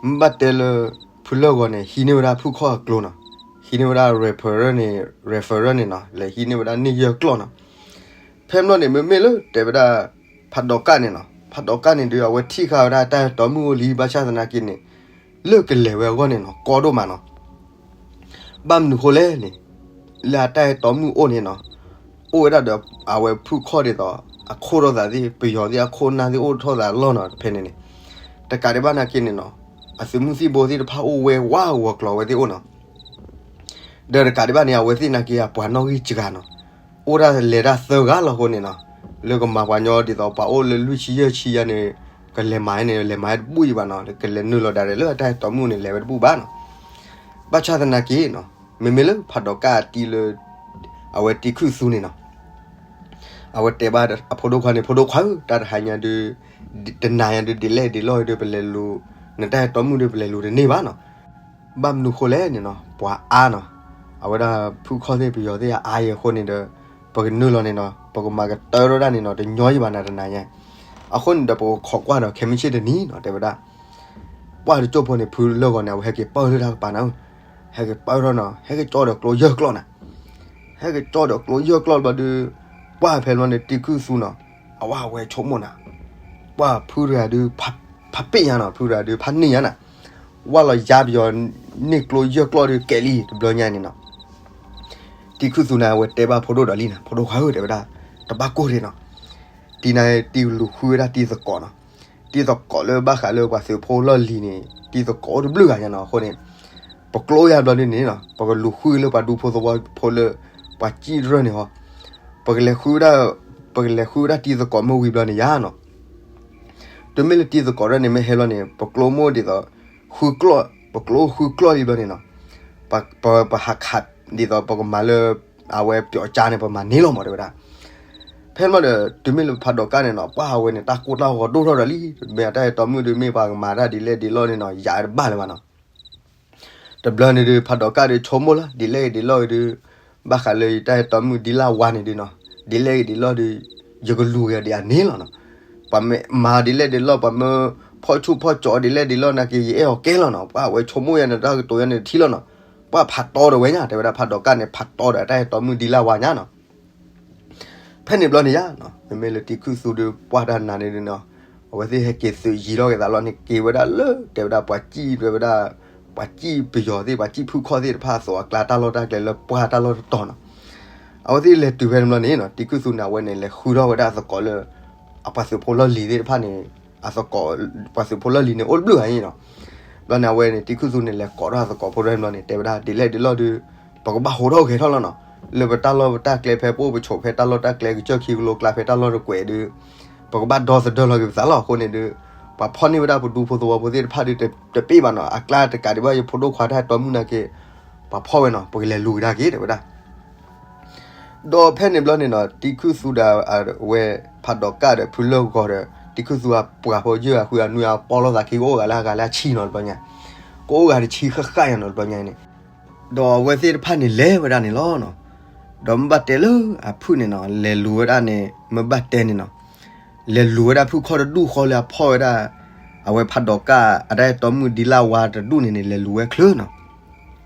မ့ၢ်ဘၣ်တဲလၢ ဖုလၢၢ်ဂီၤန့ၣ် ဟံးန့ၢ်ဝဲဒၣ်ဖုၣ်ခီၣ်အကျိနီၤ, ဟံးန့ၢ်ဝဲဒၣ် referral န့ၣ်, referral န့ၣ်နီၤ, လဲၤဟံးန့ၢ်ဝဲဒၣ်န့ၢ်ယဲၢ်ကျီၢ်နီၤ. ဖဲဘျီန့ၣ် မ့မ့ၢ်လၢတဲဝဲဒၣ် ဖးဒိးကၣ်န့ၣ်နီၤ, ဖးဒိးကၣ်န့ၣ်ဒုး အဝဲထံၣ်ဃာ်ဝဲဒၣ်တၢ်အဲၣ်တီမုၣ်အိၣ်လံ ဘၣ်ဆၣ်သနာ်က့န့ၣ်, လၢကလဲၤဝဲအဂီၢ်န့ၣ်နီၤ ကီဒိၣ်မးနီၤ. ဘၣ်မနုၤဃိလဲၣ်န့ၣ်, လၢအတၢ်အဲၣ်တီမုၣ်အိၣ်န့ၣ်နီၤ, အိၣ်ဝဲဒၣ်ဒီးအဝဲဖုၣ်ခီၣ်ဒ်သိး အခိၣ်ထီၣ်သးသ့ၣ်, ပယီၤသ့ၣ်အခိၣ်နၢ်သ့ၣ်အိၣ်ထီၣ်သးလီၢ်နီၤ ဖဲန့ၣ်န့ၣ်, တကးဒံးဘၣ်နာ်က့န့ၣ်နီၤ, အသုးမုၢ်သံၣ်ဘိသ့ၣ်တဖၣ်အိၣ်ဝဲဝးဂီၤကျိၤဝဲသ့ၣ်အိၣ်နီၤ. ဒီးတကးဒံးဘၣ်န့ၣ် အဝဲသ့ၣ်နာ်က့အပှၤနီၣ်ဂံၢ်စှၤနီၤ, အိၣ်ဒၣ်လဲၤတၢ်သၢဂၤလီၤအဃိန့ၣ်နီၤ, လၢကမၤပှၤညီဒ်သိးပှၤအိၣ်လၢလွံၢ်ဆံယဲၢ်ဆံယါန့ၣ်, ကလဲၤမၤန့ၣ် လဲၤမၤဝဲတဘူၣ်အံၤဘၣ်နီၤ, ကလဲၤနုာ်လီၤဒၣ်လဲာ်လၢအတၢ်အဲၣ်တီမုၣ်န့ၣ် လဲၤဝဲတဘူၣ်ဘၣ်နီၤ. ဘၣ်ဆၣ်သနာ်က့နီၤ, မ့မ့ၢ်လၢဖးဒိးကၣ်အတံၤလၢ အဝဲတံၤခုၣ်သူန့ၣ်နီၤ, အဝဲတဲဘၣ်အဖိဒိၣ်ခွါန့ၣ်, ဖိဒိၣ်ခွါဧၢ, တၢ်တဟါညါဒုး, တနၤညါဒုး ဒ်လဲၣ်ဒ်လဲၣ်ဒုး ပလဲၤလူၤ, နတၢ်အဲၣ်တီမုၣ်ဒုး ပလဲၤလူၤတန့ၢ်ဘၣ်နီၤ. ဘၣ်မနုၤဃိလဲၣ်န့ၣ်နီၤ, ပှၤအါနီၤ, အဝဲဒၣ်ဖုၣ်ခီၣ်သ့ၣ်ပယီၤသ့ၣ်အါအံၤအဃိန့ၣ်ဒီး, ပကနုာ်လီၤန့ၣ်နီၤ, ပကမၤကတၢၢ်ထီၣ်ဒၣ်န့ၣ်နီၤ, တညီယံၤဘၣ်နၤတနၤညါ, အဃိန့ၣ်ဒီး ပကခိးကွၢ်ဒီးခဲမုၢ်ဆ့ၣ်တနံၤနီၤ တဲဝဲဒၣ်. ပှၢ်တကၠိၢ်ဖိန့ၣ် ဖုလၢၢ်ဂီၤန့ၣ် အဝဲဟဲက့ၤပၢၢ်လၢတၢ်ကပၤနၤ, ဟဲက့ၤပၢၢ်ထီၣ်နီၤ, ဟဲက့ၤကၠီဒီးကျိယဲၢ်ကျီၢ်နၤ, ဟဲက့ၤကၠီဒီးကျိယဲၢ်ကျီၢ်ဘျီဒုး, ပှၢ်ဖဲလီၤန့ၣ် တံၤခုၣ်သူနီၤ, အဝဲအဝဲဆိကမိၣ်နၤ, ပှၢ်ဖုတဂၤဒုး, ဖးပ့ၣ်ညါနီၤ, ဖုတဂၤဒုး ဖးန့ၢ်ညါနၤ, ဝၢ်လီၤယါပယီၤန့ၢ်ကျိယဲၢ်ကျီၢ်ဒုးကဲလံ တဘျီညါန့ၣ်နီၤ. တံၤခုၣ်သူန့ၣ် အဝဲတဲဘၣ်ဖိဒိၣ်ဒီးလံနၤ, ဖိဒိၣ်ခွါဧၢ တဲဝဲဒၣ်, တဘၣ်ကိၢ်ဒံးနီၤ, တံၤန့ၣ်တံၤလူၤဃုဝဲဒၣ်တံၤသကိးနီၤ, တံၤသကိးလၢဘၣ်ဃးလၢပှၤသုးဖိလီၢ်လံၤန့ၣ် တံၤသကိးအိၣ်တဘျုးဂၤညါနီၤ, အဃိန့ၣ် ပကျိယါဘျီဒုးန့ၣ်နီၤ, ပကလူၤဃုလၢပှၤဒူဖိသဝီဖိလၢ ပှၤစံၣ်တရၢၣ်န့ၣ်ဟီ, ပကလဲၤဃုဝဲဒၣ်, ပကလဲၤဃုဝဲဒၣ်တံၤသကိးမ့ၢ်ဝံၤဘျီန့ၣ်ယါနီၤ. တုၤမ့ၢ်လၢတံၤသကိးတရၢၣ်န့ၣ် မ့ၢ်ဟဲလီၤန့ၣ် ပကျိမ့ၢ်ဒ်သိး ဃုကျီၢ်, ပကျိဃုကျီၢ်လံဘျီန့ၣ်နီၤ, ပ, ပဟးခးဒ်သိး ပကမၤလၢ အဝဲပၠီကၠါန့ၣ် ပမၤန့ၢ်လီၤမး တဲဝဲဒၣ်. ဖဲန့ၣ်ဘျီဒီး တုၤမ့ၢ်လၢဖးဒိးကၣ်န့ၣ်နီၤ, ပှၢ်အဝဲန့ၣ် တၢ်ကိၢ်တၢ်ဂီၤဒိၣ်ထီၣ်ဒီးလံ, မ့ၢ်အတၢ်အဲၣ်တီမုၣ်ဒုး မ့ၢ်ပှၤကမၤတၢ်ဒ်လဲၣ်ဒ်လဲၣ်န့ၣ်နီၤ, ယၤတဘၣ်လၢၤဘၣ်နီၤ. တဘျီန့ၣ်ဒုး ဖးဒိးကၣ်ဒုးဆိကမိၣ်လၢ ဒ်လဲၣ်ဒ်လဲၣ်ဒုး, ဘၣ်ဃးလၢယတၢ်အဲၣ်တီမုၣ်ဒ်လၢဝါန့ၣ်ဒုးနီၤ, ဒ်လဲၣ်ဒ်လဲၣ်ဒုး, ယကလူၤက့ၤဒ်အန့ၣ်လီၤနီၤ. ပှၤမ့ၢ်မၤဒ်လဲၣ်ဒ်လဲၣ်, ပှၤမ့ၢ်ဖီၣ်ဆူၣ်ဖီၣ်ကၠီဒ်လဲၣ်ဒ်လဲၣ်နာ်က့ ယအဲၣ်အီၤကဲလီၤနီၤ. ပှၢ်အဝဲဆိကမိၣ်ယါန့ၣ် တၢ်ကတိၤယါန့ၣ်ထံလီၤနီၤ. ပှၢ်ဖးတီဒီးဝဲညါ, တဲဝဲဒၣ်ဖးဒိးကၣ်န့ၣ် ဖးတီဒီးတၢ်အဲၣ်တီမုၣ်ဒ်လၢဝါညါနီၤ. ဖဲန့ၣ်ဘျီန့ၣ်ယါနီၤ, မ့မ့ၢ်လၢတံၤခုၣ်သူဒုး ပှၢ်တၢ်နၤန့ၣ်ဒုးနီၤ, အဝဲသ့ၣ်ဟဲက့ၤသုးယံၤထီၣ်က့ၤသးလီၤန့ၣ် က့ၤဝဲဒၣ်လၢ တဲဝဲဒၣ်ပှၤစံၣ်တဲဝဲဒၣ်, ပှၤစံၣ်ပယီၤသ့ၣ် ပှၤစံၣ်ဖုၣ်ခီၣ်သ့ၣ်တဖၣ်အသိးအကျါ တၢ်လီၢ်တၢ်ကျဲလၢပှၢ်တၢ်လီၢ်တတီၤနီၤ. အဝဲသ့ၣ်လဲၤတုၤဖဲန့ၣ်ဘျီန့ၣ်နီၤ, တံၤခုၣ်သူန့ၣ် အဝဲန့ၣ် လဲၤဃုထီၣ်ဝဲဒၣ်အသကိးလၢ အပှၤသုးဖိလီၢ်လံၤသ့ၣ်တဖၣ်န့ၣ်, အသကိး, ပှၤသုးဖိလီၢ်လံၤန့ၣ် အိၣ်တဘျုးဂၤအံၤနီၤ. ဘျီန့ၣ် အဝဲန့ၣ် တံၤခုၣ်သူန့ၣ် လဲၤကိးထီၣ်အသကိးဖိတဖၣ်န့ၣ်ဘျီန့ၣ် တဲဝဲဒၣ် ဒ်လဲၣ်ဒ်လဲၣ်ဒုး, ပကဘၣ်ဟူးထီၣ်ဂဲၤထီၣ်လီၤနီၤ. လၢပတၢ်လီၢ်ပတၢ်ကျဲ ဖဲပအိၣ်ပဆိးဖဲတၢ်လီၢ်တၢ်ကျဲ ကစၢၢ်ခံကလိကျါ ဖဲတၢ်လီၢ်တကွဲးဒုး, ပကဘၣ်ဒီသဒၢလီၤက့ၤပသးလီၤ. အဃိန့ၣ်ဒုး, ပ ပှၤဖီၣ်န့ၢ်ဝဲဒၣ်ပဒူဖိသဝီဖိသ့ၣ်တဖၣ်ဒီး တပ့ၢ်ဘၣ်နီၤ, အကျါတကးဒံးဘၣ် ယဖိဒိၣ်ခွါတၢ်အဲၣ်တီမုၣ်နာ်က့ ပှၤဖီၣ်ဝဲနီၤ, ပကလဲၤလူၤကဒါက့ၤ တဲဝဲဒၣ်. ဒီးဖဲန့ၣ်ဘျီန့ၣ်နီၤ, တံၤခုၣ်သူဒီး အဝဲဖးဒိးကၣ်ဒီး ဖုလၢၢ်ဂီၤဒီး တံၤခုၣ်သူအပှၤဖိယုၢ်အဃုအနွံအပီလိာ်သးခံ ကအိၣ်ဂၤလၢအဂၤလၢအဆံနီၤ တဘျီညါ, ကအိၣ်ဂၤတဆံဃၣ်ဃၣ်ယၤနီၤ တဘျီညါန့ၣ်. ဒီးအဝဲသ့ၣ်တဖၣ်န့ၣ်လဲၤဝဲဒၣ်န့ၣ်လီၤနီၤ. ဒီးမ့ၢ်ဘၣ်တဲလၢအဖုၣ်န့ၣ်နီၤ, လဲၤလူၤဝဲဒၣ်န့ၣ် မ့ၢ်ဘၣ်တဲန့ၣ်နီၤ, လဲၤလူၤဝဲဒၣ်ဖုၣ်ခီၣ်တဒူၣ်ဃီလၢအဖီၣ်ဝဲဒၣ် အဝဲဖးဒိးကၣ်အတၢ်အဲၣ်တီမုၣ်ဒံလၢဝါတဒူၣ်န့ၣ်န့ၣ် လဲၤလူၤဝဲချုးနီၤ.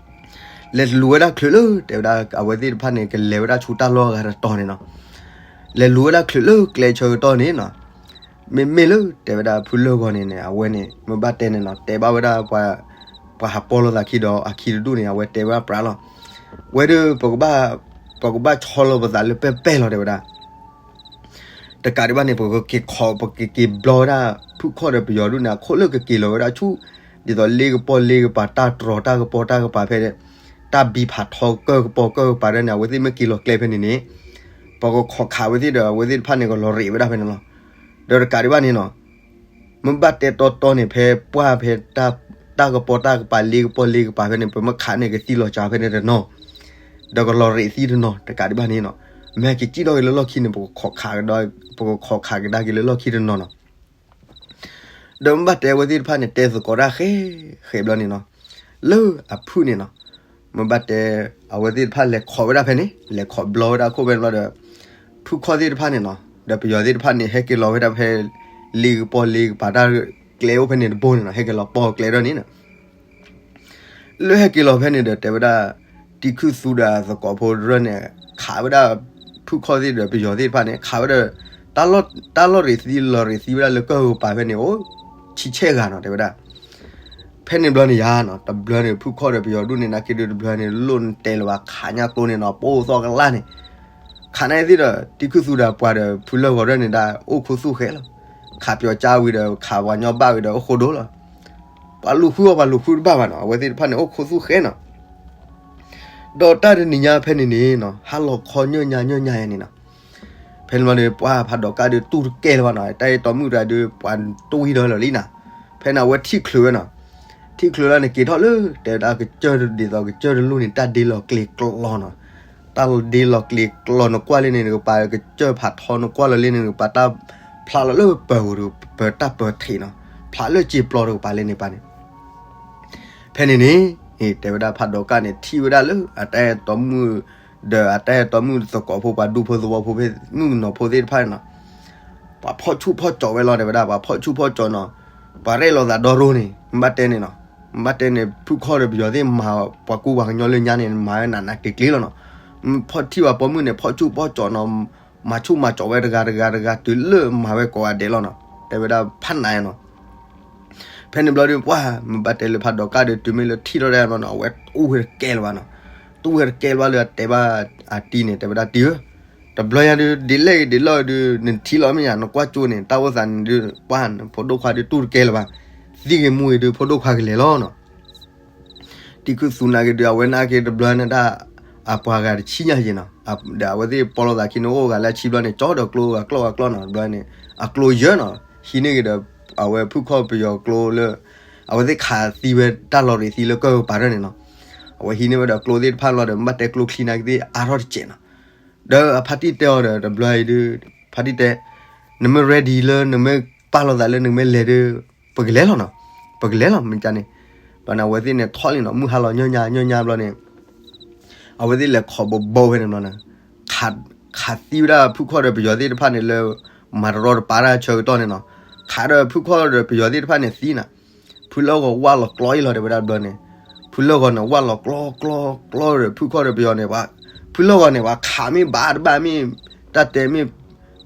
လဲၤလူၤဝဲဒၣ်ချုးလၢ တဲဝဲဒၣ် အဝဲသ့ၣ်တဖၣ်န့ၣ် ကလဲၤဝဲဒၣ်ဆူတၢ်လီၢ်အဂၤတတီၤန့ၣ်နီၤ. လဲၤလူၤဝဲဒၣ်ချုးလၢကျဲဆၢကတီၢ်န့ၣ်နီၤ, မ့မ့ၢ်လၢတဲဝဲဒၣ်ဖုလၢၢ်ဂီၤန့ၣ်န့ၣ် အဝဲန့ၣ် မ့ၢ်ဘၣ်တဲန့ၣ်နီၤ, တဲဘၣ်ဝဲဒၣ်ပှၤ ပှၤဟးပီလိာ်သးခံဒီးအခံတဒူၣ်န့ၣ် အဝဲတဲဝဲဒၣ်ပြးလီၤ. ဝဲဒၣ် ပကဘၣ်ဆီလီၤပသးလၢပဲၢ်ပဲၢ်လီၤ တဲဝဲဒၣ်. တကးဒံးဘၣ်န့ၣ် ပကက့ၤခီ ပကက့ၤဘျီဝဲဒၣ် ဖုၣ်ခီၣ်ဒီးပယီၤဒူၣ်န့ၣ် အခိၣ်လၢကက့ၤလီၤဝဲဒၣ်ဆူ ဒ်သိးလ့ကပီၢ်လ့ကပၤ တၢ်တြီၤတၢ်ကပီၤတၢ်ကပၤဖဲ တၢ်ဘံဖးထီကၢၢ်ကပီၤကၢၢ်ကပၤဒၣ်န့ၣ် အဝဲသ့ၣ်မ့ၢ်က့ၤလီၤကျဲဖဲန့ၣ်န့ၣ် ပကခိးခးဝဲသ့ၣ်ဒီး အဝဲသ့ၣ်တဖၣ်န့ၣ် ကလီၤရ့းဝဲဒၣ်ဖဲန့ၣ်လီၤ. ဒီးတကးဒံးဘၣ်န့ၣ်နီၤ မ့ၢ်ဘၣ်တဲတီတီန့ၣ် ဖဲပှၢ်ဖဲ တၢ်ကပီၤတၢ်ကပၤလ့ကပီၢ်လ့ကပၤဖဲန့ၣ် ပမ့ၢ်ခးန့ၣ် ကသံလီၤစှၤဖဲန့ၣ်တနီၤ ဒီးကလီၤရ့းသံတနီၤ တကးဒံးဘၣ်န့ၣ်နီၤ, မ့ၢ်ဟဲက့ၤစံၣ်ထီၣ်က့ၤလၢလီၢ်ခံန့ၣ် ပကခိးခးကဒါ ပကခိးခးကဒါက့ၤလၢလီၢ်ခံတနီၤနီၤ. ဒီးမ့ၢ်ဘၣ်တဲအဝဲသ့ၣ်တဖၣ်န့ၣ် တဲသကိးတၢ်ဃဲ ဃဲဘျီန့ၣ်နီၤ, လၢအဖုၣ်န့ၣ်နီၤ, မ့ၢ်ဘၣ်တဲ အဝဲသ့ၣ်တဖၣ်လဲၤခိးဝဲဒၣ်ဖဲန့ၣ် လဲၤခိးဘျီဝဲဒၣ်ခိၣ်ဖဲန့ၣ်ဘျီဒီး ဖုၣ်ခီၣ်သ့ၣ်တဖၣ်န့ၣ်နီၤ ဒီးပယီၤသ့ၣ်တဖၣ်န့ၣ် ဟဲက့ၤလီၤဝဲဒၣ်ဖဲ လ့ကပီၢ်လ့ကပၤတၢ်ကျဲအိၣ်ဖဲန့ၣ်တဘိန့ၣ်နီၤ, ဟဲက့ၤလီၤပီၢ်ကျဲဒၣ်န့ၣ်နီၤ လၢဟဲက့ၤလီၤဖဲန့ၣ်ဒီး တဲဝဲဒၣ် တံၤခုၣ်သူဒီးသကိးဖိတရၢန့ၣ် ခးဝဲဒၣ် ဖုၣ်ခီၣ်သ့ၣ်ဒီးပယီၤသ့ၣ်တဖၣ်န့ၣ် ခးဝဲဒီး တၢ်လီၢ်ရ့းသံလီၤရ့းသံဝဲဒၣ်လၢကၢၢ်ကပၤဖဲန့ၣ် အိၣ်ဆံဆဲၣ်ဂၤနီၤ တဲဝဲဒၣ်. ဖဲန့ၣ်ဘျီန့ၣ်ယါနီၤ တဘျီန့ၣ် ဖုၣ်ခီၣ်ဒီးပယီၤဒူၣ်န့ၣ် နာ်က့ဒုးတဘျီန့ၣ် လိၣ်နတဲလၢၤဘၣ် ခးညါကျိန့ၣ်နီၤ ပိၢ်သီၣ်ကလၢ်န့ၣ် ခးန့ၢ်သ့ၣ်ဒီး တံၤခုၣ်သူဒီးပှၤဒီး ဖုလၢၢ်ဂီၤဒၣ်န့ၣ်ဒၣ် အိၣ်ခိၣ်သူၣ်ဃဲလီၤ. ခးပယီၤကၢ်ဝံၤဒီး ခးပှၤညီဘၣ်ဝံၤဒီး အိၣ်ဃိဒိလီၤ. ပှၤလူၤဃုအီၤ ပှၤလူၤဃုတဘၣ်ဘၣ်နီၤ အဝဲသ့ၣ်တဖၣ်န့ၣ်အိၣ်ခိၣ်သူၣ်ဃဲနီၤ. ဒီးတၢ်တနံၤညါဖဲန့ၣ်န့ၣ်နီၤ ဟါလီၤခီညၢၢ်ညါညၢၢ်ညါယဲန့ၣ်နီၤ ဖဲန့ၣ်ဘျီဒီး ပှၤဖးဒိးကၣ်ဒီးတူၢ်တကဲလၢၤဘၣ်နီၤ တၢ်အဲၣ်တီမုၣ်တဂၤဒီး ပှၤတူၢ်ဝံၤဒီးလီၤလံနီၤ. ဖဲန့ၣ် အဝဲထံၣ်ချုးဝဲနီၤ ထံၣ်ချုးလီၤန့ၣ် က့ၤထီၣ်လၢ တဲဝဲဒၣ်ကစၢၢ်ဒ်သိးကစၢၢ်တလိၣ်န့ၣ် တၢ်ဒ့လီၤကျ့ၤကျီနီၤ. တၢ်ဒ့လီၤကျ့ၤကျီ နကွၢ်လၢန့ၣ် နကပၤကစၢၢ်ဖးထီ နကွၢ်လီၤလၢန့ၣ် နကပၤတၢ်ဖျါလီၤလၢပၢၤပူၤတကပၤ တၢ်ပၢၤထံးနီၤ ဖျါလၢစ့ပျီတကပၤလၢန့ၣ်ပၤန့ၣ် ဖဲန့ၣ်န့ၣ် တဲဝဲဒၣ်ဖးဒိးကၣ်န့ၣ် ထံၣ်ဝဲဒၣ်လၢအတၢ်အဲၣ်တီမုၣ် ဒီးအတၢ်အဲၣ်တီမုၣ်သကိးဖိ ပှၤဒူဖိသဝီဖိဖဲမုၣ်ကနီၤဖိသ့ၣ်တဖၣ်န့ၣ်နီၤ ပှၤဖီၣ်ဆူၣ်ဖီၣ်ကၠီးဝဲလီၤ တဲဝဲဒၣ် ပှၤဖီၣ်ဆူၣ်ဖီၣ်ကၠီးနီၤ ပှၤရဲၣ်လီၤသးဒီရိန့ၣ် မ့ၢ်ဘၣ်တဲန့ၣ်နီၤ မ့ၢ်ဘၣ်တဲန့ၣ် ဖုၣ်ခီၣ်ဒီးပယီၤသ့ၣ်မၤပှၤကူပှၤကညီလၢညါန့ၣ် မၤဝဲနးနးကျံၤကျံၤလီၤနီၤ. ဖီၣ်ထံၣ်ပှၤပိာ်မုၣ်န့ၣ် ဖီၣ်ဆူၣ်ဖီၣ်ကၠီးနီၤ မၤဆူၣ်မၤကၠီးဝဲတဂၤတဂၤတဂၤ တုၤလၢမၤဝဲကိးဂၤဒဲးလီၤနီၤ တဲဝဲဒၣ်ဖးနးနီၤ ဖဲန့ၣ်ဘျီဒီး ပှၢ်မ့ၢ်ဘၣ်တဲလၢဖးဒိးကၣ်ဒီး တုၤမ့ၢ်လၢထံၣ်ထီၣ်ဒၣ်ဘျီနီၤ အဝဲတူၢ်ဝဲတကဲလၢၤဘၣ်နီၤ. တူၢ်ဝဲတကဲလၢၤဘၣ်လၢအတဲဘၣ်အတံၤန့ၣ် တဲဝဲဒၣ်တံၤဧၢ, တဘျီညါဒုး ဒ်လဲၣ်ဂ့ၤဒ်လဲၣ်ဂ့ၤဒုး နထံၣ်လီၤမ့ၢ်ယါ နကွၢ်ကၠိန့ၣ် တၢ်အိၣ်သးန့ၣ်ဒုး ပှၢ် ဖိဒိၣ်ခွါဒုးတူၢ်တကဲလၢၤဘၣ်, သံဂ့ၤမူဂ့ၤဒုး ဖိဒိၣ်ခွါကလဲၤလီၤနီၤ. တံၤခုၣ်သူနာ်က့ဒုး အဝဲနာ်က့တဘျီန့ၣ်ဒၣ် အပှၤဂၤတဆံညါယ့ၤနီၤ, ဒီးအဝဲသ့ၣ်ပီလိာ်သးခံန့ၣ်အိၣ်ဂၤလၢအဆံဘျီန့ၣ် ကၠီဒီးကျိဂၤကျီၢ်ဂၤကျီၢ်နီၤ, တဘျီန့ၣ် အကျိယၢနီၤ, ဟံးန့ၢ်က့ၤဒီး အဝဲဖုၣ်ခီၣ်ပယီၤကျိလၢ အဝဲသ့ၣ်ခးသံဝဲတၢ်လီၤရ့းသံလၢကၢၢ်ကပၤထၢၣ်န့ၣ်နီၤ, အဝဲဟံးန့ၢ်ဝဲဒီးကျိသ့ၣ်တဖၣ်လီၤဒီး မ့ၢ်ဘၣ်တဲကျိချံနာ်က့သ့ၣ်အါထီၣ်တစဲးနီၤ, ဒီးအဖါတံၢ်တဲအီၤဒီး တဘျီအံၤဒုး ဖါတံၢ်တဲ နမ့ၢ် ready လၢ နမ့ၢ်ပာ်လီၤသးလၢနမ့ၢ်လဲၤဒုး ပကလဲၤလီၤနီၤ, ပကလဲၤလီၤ မ့ၢ်ကန့ၣ်, ဘျီန့ၣ် အဝဲသ့ၣ်န့ၣ်ထီၣ်လံနီၤ, မုၢ်ဟါလီၤညီညီညီညီဘျီန့ၣ် အဝဲသ့ၣ်လဲၤခိးဘိးဘိးဖဲန့ၣ်ဘျီန့ၣ်, ခးသံဝဲဒၣ်ဖုၣ်ခီၣ်ဒီးပယီၤသ့ၣ်တဖၣ်န့ၣ်လၢ မၤတရီတပါတၢ်ဆၢကတီၢ်န့ၣ်နီၤ, ခးဒီးဖုၣ်ခီၣ်ဒီးပယီၤသ့ၣ်တဖၣ်န့ၣ်သံနီၤ, ဖုလၢၢ်ဂီၤဝၢ်လီၤကျီအံၤလီၤ တဲဝဲဒၣ်ဘျီန့ၣ်, ဖုလၢၢ်ဂီၤန့ၣ် ဝၢ်လီၤကျီကျီကျီဒီး ဖုၣ်ခီၣ်ဒီးပယီၤန့ၣ် ဖုလၢၢ်ဂီၤန့ၣ် ပှၤခးမ့ၢ်ဘၣ်တဘၣ်မ့ၢ် တၢ်တဲမ့ၢ်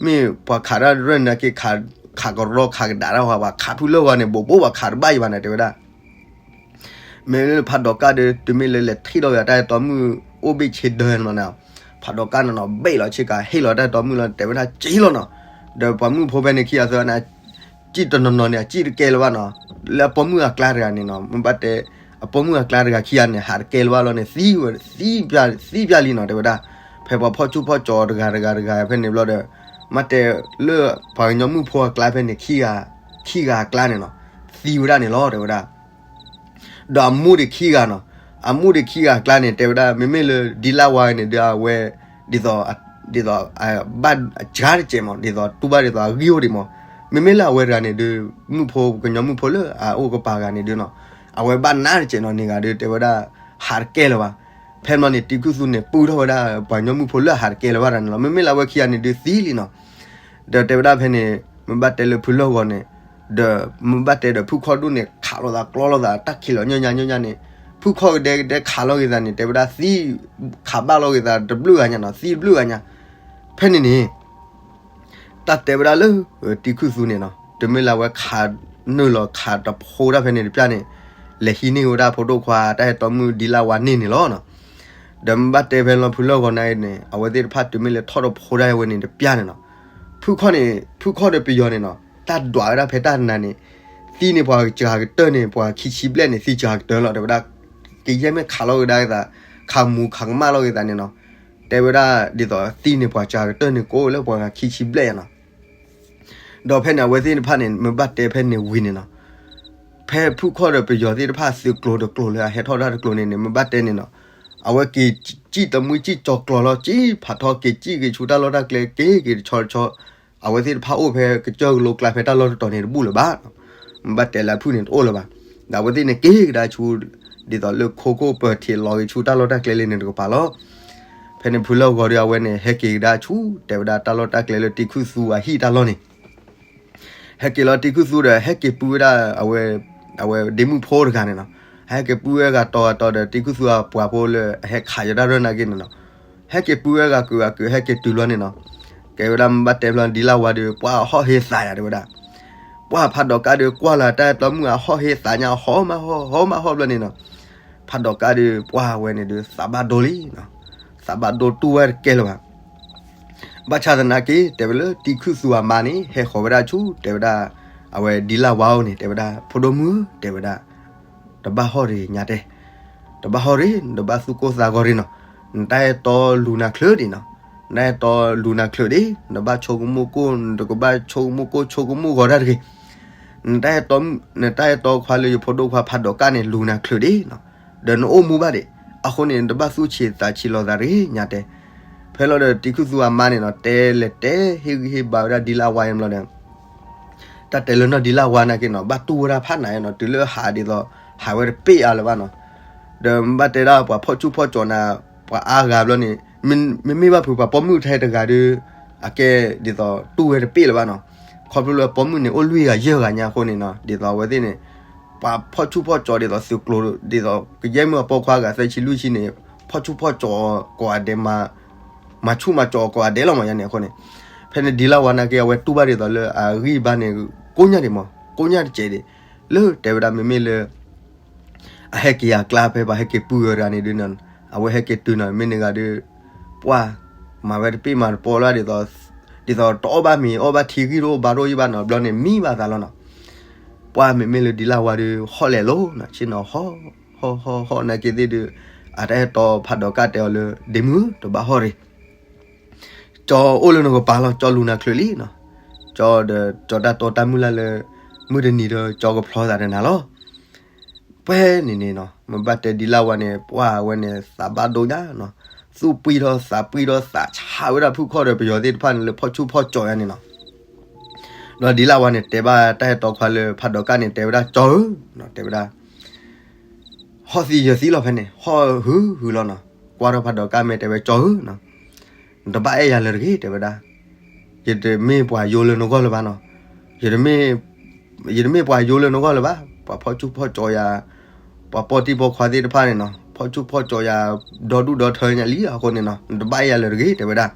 မ့ၢ်ပှၤခးတၢ်ရၢၢ်န့ၣ်က့ၤ ခးကရီခးကဒါတၢ်ဝဲ ပှၤခးဖုလၢၢ်ဂီၤန့ၣ် ဘိးဘိးပှၤခးတဘၣ်အံၤဘၣ်န့ၣ် တဲဝဲဒၣ် မ့ၢ်လၢဖးဒိးကၣ်ဒီး တုၤမ့ၢ်လၢလဲၤထံၣ်ထီၣ်ဝဲတၢ်အဲၣ်တီမုၣ်အိၣ်ဘ့ၣ်ဆ့ဒၢန့ၣ်လီၤန့ၣ်, ဖးဒိးကၣ်န့ၣ်နီၤ ဘ့ၣ်လီၤဆ့ကၤ ဟ့ၣ်လီၤတၢ်အဲၣ်တီမုၣ်လီၤ တဲဝဲဒၣ်က့ၤလီၤနီၤ, ဒီးပှၤမုၣ်ဖိဖဲန့ၣ်ခံဂၤသၢဂၤန့ၣ် စံၣ်တနီၤနီၤန့ၣ် အစံၣ်တကဲလၢၤဘၣ်နီၤ, လၢအပိာ်မုၣ်အကျါတဂၤန့ၣ်နီၤ မ့ၢ်ဘၣ်တဲ အပိာ်မုၣ်အကျါတဂၤခံဂၤန့ၣ် ဟးတကဲလၢၤဘၣ်လီၤန့ၣ် သံဝဲ သံပျၢ်လံနီၤ တဲဝဲဒၣ်, ဖဲပှၤဖီၣ်ဆူၣ်ဖီၣ်ကၠီတဂၤတဂၤတဂၤဖဲန့ၣ်ဘျီဒီး မ့ၢ်တဲလၢပှၤကညီမုၣ်ဖိအကျါဖဲန့ၣ်ခံဂၤ ခံဂၤအကျါန့ၣ်နီၤ, သံဝဲဒၣ်န့ၣ်လီၤ တဲဝဲဒၣ်. ဒီးအမူဒံးခံဂၤနီၤ, အမူဒံးခံဂၤအကျါန့ၣ် တဲဝဲဒၣ် မ့မ့ၢ်လၢဒံလါဝါန့ၣ်ဒုး အဝဲ ဒ်သိး ဒ်သိး ဘၣ်စှၤတစဲးမး ဒ်သိးတူၢ်ဘၣ်ဒ်သိးအဂံၢ်အိၣ်ဒံးမး, မ့မ့ၢ်လၢအဝဲတဂၤန့ၣ်ဒုး မုၣ်ဖိ ကညီမုၣ်ဖိလၢအအိၣ်ကပၤဂၤန့ၣ်ဒုးနီၤ, အဝဲဘၣ်နးတစဲးနီၤ န့ၢ်ဂၤဒုး တဲဝဲဒၣ် ဟးတကဲလၢၤဘၣ်. ဖဲန့ၣ်ဘျီန့ၣ် တံၤခုၣ်သူန့ၣ် ပုၢ်ထီၣ်ဝဲဒၣ် ပှၤကညီမုၣ်ဖိလၢအဟးတကဲလၢၤဘၣ်တဂၤန့ၣ်လီၤ. မ့မ့ၢ်လၢအဝဲခံဂၤန့ၣ်ဒုးသံလံနီၤ. ဒီးတဲဝဲဒၣ်ဖဲန့ၣ် မ့ၢ်ဘၣ်တဲလၢဖုလၢၢ်ဂီၤန့ၣ်, ဒီးမ့ၢ်ဘၣ်တဲဒီးဖုခီၣ်ဒိၣ်န့ၣ် ခးလိာ်သးကျီလိာ်သး တၢ်ခံးလီၤညီညီညီညီန့ၣ်, ဖုခီၣ်ကဒဲကဒဲခးလိာ်က့ၤသးန့ၣ် တဲဝဲဒၣ်သံ ခးဘၣ်လိာ်က့ၤသးတဘျုးဂၤညါနီၤ, သံတဘျုးဂၤညါ. ဖဲန့ၣ်န့ၣ် တၢ်တဲဝဲဒၣ်လၢ တံၤခုၣ်သူန့ၣ်နီၤ, တုၤမ့ၢ်လၢအဝဲခးနုာ်လီၤခးတဖိဒၣ်ဖဲန့ၣ်တပျၢ်န့ၣ်, လဲၤဟံးန့ၢ်ဝဲဒၣ်ဖိဒိၣ်ခွါ တၢ်ဟဲတီမုၣ်ဒံလါဝါန့ၢ်န့ၣ်လီၤနီၤ. ဒီးမ့ၢ်ဘၣ်တဲဖဲလီၤဖုလၢၢ်ဂီၤန့ၣ်န့ၣ် အဝဲသ့ၣ်တဖၣ်တုၤမ့ၢ်လဲၤထီၣ်တဖိဒၣ်ဝဲန့ၣ်တပျၢ်န့ၣ်နီၤ, ဖုခီၣ်န့ၣ် ဖုခီၣ်ဒီးပယီၤန့ၣ်နီၤ တၢ်ဒွးဝဲဒၣ်ဖဲတၢ်နါန့ၣ်, သံန့ၣ်ပှၤစှၤကတၢၢ်န့ၣ် ပှၤခံဆံဘျဲၣ်န့ၣ် သံစှၤကတၢၢ်လီၤ တဲဝဲဒၣ်. ကယဲၢ်မ့ၢ်ခးလိာ်ကဒါက့ၤသး, ခးမူခးကမၣ်လိာ်က့ၤသးန့ၣ်နီၤ, တဲဝဲဒၣ်ဒ်သိးသံန့ၣ်ပှၤစှၤကတၢၢ်န့ၣ် ကအိၣ်လၢပှၤဂၤခံဆံဘျဲၣ်ညါနီၤ. ဒီးဖဲန့ၣ် အဝဲသ့ၣ်တဖၣ်န့ၣ် မ့ၢ်ဘၣ်တဲဖဲန့ၣ်ဝံၤန့ၣ်နီၤ, ဖဲဖုခီၣ်ဒီးပယီၤသ့ၣ်တဖၣ်သုးကျိၤတကျိၤလၢအဟဲထီၣ်တၢ်တကျိၤန့ၣ်န့ၣ် မ့ၢ်ဘၣ်တဲန့ၣ်နီၤ, အဝဲက့ၤစံၣ်တမှံစံၣ်ကၠီၤကျီၤလီၤ စံၣ်ဖးထီ က့ၤစံၣ်က့ၤဆူတၢ်လီၢ်တၢ်ကျဲ က့ၤက့ၤတဆီတဆီ, အဝဲသ့ၣ်တဖၣ်အိၣ်ဖဲကစၢၢ်ကလိကျါဖဲတၢ်လီၢ်တတီၤန့ၣ်တဘူၣ်လၢၤဘၣ်. မ့ၢ်ဘၣ်တဲလၢအဖုၣ်န့ၣ်တအိၣ်လၢၤဘၣ်. ဒီးအဝဲသ့ၣ်န့ၣ်က့ၤကဒါဆူ ဒ်သိးလၢခိခိၣ်ပၢၤထံးလီၤက့ၤဆူတၢ်လီၢ်တၢ်ကျဲလံန့ၣ်တကပၤလီၤ. ဖဲန့ၣ်ဖုလၢၢ်ဂီၤဒီး အဝဲန့ၣ်ဟဲက့ၤကဒါဆူ တဲဝဲဒၣ်တၢ်လီၢ်တၢ်ကျဲလၢတံၤခုၣ်သူအဟံၣ်တၢ်လီၢ်န့ၣ် ဟဲက့ၤလီၤတံၤခုၣ်သူဒီး ဟဲက့ၤပုၢ်ဝဲဒၣ် အဝဲဒ့မုၣ်ဖိတဂၤန့ၣ်နီၤ, ဟဲက့ၤပုၢ်ဝဲဂၤတီၤဂၤတီၤဒီး တံၤခုၣ်သူအပှၤဖိလၢအဟဲခးယတၢ်ရၢၢ်နာ်က့န့ၣ်နီၤ, ဟဲက့ၤပုၢ်ဝဲဂၤကုာ်ဂၤကုာ် ဟဲက့ၤတုၤလီၤန့ၣ်နီၤ, ကဲဝဲဒၣ်မ့ၢ်ဘၣ်တဲဖျီဒံလါဝါဒီး ပှၤဟီၣ်ဟ့သးယၤတဲဝဲဒၣ်, ပှၤဖးဒိးကါဒီး ကွၢ်လၢတၢ်အဲၣ်တီမုၣ်အဟီၣ်ဟ့သးညါ ဟီၣ်မးဟီၣ် ဟီၣ်မးဟီၣ်ဘျီန့ၣ်နီၤ, ဖးဒိးကါဒီး ပှၤဝဲန့ၣ်ဒီး သးဘၣ်ဒိလံနီၤ, သးဘၣ်ဒိတူၢ်ဝဲတကဲလၢၤဘၣ်. ဘၣ်ဆၣ်သနာ်က့ တဲဝဲလၢတံၤခုၣ်သူအမါန့ၣ် ဟဲဃီၤဝဲဒၣ်ဆူ တဲဝဲဒၣ် အဝဲဒံလါဝါအိၣ်န့ၣ် တဲဝဲဒၣ် ဖိဒိၣ်မုၣ်ဧၢ တဲဝဲဒၣ်, တဘၣ်ဟီၣ်တဂ့ၤညါတဲ, တဘၣ်ဟီၣ်တဂ့ၤ နတဘၣ်သူၣ်ကိၢ်သးဂီၤတဂ့ၤနီၤ, နတၢ်အဲၣ်တီလူၤနၤချုးဒံးနီၤ, နတၢ်အဲၣ်တီလူၤနၤချုးဒံး နဘၣ်ဆိကမိၣ်ကိၢ် နတကဘၣ်ဆိကမိၣ်ကိၢ်ဆိကမိၣ်ဂီၤတၢ်တဂ့ၤ, နတၢ်အဲၣ်တီ နတၢ်အဲၣ်တီခွါလၢယဖိဒိၣ်ခွါဖးဒိးကါန့ၣ် လူၤနၤချုးဒံးနီၤ, ဒီးနအိၣ်မူဘၣ်ဒံး, အဃိန့ၣ် နတဘၣ်သူၣ်ဆံးသးဆံးလိာ်သးတဂ့ၤညါတဲ. ဖဲလီၤဒီးတံၤခုၣ်သူအမါန့ၣ်နီၤ တဲလဲၤတဲဟ့ၣ်ဂံၢ်ဟ့ၣ်ဘါဝဲဒၣ်ဒံလါဝါအံၤဘျီဒီး တၢ်တဲလၢနီၢ်ဒံလါဝါနာ်က့နီၤ ဘၣ်တူၢ်ဝဲဒၣ်ဖးနးနီၤ တုၤလၢဟးဒ်သိး ဟးဝဲတပ့ၢ်အါလၢၤဘၣ်နီၤ, ဒီးမ့ၢ်ဘၣ်တဲဒၣ်ပှၤဖီၣ်ဆူၣ်ဖီၣ်ကၠီၤနၤ ပှၤအါဂၤဘျီန့ၣ် မ့မ့ၢ်ဘၣ်ဖုးပှၤပိာ်မုၣ်ထဲတဂၤဒီး အကဲဒ်သိးတူၢ်ဝဲတပ့ၢ်လၢၤဘၣ်နီၤ, ခီဖျိလၢပိာ်မုၣ်န့ၣ်အိၣ်လွံၢ်ဂၤယဲၢ်ဂၤညါအဃိန့ၣ်နီၤ ဒ်သိးအဝဲသ့ၣ်န့ၣ် ပှၤဖီၣ်ဆူၣ်ဖီၣ်ကၠီၤဒ်သိးသုးကျိၤ ဒ်သိးကယဲၢ်မ့ၢ်အပိာ်ခွါဂၤသၢဆံလွံၢ်ဆံန့ၣ် ဖီၣ်ဆူၣ်ဖီၣ်ကၠီၤကိးဂၤဒဲး မၤဆူၣ်မၤကၠီၤကိးဂၤဒဲးလီၤမးယါန့ၣ်အဃိန့ၣ်, ဖဲန့ၣ်ဒံလါဝါနာ်က့ အဝဲတူၢ်ဘၣ်ဒ်သိးလၢအဂံၢ်ဘါန့ၣ် ကိညၢ်ဒံးမး ကိညၢ်တစဲးဒံး လၢတဲဝဲဒၣ်မ့မ့ၢ်လၢ အဟဲက့ၤအကျါဖဲပှၤဟဲက့ၤပုၢ်ဝဲတဂၤန့ၣ်ဒုးနီၤ အဝဲဟဲက့ၤတုၤနီၤ မ့ၢ်န့ၢ်ဂၤဒုး ပှၢ် မၤဝဲတပ့ၢ်မၤတပီလၢဒ်သိး ဒ်သိးတအီၣ်ဘၣ်မ့ၤအီၣ်ဘၣ်ထံဂံၢ်တအိၣ်ဘါတအိၣ်ယံၢ်ဘၣ်နီၤ ဘျီန့ၣ်မံဘၣ်သးလီၤနီၤ, ပှၢ်မ့မ့ၢ်လၢဒံလါဝါဒုး ဟီၣ်လဲၤလိၤနီၤ ဆ့ၣ်နီၤဟီၣ် ဟီၣ်ဟီၣ်ဟီၣ်နာ်က့သ့ၣ်ဒုး အတၢ်အဲၣ်တီဖးဒိးကါတဲအီၤလၢ ဒ့မုၣ်တဘၣ်ဟီၣ်ရ့ၣ် ကၠီအိၣ်လၢနကပၤလီၤ ကၠီလူၤနၤချုးလံနီၤ, ကၠီဒီးကၠီတၢ်တီတၢ်မုၢ်လၢ်လၢ မုၢ်တနံၤဒီးကၠီကဖျီသးဒီးနၤလီၤ. ဖဲန့ၣ်န့ၣ်နီၤ မ့ၢ်ဘၣ်တဲဒံလါဝါန့ၣ် ပှၢ်ဝဲန့ၣ် သးဘၣ်ဒိညါနီၤ, သူၣ်ပှံၢ်ထီၣ်သးပှံၢ်ထီၣ်သးဆါဝဲဒၣ်ဖုၣ်ခီၣ်ဒီးပယီၤသ့ၣ်တဖၣ်န့ၣ်လၢဖီၣ်ဆူၣ်ဖီၣ်ကၠီၤယါန့ၣ်နီၤ, ဒီးဒံလါဝါန့ၣ် တဲဘၣ်တၢ်အဲၣ်တီခွါလၢဖးဒိးကါန့ၣ် တဲဝဲဒၣ်ကၠီဧၢ, တဲဝဲဒၣ် ဟီၣ်သံယၢၤသံလီၤဖဲန့ၣ် ဟီၣ်ဟုၣ်ဟုၣ်လီၤနီၤ, ကွၢ်ထီၣ်ဖးဒိးကါမဲာ်တဲဝဲကၠီဧၢ နတဘၣ်အဲၣ်ယၤလၢၤတဂ့ၤ တဲဝဲဒၣ်, ယတမ့ၢ်ပှၤယိလၢနဂီၢ်လၢၤဘၣ်နီၤ, ယတမ့ၢ်ပှၤယိလၢနဂီၢ်လၢၤဘၣ်, ပှၤဖီၣ်ဆူၣ်ဖီၣ်ကၠီၤယၤ, ပှၤပီၣ်တံၢ်ပီၣ်ခွါသ့ၣ်တဖၣ်န့ၣ်နီၤ ဖီၣ်ဆူၣ်ဖီၣ်ကၠီၤယၤ ဒီဒူၣ်ဒီထၢညါလံအဃိန့ၣ်နီၤ နတဘၣ်အဲၣ်ယၤလၢၤတဂ့ၤ တဲဝဲဒၣ်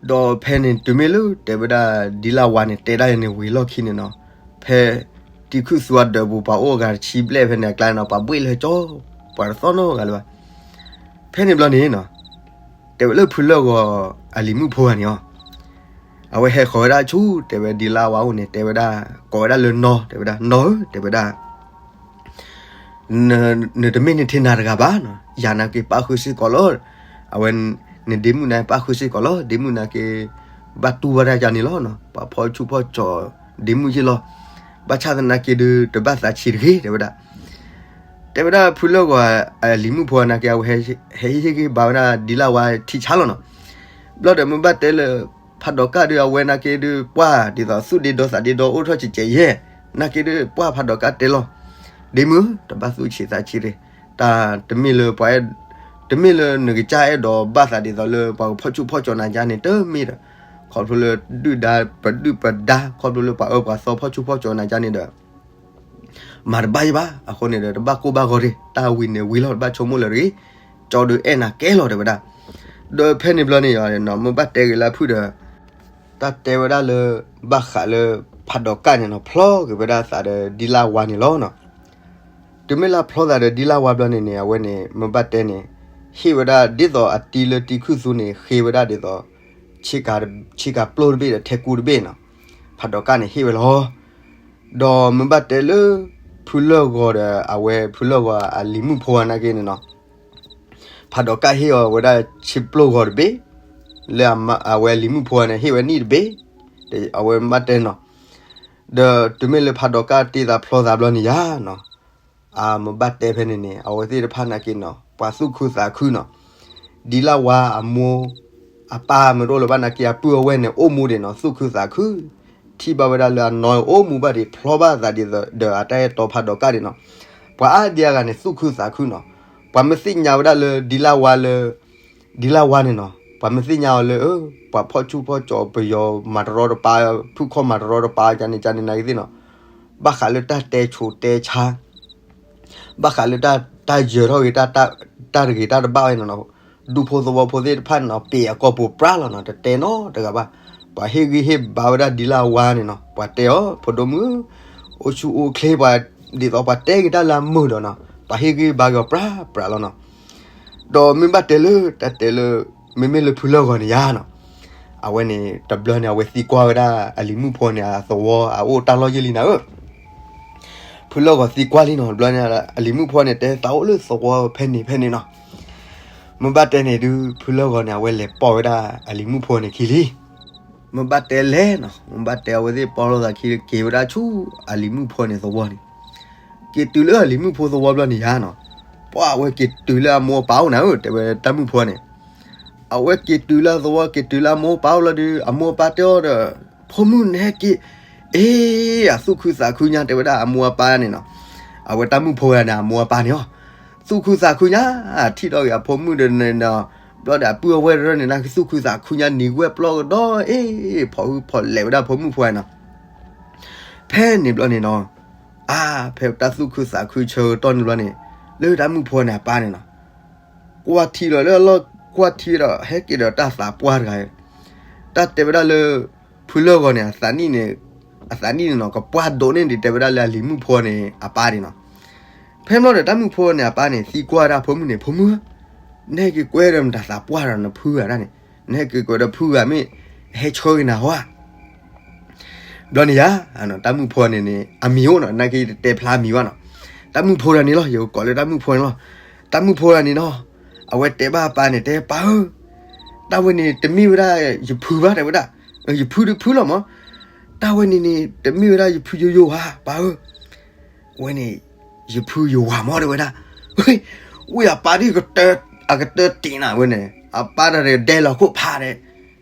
ဒီးဖဲန့ၣ်တုၤမ့ၢ်လၢတဲဝဲဒၣ်ဒံလါဝါန့ၣ် တဲဒၣ်ယၤန့ၣ်ဝံၤလီၢ်ခံန့ၣ်နီၤ, ဖဲတံၤခုၣ်သူအဒၢးပူၤ ပှၤအိၣ်အဂၤတဆံဘျဲၣ်ဖဲန့ၣ်အကျါန့ၣ်နီၤ ပှၤဘှ့ၣ်လၢကၠီ ပှၤတသီၣ်နီတဂၤလၢၤဘၣ်. ဖဲန့ၣ်ဘျီန့ၣ်နီၤ တဲဝဲလၢဖုလၢၢ်ဂီၤအလံၤမုၣ်ဖိဂၤန့ၣ်အီၤ, အဝဲဟဲဃီၤဝဲဒၣ်ဆူ တဲဝဲဒံလါဝါအိၣ်န့ၣ် တဲဝဲဒၣ် ကိးဝဲဒၣ်လၢနီၢ် တဲဝဲဒၣ် နီၢ်ဧၢ တဲဝဲဒၣ် နတမ့ၢ်နထံၣ်နၤတဂၤဘၣ်နီၤ, ယၤနာ်က့ပၣ်ဃုာ်စ့ၢ်ကီးလီၤ, အဝဲ နဒ့မုၣ်န့ၣ်ပၣ်ဃုာ်စ့ၢ်ကီးလီၤ, ဒ့မုၣ်နာ်က့ ဘၣ်တူၢ်ဘၣ်တၢ်ယါန့ၣ်လီၤနီၤ, ပှၤဖီၣ်ဆူၣ်ဖီၣ်ကၠီၤဒ့မုၣ်ယ့ၢ်လီၤ. ဘၣ်ဆၣ်သနာ်က့ဒုး တဘၣ်သးဆံးတဂ့ၤ တဲဝဲဒၣ်. တဲဝဲဒၣ်ဖုလၢၢ်ဂီၤအလံၤမုၣ်ဖိနာ်က့ အဝဲဟဲဟ့ၣ်ဂံၢ်ဟ့ၣ်ဘါဝဲဒၣ်ဒံလၢဝါထံဆါလီၤနီၤ. ဘျီဒီးမ့ၢ်ဘၣ်တဲလၢ ဖးဒိးကၣ်ဒုး အဝဲနာ်က့ဒုး ပှၢ်ဒ်သိးသူၣ်ဒ့ဒီသးဒ့ဒီအိၣ်ထီၣ်ကဲးကဲးယဲၢ်, နာ်က့ဒုး ပှၢ်ဖးဒိးကၣ်တဲလီၤ, ဒ့မုၣ် တဘၣ်သူၣ်ဆံးသးဆံးတဂ့ၤ, တၢ်တမ့ၢ်လၢပှၤ တမ့ၢ်လၢနကစၢ်အဲၣ်ဒိးဘၣ်သးဒ်သိးလၢပှၤကဖီၣ်ဆူၣ်ဖီၣ်ကၠီၤနၤကါန့ၣ် တမ့ၢ်ဒီး ခီဖျိလၢဒုၣ်ဒါပဒုၣ်ပဒါ ခီဖျိလၢပှၤအၢပှၤသီဖီၣ်ဆူၣ်ဖီၣ်ကၠီၤနၤကါန့ၣ်ဒီး မၤတဘၣ်ယဘၣ်. အဃိန့ၣ်ဒီး တဘၣ်ကိၢ်ဘၣ်ဂီၤတဂ့ၤ, တၢ်ဝံၤန့ၣ်ဝံၤလီၤ တဘၣ်ဆိကမိၣ်လၢၤတဂ့ၤ, ကၠီဒုးအဲၣ်နၤကဲလီၤ တဲဝဲဒၣ်. ဒီးဖဲန့ၣ်ဘျီန့ၣ် မ့ၢ်ဘၣ်တဲဂ့ၤလၢအဖုၣ်ဒီး တၢ်တဲဝဲဒၣ်လၢ ဘၣ်ဃးလၢ ဖးဒိးကၣ်န့ၣ်နီၤ ဖျီက့ၤဝဲဒၣ်သးဒီးဒံလၢဝါန့ၣ်လီၤနီၤ. တုၤမ့ၢ်လၢဖျီသးဒီးဒံလၢဝါဘျီန့ၣ်န့ၣ် အဝဲန့ၣ် မ့ၢ်ဘၣ်တဲန့ၣ် ဟ့ၣ်ဝဲဒၣ်ဒ်သိးအတံၤလၢတံၤခုၣ်သူန့ၣ် ဃ့ဝဲဒၣ်ဒ်သိး ဆ့ကၤပျိၢ်တဘ့ၣ်ဒီးထဲကူတဘ့ၣ်နီၤ. ဖးဒိးကၣ်န့ၣ်ဟ့ၣ်ဝဲလီၤ. ဒီးမ့ၢ်ဘၣ်တဲလၢ ဖုလၢၢ်ဂီၤဒီး အဝဲဖုလၢၢ်ဂီၤအလံၤမုၣ်ဖိနာ်က့န့ၣ်နီၤ ဖးဒိးကၣ်ဟ့ၣ်အီၤဝဲဒၣ်ဆ့ပျိၢ်ဂီၤတဘ့ၣ် လၢအဝဲလံၤမုၣ်ဖိန့ၣ် ဟ့ၣ်ဝဲနံၣ်တဘ့ၣ်, အဝဲမ့ၢ်ဘၣ်တဲနီၤ. ဒီးတုၤမ့ၢ်လၢဖးဒိးကၣ်တ့သးဖျီသးဘျီန့ၣ်ယါနီၤ အမ့ၢ်ဘၣ်တဲဖဲန့ၣ်န့ၣ် အဝဲသ့ၣ်တဖၣ်နာ်က့နီၤ ပှၤသူၣ်ခုသးခုနီၤ. ဒ်လၢဝါအမိၢ် အပၢ်မ့ၢ်တအိၣ်လၢၤဘၣ်နာ်က့ အပုၢ်အဝဲၢ်န့ၣ် အိၣ်မူဒံးနီၤ သူၣ်ခုသးခု ထံၣ်ဘၣ်ဝဲဒၣ်လၢအနီၢ်အိၣ်မူဘၣ်ဒံး ဖျီဘၣ်သးဒ်သိးဒီးအတၢ်အဲၣ်တီဖးဒိးကၣ်ဒံးနီၤ. ပှၤအါဒံအါဂၤန့ၣ် သူၣ်ခုသးခုနီၤ. ပှၤမ့ၢ်သ့ၣ်ညါဝဲဒၣ်လၢဒ်လၢဝါလၢ ဒ်လၢဝါန့ၣ်နီၤ ပှၤမ့ၢ်သ့ၣ်ညါအီၤလၢ ပှၤဖီၣ်ဆူၣ်ဖီၣ်ကၠီၤ ပယီၤမၤတရီတပါ ဖုၣ်ခီၣ်မၤတရီတပါ ကန့ၣ်ကန့ၣ်နာ်က့သ့ၣ်နီၤ ဘၣ်ဃးလၢတၢ်တဲဆိတဲဆါ ဘၣ်ဃးလၢတၢ်ယၢၤထီၣ်ဂ့ၤ တၢ်တဂ့ၤတၢ်တဘၣ်ဝဲန့ၣ်နီၤ ဒူဖိသဝီဖိသ့ၣ်တဖၣ်န့ၣ်နီၤ ပ့ၤအကီၢ်ပူၤပြးလီၤနီၤ တတဲနီတဂၤဘၣ်. ပှၤဟ့ၣ်ဂံၢ်ဟ့ၣ်ဘါဝဲဒၣ်ဒ်လၢဝါန့ၣ်နီၤ ပှၤတဲအီၤ ဖိဒိၣ်မုၣ် အိၣ်ဆူၣ်အိၣ်ချ့ပှၤ ဒ်သိးပှၤတဲက့ၤတၢ်လၢအမုာ်ဒီးနီၤ ပှၤဟ့ၣ်ဂံၢ်ဘါက့ၤအီၤပြးပြးလီၤနီၤ. ဒီးမ့ၢ်ဘၣ်တဲလၢတၢ်တဲလၢ မ့မ့ၢ်လၢဖုလၢၢ်ဂီၤန့ၣ်ယါနီၤ အဝဲန့ၣ် တဘျီန့ၣ် အဝဲသံကွၢ်ဝဲဒၣ်အလံၤမုၣ်ဖိန့ၣ် အသဝီအအိၣ်တၢ်လီၢ်ယဲၢ်လံနၤဧၢ ဖုလၢၢ်ဂီၤသံကွၢ်လံနီၤ တဘျီန့ၣ် အလံၤမုၣ်ဖိန့ၣ် တဲသးအိၣ်လၢသဝီဖဲန့ၣ်ဖဲန့ၣ်နီၤ. မ့ၢ်ဘၣ်တဲန့ၣ်ဒုး ဖုလၢၢ်ဂီၤန့ၣ် အဝဲလဲၤပိာ်ဝဲဒၣ်အလံၤမုၣ်ဖိန့ၣ်ခံလံ. မ့ၢ်ဘၣ်တဲလဲၣ်နီၤ မ့ၢ်ဘၣ်တဲအဝဲသ့ၣ်ပိာ်လိာ်သးခံ က့ၤဝဲဒၣ်ဆူအလံၤမုၣ်ဖိန့ၣ်သဝီန့ၣ် က့ၤတုၤလၢအလံၤမုၣ်ဖိသဝီဘျီန့ၣ်ယါနီၤ ပှၤအဝဲက့ၤတုၤလၢအမိၢ်အပၢ်အိၣ်နၤဧၢ တဲဝဲတၢ်မုၣ်ဖိန့ၣ် အဝဲက့ၤတုၤလၢအသဝီ က့ၤတုၤလၢအမိၢ်အပၢ်အိၣ်လီၤဒုး အမိၢ်အပၢ်တဲအီၤဒီး ဖိမုၣ်နဟဲက့ၤ အ့ အသူၣ်ခုသးခုညါ တဲဝဲဒၣ်အမိၢ်အပၢ်န့ၣ်နီၤ. အဝဲတၢ်မုၣ်ဖိဂၤန့ၣ် အမိၢ်အပၢ်န့ၣ်လီၤ. သူၣ်ခုသးခုညါ ထံၣ်ထီၣ်က့ၤအဖိမုၣ်ဒီးန့ၣ်နီၤ ဘျီဒီးအပုၢ်အဝဲၢ်တရၢန့ၣ် နသူၣ်ခုသးခုညါ နံၤဝဲပျီကဒီး အ့ ဖီၣ်ဟုဖီၣ်လဲၤဝဲဒၣ်ဖိမုၣ်ဖိဂၤနီၤ. ဖဲန့ၣ်ဘျီန့ၣ်နီၤ အါ ဖဲတၢ်သူၣ်ခုသးခုဆၢကတီၢ်န့ၣ်ဘျီန့ၣ် လၢတၢ်မုၣ်ဖိန့ၣ်အပၢ်န့ၣ်နီၤ ကွၢ်ထံလီၤလၢအလီၢ် ကွၢ်ထံဒီး ဟဲက့ၤဒီးတၢ်သးပှၢ်တဂၤ တၢ်တဲဝဲဒၣ်လၢ ဖုလၢၢ်ဂီၤန့ၣ် အသးနံၣ်န့ၣ် အသးနံၣ်န့ၣ်နီၤ ကပှၢ်ဒိးန့ၢ်ဒံးတဲဝဲဒၣ်လၢအလံၤမုၣ်ဖိန့ၣ်အပၢ်န့ၣ်နီၤ. ဖဲမ့ၢ်ဒီးတၢ်မုၣ်ဖိန့ၣ်အပၢ်န့ၣ် သံကွၢ်ဒၣ်ဖိမုၣ်န့ၣ် ဖိမုၣ် နဟဲက့ၤကွဲဒီးမတၤသးပှၢ်ဒီးနဖုဂၤဒၣ်န့ၣ် နဟဲက့ၤကွဲဒီးဖုဂၤမ့ၢ် ဟဲဆၢက့ၤနၤဟီဧါ ဘျီန့ၣ်ယါ တၢ်မုၣ်ဖိန့ၣ်န့ၣ် အမံၤအိၣ်နီၤ နာ်က့ယတတဲဖျါအမံၤဘၣ်နီၤ. တၢ်မုၣ်ဖိတဂၤန့ၣ်လီၤ ယကကိးလၢတၢ်မုၣ်ဖိန့ၣ်လီၤ. တၢ်မုၣ်ဖိတဂၤန့ၣ်နီၤ အဝဲတဲဘၣ်အပၢ်န့ၣ် တဲပၢ်ဧၢ, တၢ်ဝဲန့ၣ် တမ့ၢ်ဝဲဒၣ်ယဖုဘၣ်တဲဝဲဒၣ်, ယဖုဒုးဖုလီၤမး, တၢ်ဝဲန့ၣ်န့ၣ် တမ့ၢ်ဝဲဒၣ်ယဖုယိယိဧါ ပၢ်ဧၢ, ဝဲန့ၣ် ယဖုယဝၤမးတဲဝဲဒၣ်. ဝံၤအပၢ်ဒ် အကတၢၢ်တံာ်နၤဝဲန့ၣ် အပၢ်တၢ်ဒဲလီၤခိၣ်ဖးဒဲး,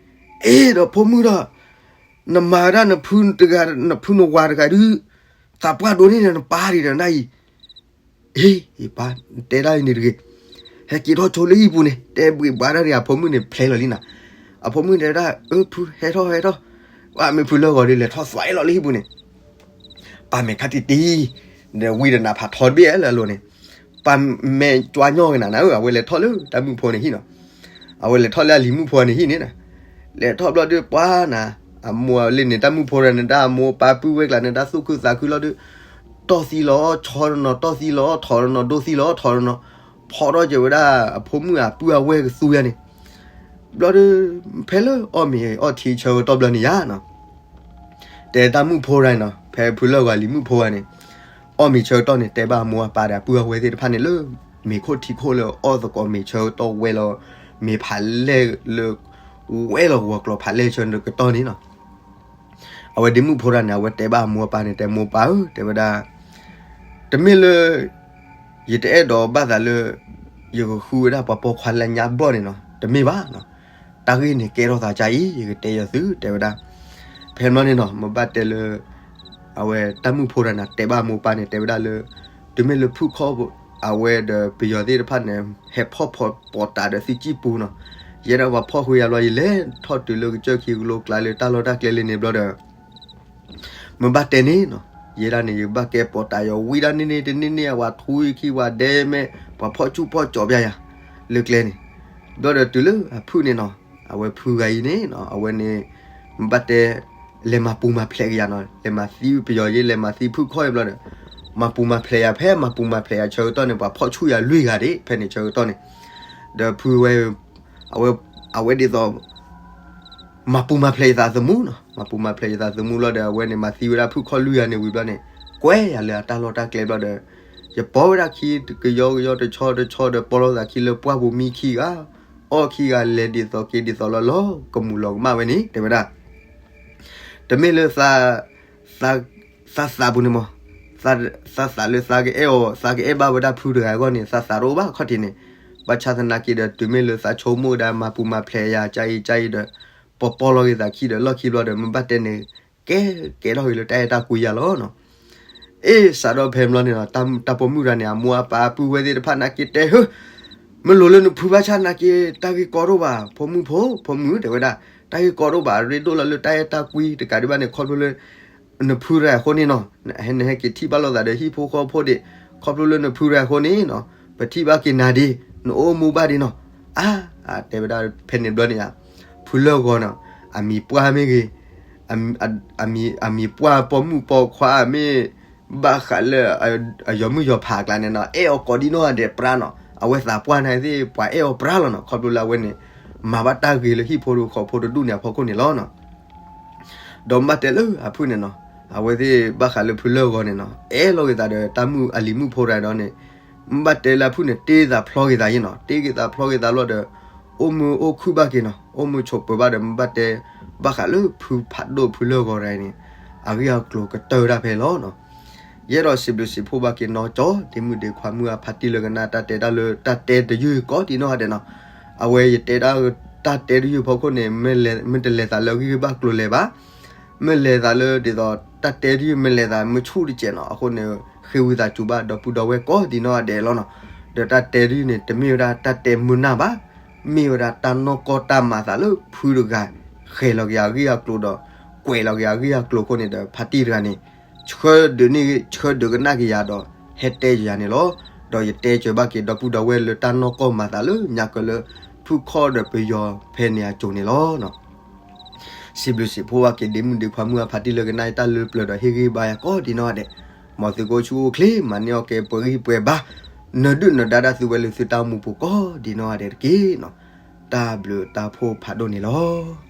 အ့ ဒီးဖိမုၣ်ဒီး နမၤဝဲဒၣ်နဖုတဂၤ နဖုနဝၤတဂၤဒုး သးပှၢ်ဒိးန့ၢ်နပၢ်ဒံးဒီးနၤအံၤ, အ့ ယပၢ် နတဲဒၣ်အံၤန့ၣ်တဂ့ၤ, ဟဲက့ၤထီၣ်ဆိလၢဟံၣ်ပူၤန့ၣ် တဲဘှံးဘှါဒၣ်ဒံး အဖိမုၣ်န့ၣ်ဖျဲလီၤလံနၤ. အဖိမုၣ်န့ၣ်ဝဲဒၣ် အၢ ဖု ဟဲထီၣ်ဟဲထီၣ်, ဝဲမ့ၢ်ဖုလၢၢ်ဂီၤဒ်လဲၤထီၣ်သွဲလီၤလၢဟံၣ်ပူၤန့ၣ် ပၢ်မဲာ်ခါတံၢ်တံၢ်, ဒီးဝံၤဒီးနဖးထီတဘ့ၣ်လၢအလိၤန့ၣ်, ပၢ်မဲာ်ကွၢ်ညီၣ်က့ၤနၤနၤဧၢ, အဝဲလဲၤထီၣ်လၢတၢ်မုၣ်ဖိန့ၣ်ဟံၣ်နီၤ, အဝဲလဲၤထီၣ်လၢအလံၤမုၣ်ဖိန့ၣ်ဟံၣ်န့ၣ်, လဲၤထီၣ်ဘျီဒုးပှၤနၤ, အမိၢ်လၢန့ၣ် တၢ်မုၣ်ဖိတဂၤန့ၣ် တၢ်အမိၢ်ပၢ်ပုၢ်ဝဲၢ်ကျါန့ၣ် တၢ်သူၣ်ခုသးခုလီၤဒုး, တီၢ်သံလီၤဆီတနီၤ, တီၢ်သံလီၤထီတနီၤ, ဒိသံလီၤထီတနီၤ, ဖီထီၣ်က့ၤဝဲဒၣ်အဖိမုၣ်အပုၢ်အဝဲၢ်ကသူယါန့ၣ်, ဘျီဒုး ဖဲလၢအီၣ်မ့ၤအီထံဆၢကတီၢ်ဘျီန့ၣ်ယါနီၤ တဲတၢ်မုၣ်ဖိတဂၤန့ၣ်နီၤ, ဖဲဖုလၢၢ်ဂီၤလံၤမုၣ်ဖိတဂၤန့ၣ်, အီၣ်မ့ၤဆၢကတီၢ်န့ၣ် တဲဘၣ်အမိၢ်အပၢ်ဒီးအပုၢ်အဝဲၢ်သ့ၣ်တဖၣ်န့ၣ်လၢ မ့ၤခိၣ်ထံခိၣ်လၢအီၣ်သကိးမ့ၤဆၢကတီၢ်ဝဲလီၤ, မ့ၤဖးလဲၢ်လၢ ဝဲလီၤဂီၤကျိၤဖးလဲၢ်ဆၢကတီၢ်န့ၣ်နီၤ, အဝဲဒ့မုၣ်ဖိတဂၤန့ၣ် အဝဲတဲဘၣ်အမိၢ်အပၢ်န့ၣ် တဲမိၢ်ပၢ်ဧၢ တဲဝဲဒၣ်, တမ့ၢ်လၢ ယတအဲၣ်ဒိးဘၣ်သးလၢ ယကဃုဝဲဒၣ်ပှၤပိာ်ခွါလၢညါဘျီၣ်န့ၣ်နီၤ, တမ့ၢ်ဘၣ်နီၤ. တၢ်ဂ့ၢ်န့ၣ်ကဲထီၣ်သးဒ်အံၤ ယကတဲယသု တဲဝဲဒၣ်. ဖဲဘျီန့ၣ်နီၤ မ့ၢ်ဘၣ်တဲလၢ အဝဲတၢ်မုၣ်ဖိတဂၤန့ၣ် တဲဘၣ်အမိၢ်အပၢ်န့ၣ် တဲဝဲဒၣ်လၢ တုၤမ့ၢ်လၢဖုၣ်ခီၣ် အဝဲဒီးပယီၤသ့ၣ်တဖၣ်န့ၣ် ဟဲဖီၣ်ဖီၣ်ပိာ်တးဒီးသုစံၣ်ပူၤနီၤ, ယဲဒၣ်ပှၤဖီၣ်ဃုာ်ယၤဘျီ ယလဲၤထီၣ်တုၤလၢကစၢၢ်ခံကလိကျါလၢတၢ်လီၢ်တၢ်ကျဲလၢန့ၣ်ဘျီဒီး မ့ၢ်ဘၣ်တဲန့ၣ်နီၤ, ယဲဒၣ်န့ၣ် ယဘၣ်ကဲပိာ်တးယီၤဝံဒၣ်န့ၣ်န့ၣ် တန့ၢ်န့ၢ် အဝဲထူယခံဝဲဒဲမဲ ပှၤဖီၣ်ဆူၣ်ဖီၣ်ကၠီၤပျၢ်ယၤ လၢကျဲန့ၣ်, ဘျီဒီးတုၤလၢအဖုၣ်န့ၣ်နီၤ, အဝဲဖုဂၤအံၤန့ၣ်နီၤ အဝဲန့ၣ် မ့ၢ်ဘၣ်တဲ လဲၤမၤပူၤမၤဖျဲးက့ၤယၤနီၤ, လဲၤမၤသံပယီၤယ့ လဲၤမၤသံဖုၣ်ခီၣ်ယ့ဘျီဒီး မၤပူၤမၤဖျဲးယၤ ဖဲမၤပူၤမၤဖျဲးယၤဆၢကတီၢ်န့ၣ် ပှၤဖီၣ်ဆူၣ်ယၤလွံၢ်ဂၤဒၣ် ဖဲန့ၣ်ဆၢကတီၢ်န့ၣ်, ဒီးဖုဝဲ အဝဲ အဝဲဒ်သိး မၤပူၤမၤဖျဲးယသးသမူနီၤ, မၤပူၤမၤဖျဲးယသးသမူလီၤဒီး အဝဲန့ၣ် မၤသံဝဲဒၣ်ဖုၣ်ခီၣ်လွံၢ်ဂၤန့ၣ်ဝံၤဘျီန့ၣ် ကွဲယၤလၢအတၢ်လီၢ်တၢ်ကျဲဘျီဒီး ယပိာ်ဝဲဒၣ်ခံကယီကယီတဆီတဆီဒီး ပိာ်လိာ်သးခံလၢပှၢ်ပူၤမံခံဂၤ, အီၣ်ခံဂၤ လဲၤဒ်သိးက့ၤဒ်သိးလီၤလီၤ ကမူၤလီၤကမၣ်ဝဲန့ၣ် တဲဝဲဒၣ်. တမ့ၢ်လၢ သးသးပူၤန့ၣ်မး, သးသးလၢသးကအဲၣ်အီၤ သးကအဲၣ်ဘၣ်ဝဲဒၣ်ဖုတဂၤအဂီၢ်န့ၣ် သးသးတအိၣ်ဘၣ်ခီၣ်ထံးန့ၣ်, ဘၣ်ဆၣ်သနာ်က့ဒီး တုၤမ့ၢ်လၢသးဆိကမိၣ်ဝဲဒၣ်မၤပူၤမၤဖျဲးယၤ ကအံၤကအံၤဒီး ပပိာ်လိာ်က့ၤသးခံဒီးလီၢ်ခံဘျီဒီး မ့ၢ်ဘၣ်တဲန့ၣ် ကဲ ကဲထီၣ်က့ၤလၢတၢ်အဲၣ်တၢ်ကွံယၤလီၤနီၤ. အ့ စးထီၣ်ဖဲဘျီန့ၣ်နီၤ တၢ်ပိာ်မုၣ်တဂၤန့ၣ် အမိၢ်အပၢ်အပုၢ်ဝဲၢ်သ့ၣ်တဖၣ်နာ်က့တဲ ဟၢ မ့ၢ်လိၤလၢနဖုဘၣ်ဆၣ်နာ်က့ တၢ်ဂ့ၢ်ကီတအိၣ်ဘၣ် ဖိမုၣ်ဖိ ဖိမုၣ် တဲဝဲဒၣ်, တၢ်ဂ့ၢ်ကီတအိၣ်ဘၣ် အရ့ဒိၣ်လီၤလၢတၢ်အဲၣ်တၢ်ကွံတကးဒံးဘၣ်န့ၣ် ခီဖျိလၢ နဖုတဂၤအဃိန့ၣ်နီၤ, နဟဲက့ၤထံၣ်ဘၣ်လိာ်သးဒီးဟံၣ်ဖိဃီဖိဒံး ခီဖျိလၢနဖုတဂၤအဃိန့ၣ်နီၤ ပထံၣ်ဘၣ်က့ၤနၤဒံး နအိၣ်မူဘၣ်ဒံးနီၤ. အါ တဲဝဲဒၣ်ဖဲန့ၣ်ဘျီန့ၣ်ဧါ, ဖုလၢၢ်ဂီၤနီၤ အမံၤပှၢ်မ့ၢ်ဂ့ၤ အမံၤပှၢ်ပိာ်မုၣ်ပိာ်ခွါမ့ၢ် ဘၣ်ဃးလၢ အယီၤမုၣ်ယီၤဖးအကျါန့ၣ်နီၤ အဲၣ်အီၤကိးဒံနီၢ်ဂၤဒဲးပြါနီၤ အဝဲသးပှၢ်န့ၣ်သ့ၣ် ပှၤအဲၣ်အီၤပြါလီၤနီၤ ခီဖျိလၢအဝဲန့ၣ် မၤဘၣ်တၢ်ဂ့ၤလၢဟံၣ်ဖိဃီဖိတဒူၣ်န့ၣ်အဖီခိၣ်န့ၣ်လီၤနီၤ. ဒီးမ့ၢ်ဘၣ်တဲလၢအဖုၣ်န့ၣ်နီၤ အဝဲသ့ၣ်ဘၣ်ဃးလၢဖုလၢၢ်ဂီၤန့ၣ်နီၤ အဲၣ်လိာ်က့ၤသးဒီးတၢ်မုၣ်အလံၤမုၣ်ဖိတဂၤဒီးန့ၣ် မ့ၢ်ဘၣ်တဲလၢအဖုၣ်န့ၣ် တ့သးဖျီက့ၤသးယ့ၣ်နီၤ တ့က့ၤသးဖျီက့ၤသးလီၤဒီး အိၣ်မုာ်အိၣ်ခုၣ်ဘၣ်က့ၤနီၤ အိၣ်မုာ်ဆိးပၢၤဘၣ်ဒီး မ့ၢ်ဘၣ်တဲ ဘၣ်ဃးလၢဖုဖးဒိၣ်ဖုလၢၢ်ဂီၤတဂၤအံၤန့ၣ် အဂ့ၢ်အကျိၤကတၢၢ်ဝဲဒၣ်ဖဲလီၤနီၤ. ယအဲၣ်ဒိးစံးဘျုးစံးဖှိၣ်ဘၣ်က့ၤနီၢ်ကၠီ ဒ့မုၣ်ဒ့ခွါမုၢ်အဖါတံၢ်လၢကနၣ်တၢ်တဲတၢ်လၢတၢ်တဲတယုၢ်ကိးဒံနီၢ်ဂၤဒဲးနီၤ အဝဲယတဲဒၣ်တၢ်တဲတယုၢ်ဖီခိၣ်န့ၣ် မ့ၢ်လဲၤ မ့ၢ်တလဲၤသးလၢအဂံၢ်ဘၣ်ကျိၤလဲၤဘၣ် မ့ၢ်လဲၤသးလၢဒ်သိး တၢ်တဲတယုၢ်မ့ၢ်လဲၤသးမ့ၢ်ဆူၣ်တစဲးနီၤ အဃိန့ၣ် ဃ့ဝံသးစူၤဘၣ်ဒီပုၢ်ဒီဝဲၢ်ကိးဒံနီၢ်ဂၤဒဲးလီၤနီၤ. ဒီးတၢ်တဲတယုၢ်န့ၣ် တမ့ၢ်ဝဲဒၣ်တၢ်တဲမုာ်နၢ်ဘၣ် မ့ၢ်ဝဲဒၣ်တၢ်နီၢ်ကီၢ်တၢ်မၤသးလၢဖုတဂၤ ဃဲၤလီၤက့ၤအဂ့ၢ်အကျိၤဒီး ကွဲးလီၤက့ၤအဂ့ၢ်အကျိၤအဃိန့ၣ်ဒီး ဖါတံၢ်တဂၤန့ၣ် ဆှၢဒုးန့ၢ်ဂ့ၤ ဆှၢဒုးကနၣ်က့ၤယၤဒီး ဟဲတဲယၤန့ၣ်လီၤ. ဒီးယတဲစၢၤဘၣ်က့ၤဒီပုၢ်ဒီဝဲၢ်လၢတၢ်နီၢ်ကီၢ်မၤသးလၢ ညါကၢလၢ ဖုၣ်ခီၣ်ဒီးပယီၤဖဲန့ၣ်အစိၤန့ၣ်လီၤ. စံးဘျုးစံးဖှိၣ်ဘၣ်က့ၤဒ့မုၣ်ဒ့ခွါမုၢ်အဖါတံၢ်လၢကနၣ်အံၤတၢ်လၢပျၢၤဒီးဟ့ၣ်ဂံၢ်ဘါယၤကိးဒံနီၢ်ဂၤဒဲး, မ်သုကအိၣ်ဆူၣ်အိၣ်ချ့ မၤန့ၢ်အီၣ်ကဲပှဲၤဂံၢ်ပှဲၤဘါ, နဒုၣ်နဒါတၢ်သုဝဲလၢသုတၢ်အိၣ်မူပူၤကိးဒံနီၢ်ဂၤဒဲးတက့ၢ်နီၤ. တၢ်ဘျုးတၢ်ဖှိၣ်ဖးဒိၣ်န့ၣ်လီၤ.